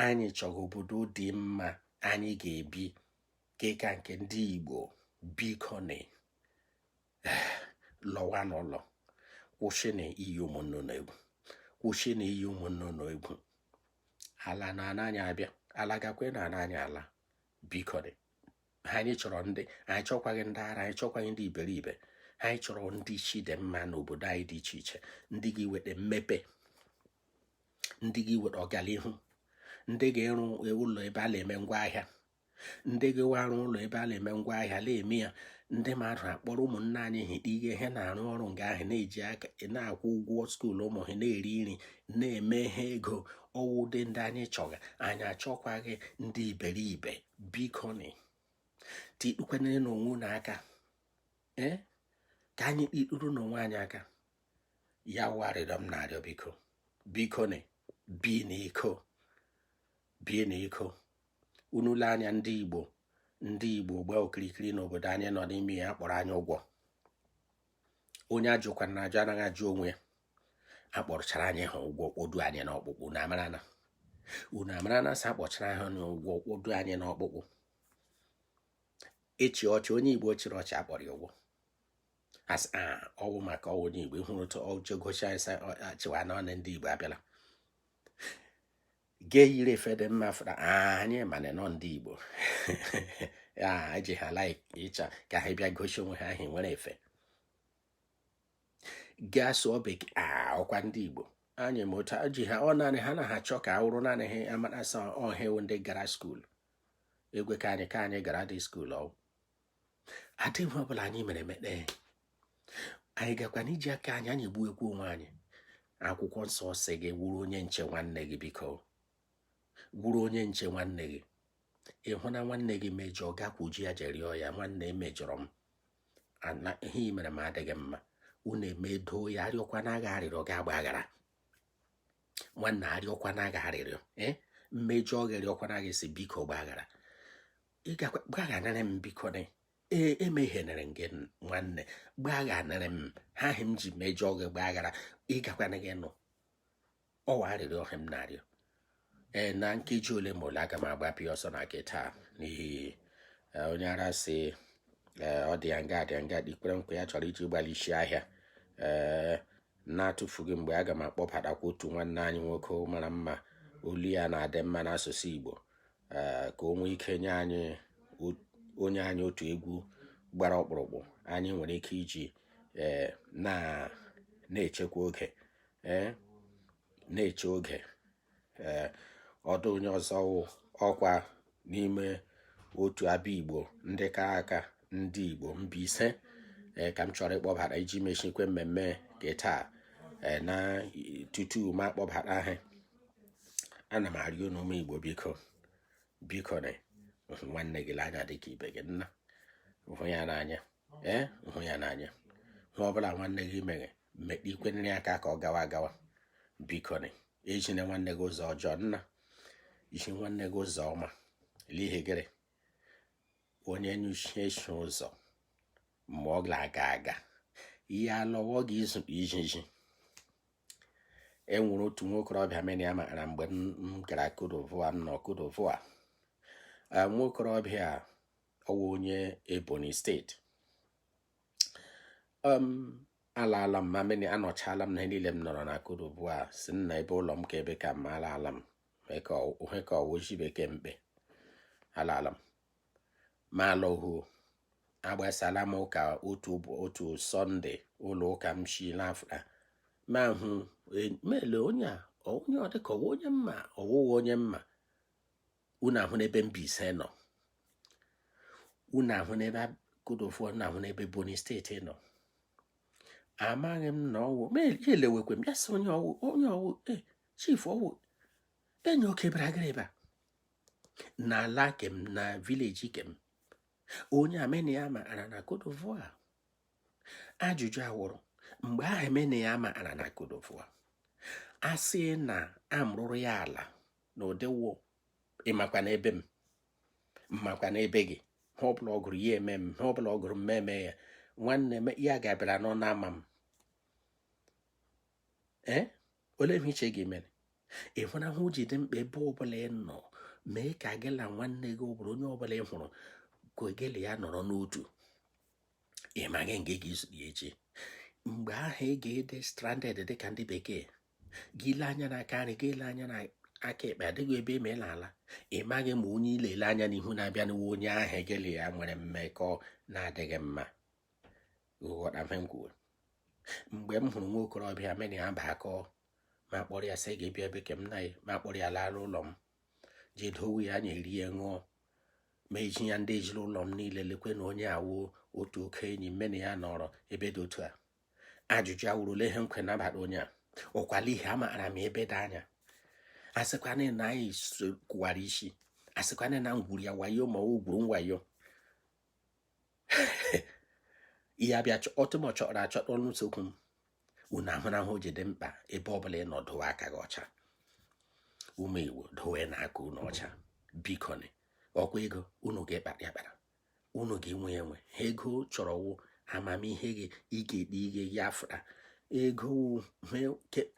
Anyị chọrọ obodo dị mma anyị ga-ebi ka nke ndị Igbo. Biko ne, lọwa n'ụlọ, kwụsị na iyi ụmụnne unu egwu, kwụsị na iyi ụmụnne unu egwu. Ala na ana anyị abịa, ala gakwe na ana anyị ala. Biko ne, anyị chọrọ ndị anyị chọkwaghị ndị ara, anyị chọkwaghị ndị iberibe. Anyị chọrọ ndị chi dị mma n'obodo anyị dị iche iche, ndị ga-eweta mmepe, ndị ga-eweta ọganihu, ndị ga-ịrụ ụlọ ebe a na-eme ngwaahịa, ndị ga-arụ ụlọ ebe a na-eme ngwaahịa na-eme ya. Ndị mmadụ akpọrọ ụmụnne anyị ha ihe ha na-arụ ọrụ nga ahụ, na-eji aka na-akwụ ụgwọ school ụmụ ha, na-eri nri, na-eme ha ego. Ọwụ ụdị ndị anyị chọga. Anyị achọkwaghị ndị iberibe. Biko ni, tikpukwanere n'onwe unu aka, ee, ka anyị kpikpuru n'onwe anyị aka. Ya warịrịọ m na-arịọ, biko, biko ni, bi n'iko, bie n'iko. Unu lee anya, ndị Igbo, ndị Igbo gbaa okirikiri n'obodo anyị nọ n'ime ya, kpọrọ anyị ụgwọ. Onye ajụkwana na ajụ anaghị ajụ onwe ya. Akpọrọchara anyị ha ụgwọ, kpodu anyị n'ọkpụkpụ. Na amarana unu amarana sị akpọchara ha n'ụgwọ, kpodu anyị n'ọkpụkpụ. Ịchị ọchị, onye Igbo chịrị ọchị, akpọrọ ya ụgwọ, asị a ọwụ maka ọwụ onye Igbo. Ịhụrụ otu ọjọgochi anyị chịwa na ndị Igbo abịala gee yiri efe dị mma fụra anyị, mana nọ ndị Igbo ya eji ha like ịcha ka ha bịa gosi onwe ha ahụ nwere efe gaa sụọ bekee. Ọkwa ndị Igbo anyị ma otu ji ha ọ naanị ha na ha chọọ ka awụrụ naanị ha amarasa ọhịa ndị gara school egwe ka anyị gara dị school. Ọ adịghị ọbụla anyị mere emekpe, anyị gakwa n'iji aka anyị anyị gbuekwu onwe anyị. Akwụkwọ nsọ sị gị wuru onye nche nwanne gị. Biko, wuru onye nche nwanne gị. Ịhụ na nwanne gị mejọọ, gakwuji ya, jee rịọ ya, "Nwanne, emejọrọ m, ana ihe ị mere m adịghị mma." Unu emedo ya, arịọkwana agha arịrịọ gị agbaghara nwanne, arịọkwana agha arịrịọ, ee, mmejọ gị rịọkwana gị si biko gbaghara, ị gakwa gbaghanarị m, biko ne, ee, emeghenere m gị nwanne, gbaghanarị m ha ahụ m ji mejọọ gị, gbaghara. Ị gakwana gị nụ ọwa arịrịọ ọhịa m na-arịọ. Ee, na nkeji ole ma ole aga m agbapụ ọsọ na nke taa, n'ihi onye ara si ọ dị ya nga dị ya nga dịkwere nkwa ya chọrọ iji gbalịsi ahịa. Ee, na-atụfughị mgbe, aga m akpọbatakwa otu nwanne anyị nwoke mara mma, olu ya na-adị mma n'asụsụ Igbo, ee, ka o nwee ike nye anyị onye anyị otu egwu gbara ọkpụrụkpụ anyị nwere ike iji ee na na-echekwa oge, ee, na-eche oge. Ee, ọdụ onye ọzọ wụ ọkwa n'ime otu abịa Igbo ndị kara aka, ndị Igbo Mbaise, ee, ka m chọrọ ịkpọbata iji mechikwe mmemme nke taa. Ee, na tutu m akpọbata ha, ana m arịọ unu ụmụ Igbo, biko, biko ne, hụ nwanne gị anya dịka ibe gị. Nna Hụ ya n'anya. Ee, hụ ya n'anya. Hụ ọbụla nwanne gị mere, mekpe ikwenere aka ka ọ gawa agawa. Biko ni, ejina nwanne gị ụzọ ọjọọ, nna iji nwanne gị ụzọ ọma. N'ihi gịnị? Onye nyuchie shi ụzọ mgbe ọ ga-aga aga, ihe alọwọ gị izu ijiji. E nwere otu nwokorobịa mene ya maara mgbe m gara Cote d'Ivoire, m nọ Cote d'Ivoire. Nwokorobịa ọwụ onye Ebonyi Steeti. Alaala m, ma mene anọchala m na niile m nọrọ na Cote d'Ivoire, si m na ebe ụlọ m ka ebe ka m alaala m ohe ka ọwụ ji bekee mkpe alaala m ma alọhuo. Agbasala m ụka otu Sọnde, ụlọ ụka m shi n'Afrịka, ma hụ mele onye a, onye ọ dịka ọwụ onye mma, ọwụghị onye mma. Unu ahụ n'ebe Mbaise nọ, unu ahụ n'ebe Cote d'Ivoire, unu ahụ n'ebe Ebonyi Steeti nọ. Amaghị m na ọwụ ma ya elewekwe m ya sị onye ọwụ, onye ọwụ e chief ọwụ enyi oke bịara gara ebe a n'ala kem, na village kem, onye amene ya maara na Cote d'Ivoire. Ajụjụ awụrụ, mgbe ahụ emene ya maara na Cote d'Ivoire, a sị na amụrụrụ ya ala na ụdịwụ, ịmakwa n'ebe m, mmakwa n'ebe gị, ha ọbụla ọ gụrụ ya eme m, ha ọbụla ọ gụrụ m eme ya. Nwanne m ya gabịara n'ọnụ ama m. Ee, olee ihe iche gị mere? Ịhụnahụ ji dị mkpa ebe ọbụla ị nọ, mee ka gị na nwanne gị ọ bụrụ onye ọbụla ị hụrụ ka gị na ya nọrọ n'otu. Ị maghị nke gị zuru ya echi. Mgbe ahụ ị ga-ede stranded dịka ndị bekee, gị ile anya n'aka nri gị, ile anya n'aka ekpe, adịghị ebe eme ala. Ị maghị ma onye ilele anya n'ihu na-abịa n'iwu onye ahụ gị na ya nwere mmekọ na-adịghị mma. Ghọta ihe m kwuru? Mgbe m hụrụ nwa okorobịa mena ya ba akọ, ma kpọrọ ya sị ga-ebịa ebe ke m na ma kpọrọ ya lara ụlọ m, jee dowe ya anya, erie, ṅụọ, ma eji ya ndị ejiri ụlọ m niile lekwe na onye awụ otu oke enyi mmena ya nọrọ ebe dị otu a. Ajụjụ awụrụla, ihe nkwe nabata onye a ụkwala ihe amaara m ebe dị anya. Asịkwana na anyị kwụwara isi, asịkwana na m gwuru ya wayo, ma ọ gwuru m wayo, ihe abịa ọtụmọ chọrọ achọta ọnụ nsogbu m. Unu ahụrahụ ji dị mkpa ebe ọbụla ị nọ, dowe aka gị ọcha. Ụmụ Igbo, dowe n'aka unu ọcha, biko. Ọkwa ego unu ga-ekpara ya kpara, unu ga-enwe enwe ego chọrọ wụ amamihe gị. Ị ga-ekpe ihe ya afra ego.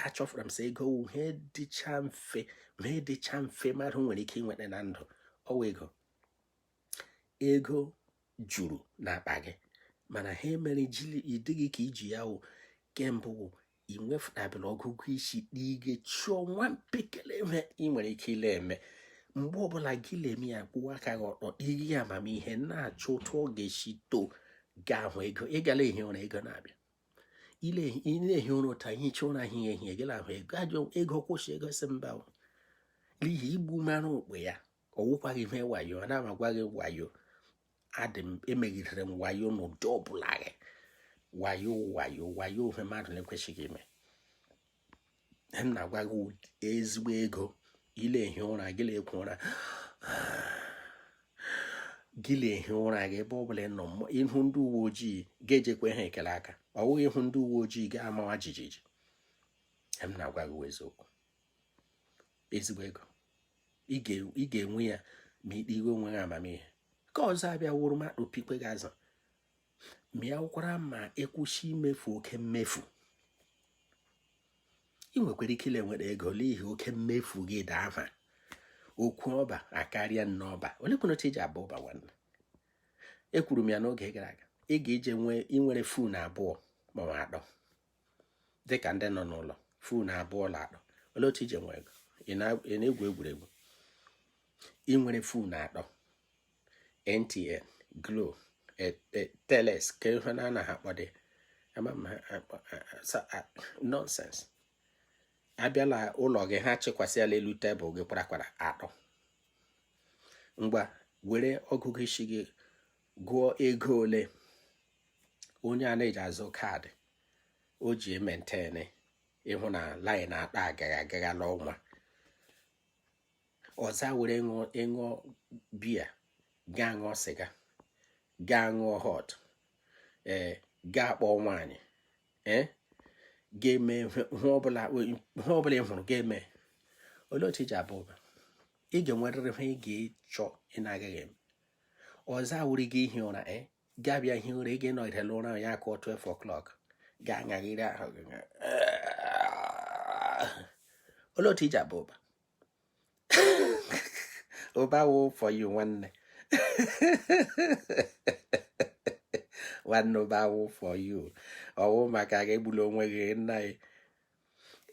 Achọfụra m sị ego wụ ihe dịcha mfe, ihe dịcha mfe mmadụ nwere ike inweta na ndụ. Ọwa ego, ego juru n'akpa gị, mana ha emere jiri ịdịghị ka iji ya wụ kembụ wụ ị nwefụtabere ọgụgụ isi n'ige chụọ nwa mpekele ihe ị nwere ike ile eme. Mgbe ọbụla gị na-eme ya, kwụwa aka gị ọtọ, ihe amamihe na-achọ otu ọ ga-esi too gaa ahụ ego. Ị gala ehi ụra, ego na-abịa. Ị na-ehi ụra ụta, hicha ụra hie ehie, gị ahụ ego. Ajọ ego kwụsị, ego si mba, n'ihi igbu mara okpe ya. Ọwụkwaghị ihe wayo, ana m agwa gị wayo adị m, emegidere m wayo n'ụdị ọbụla gị. Wayo, wayo, wayo ihe mmadụ na-ekwesịghị ime. M na-agwa gị ezigbo ego. Ile ehi ụra gị, na-ekwu ụra gị, na-ehi ụra gị ebe ọbụla ị nọ, ịhụ ndị uwe ojii ga-ejekwe ha ekele aka. Ọ wụghị ịhụ ndị uwe ojii ga-amawa jijiji. M na-agwa gị eziokwu, ezigbo ego ị ga-enwe ya ma ikpe iwe onwe gị amamihe. Ka ọzọ abịa wụrụ mmadụ pikwe gị azụ mịa ụkwara, ma ịkwụsị imefu oke mmefu. Ị nwekwara ike ile nwere ego n'ihi oke mmefu gị daa aha okwu ọba akarịa nne ọba. Olekwena otu eji aba ụba? Nwanne, ekwuru m ya n'oge gara aga, ị ga-eje nwee inwere phone abụọ ma ọ atọ, dịka ndị nọ n'ụlọ, phone abụọ na atọ. Olee otu ije nwee ego? Ị na-egwu egwuregwu? Ị nwere phone atọ, MTN, Glo, Teles, ka ihe na anaghị akpọ dị nonsense. Abịala ụlọ gị, ha chịkwasịala elu tebụl gị kwarakwara atọ. Ngwa, were ọgụgụ isi gị gụọ ego ole onye a na-eji azụ kaadị o ji e-maintain ịhụ na line atọ agaghị agagha n'ọnwa ọza. Were ịṅụọ biya, gaa ṅụọ sịga, Gaa ṅụọ hot, ee, gaa kpọọ nwaanyị, ee, ga-eme ihe ọbụla, ihe ọbụla ị hụrụ ga-eme. Olee otu iji aba ụba? Ị ga-enwerịrị ihe ị ga-echọ ị na-agaghị eme. Ọzọ awụrụ gị ihi ụra, ee, gaa bịa hie ụra. Ị ga-enọgidela ụra ya akụọ 12 o'clock, gaa ṅaghịrị ahụ gị. Olee otu iji aba ụba? Ụba wụ for you, nwanne. Nwanne, ụba wụ for you, ọwụ maka gị. Egbula onwe gị, nna ya.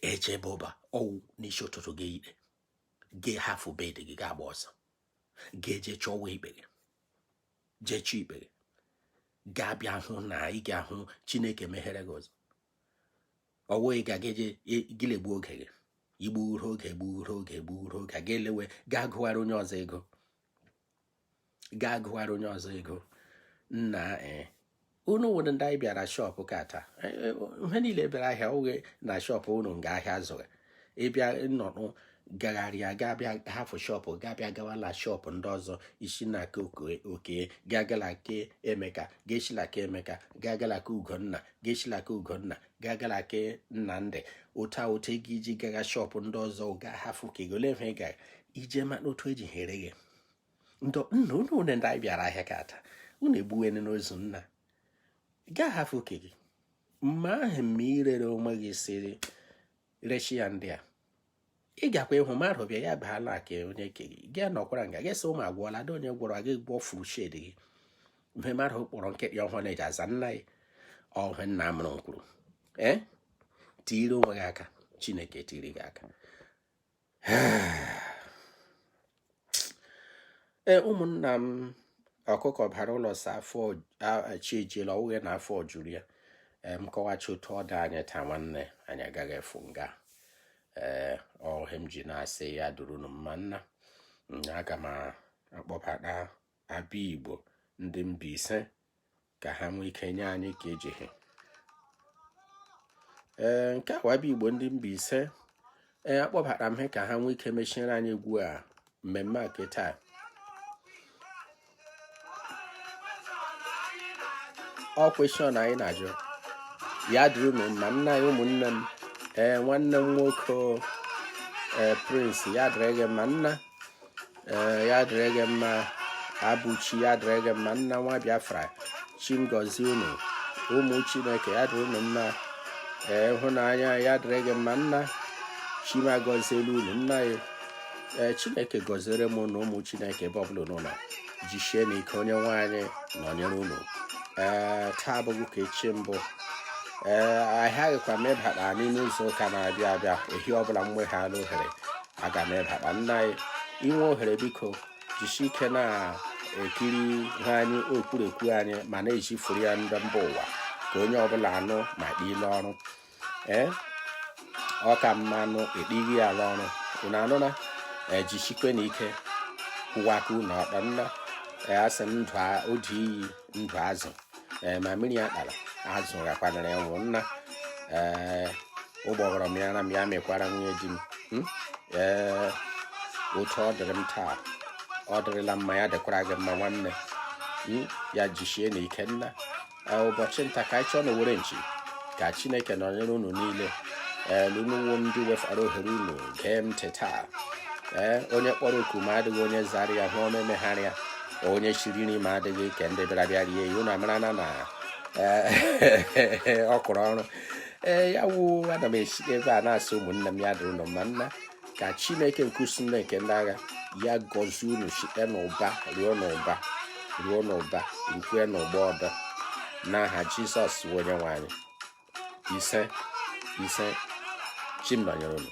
Echebe ụba ọwụ n'isi ụtụtụ gị ikpe gị hafụ bed gị, ga-agba ọsọ, ga-eje chọwa ikpe gị, jee chọọ ikpe gị, ga-abịa hụ na ị ga-ahụ Chineke meghere gị ụzọ. Ọwụ ị ga eje gịlegbu oge gị, igburu oge, gburu oge, gburu oge, ga elewe, gaa gụghara onye ọzọ ego, gaa gụghara onye ọzọ ego. Nna, ee, unu nwere ndị anyị bịara shop ka taa. Ihe niile bịara ahịa oge na shop unu nga ahịa zụrụ. Ịbịa nnọdụ gagharịa, gaa bịa hafụ shop, gaa bịa gawala shop ndị ọzọ, isi na ke oke, gaa gala ke Emeka, gaa eshila ke Emeka, gaa gala ke Ugonna, gaa eshila ke Ugonna, gaa gala ke Nnamdị. Ụta ụta ego iji gaga shop ndị ọzọ, gaa hafụ ka ego. Ole ị gara ije ma n'otu eji here gị ndọ nna unu. Une ndị anyị bịara ahịa ka taa, unu egbuwene n'ozu. Nna, gaa hafụ oke gị mma ahụ ma irere onwe gị siri rechi ya. Ndị a ị gakwa ịhụ mmadụ bịa ya baala ka onye ke gị gị nọkwara nga gị sị ụmụ agwọla dị onye gwọrọ gị gwọ furu shed gị. Mgbe mmadụ kpọrọ nkịtị ọhụrụ na-eji aza nna ya ọhụ nna mụrụ kwuru, ee, tiri onwe gị aka, Chineke tiri gị aka. Ee, ụmụnna m, ọkụkọ bara ụlọ sa afọ chi ejiela, ọwụghị na afọ juru ya. Ee, m kọwacha otu ọ dị anyị taa, nwanne, anyị agaghị efu nga. Ee, ọhịa m ji na-asị ya duru unu mma. Nna, aga m akpọbata abịa Igbo ndị Mbaise ka ha nwee ike nye anyị ka ejighi. Ee, nke a abịa Igbo ndị Mbaise. Ee, akpọbara m ha ka ha nwee ike mechiere anyị egwu a mmemme a ke taa. Ọ question anyị na-ajụ ya dịrị unu mma, nna anyị, ụmụnne m. Ee, nwanne m nwoke, ee, Prince, ya dịrị gị mma, nna. Ee, ya dịrị gị mma. Abụchi, ya dịrị gị mma, nna. Nwa Biafra, chi m gọzie unu. Ụmụ Chineke, ya dịrị unu mma. Ee, ịhụnanya, ya dịrị gị mma, nna. Chi m agọziela unu, nna ya. Ee, Chineke gọziere m na ụmụ Chineke ebe ọbụla unu nọ. Jisie n'ike, onye nwe anyị nọnyere unu. Ee, taa abụghị ka echi mbụ. Ee, ahịaghịkwa m ịbata n'ime izu ụka na-abịa abịa. Ehi ọbụla m nweghala ohere, aga m ịbata. Nna anyị, inwe ohere, biko jisie ike na-ekiri ihe anyị okwurekwu anyị ma na-ejifuru ya ndị mba ụwa ka onye ọbụla anụ ma kpile ọrụ. Ee, ọ ka mmanụ ekpighi ala ọrụ unu anụ na ejisikwe na ike kwụwa aka unu ọkpa. Nna, ee, asị m ndụ odu iyi, ndụ azụ. Ee, ma mmiri ya kpara azụ gakwanara ịnwụ. Nna, ee, ụgbọghọrọ m ya na m ya mekwara nwunye di m. Ee, otu ọ dịrị m taa, ọ dịrịla mma, ya dịkwara gị mma, nwanne. Ya jisie na ike, nna. Ụbọchị nta ka anyị chọọ na were nchi ka Chineke nọnyere unu niile. Ee, unu ndị wefara ohere unu gee m ntị taa. Ee, onye kpọrọ oku ma adịghị onye zara ya, hụ ọma emegharịa. Onye shiri nri ma adịghị ke ndị bịara bịa rie ya, unu amarana na ọ kụrụ ọrụ. Ee, ya wụ ana m esi ebe a na-asị ụmụnne m, ya dịrị unu mma. Nna, ka Chineke nke usuu nke ndị agha ya gọzie unu site n'ụba ruo n'ụba ruo n'ụba rukwe n'ụgbọ ọdọ, n'aha Jizọs onye nwe anyị. Ise, ise. Chi m nọnyere unu.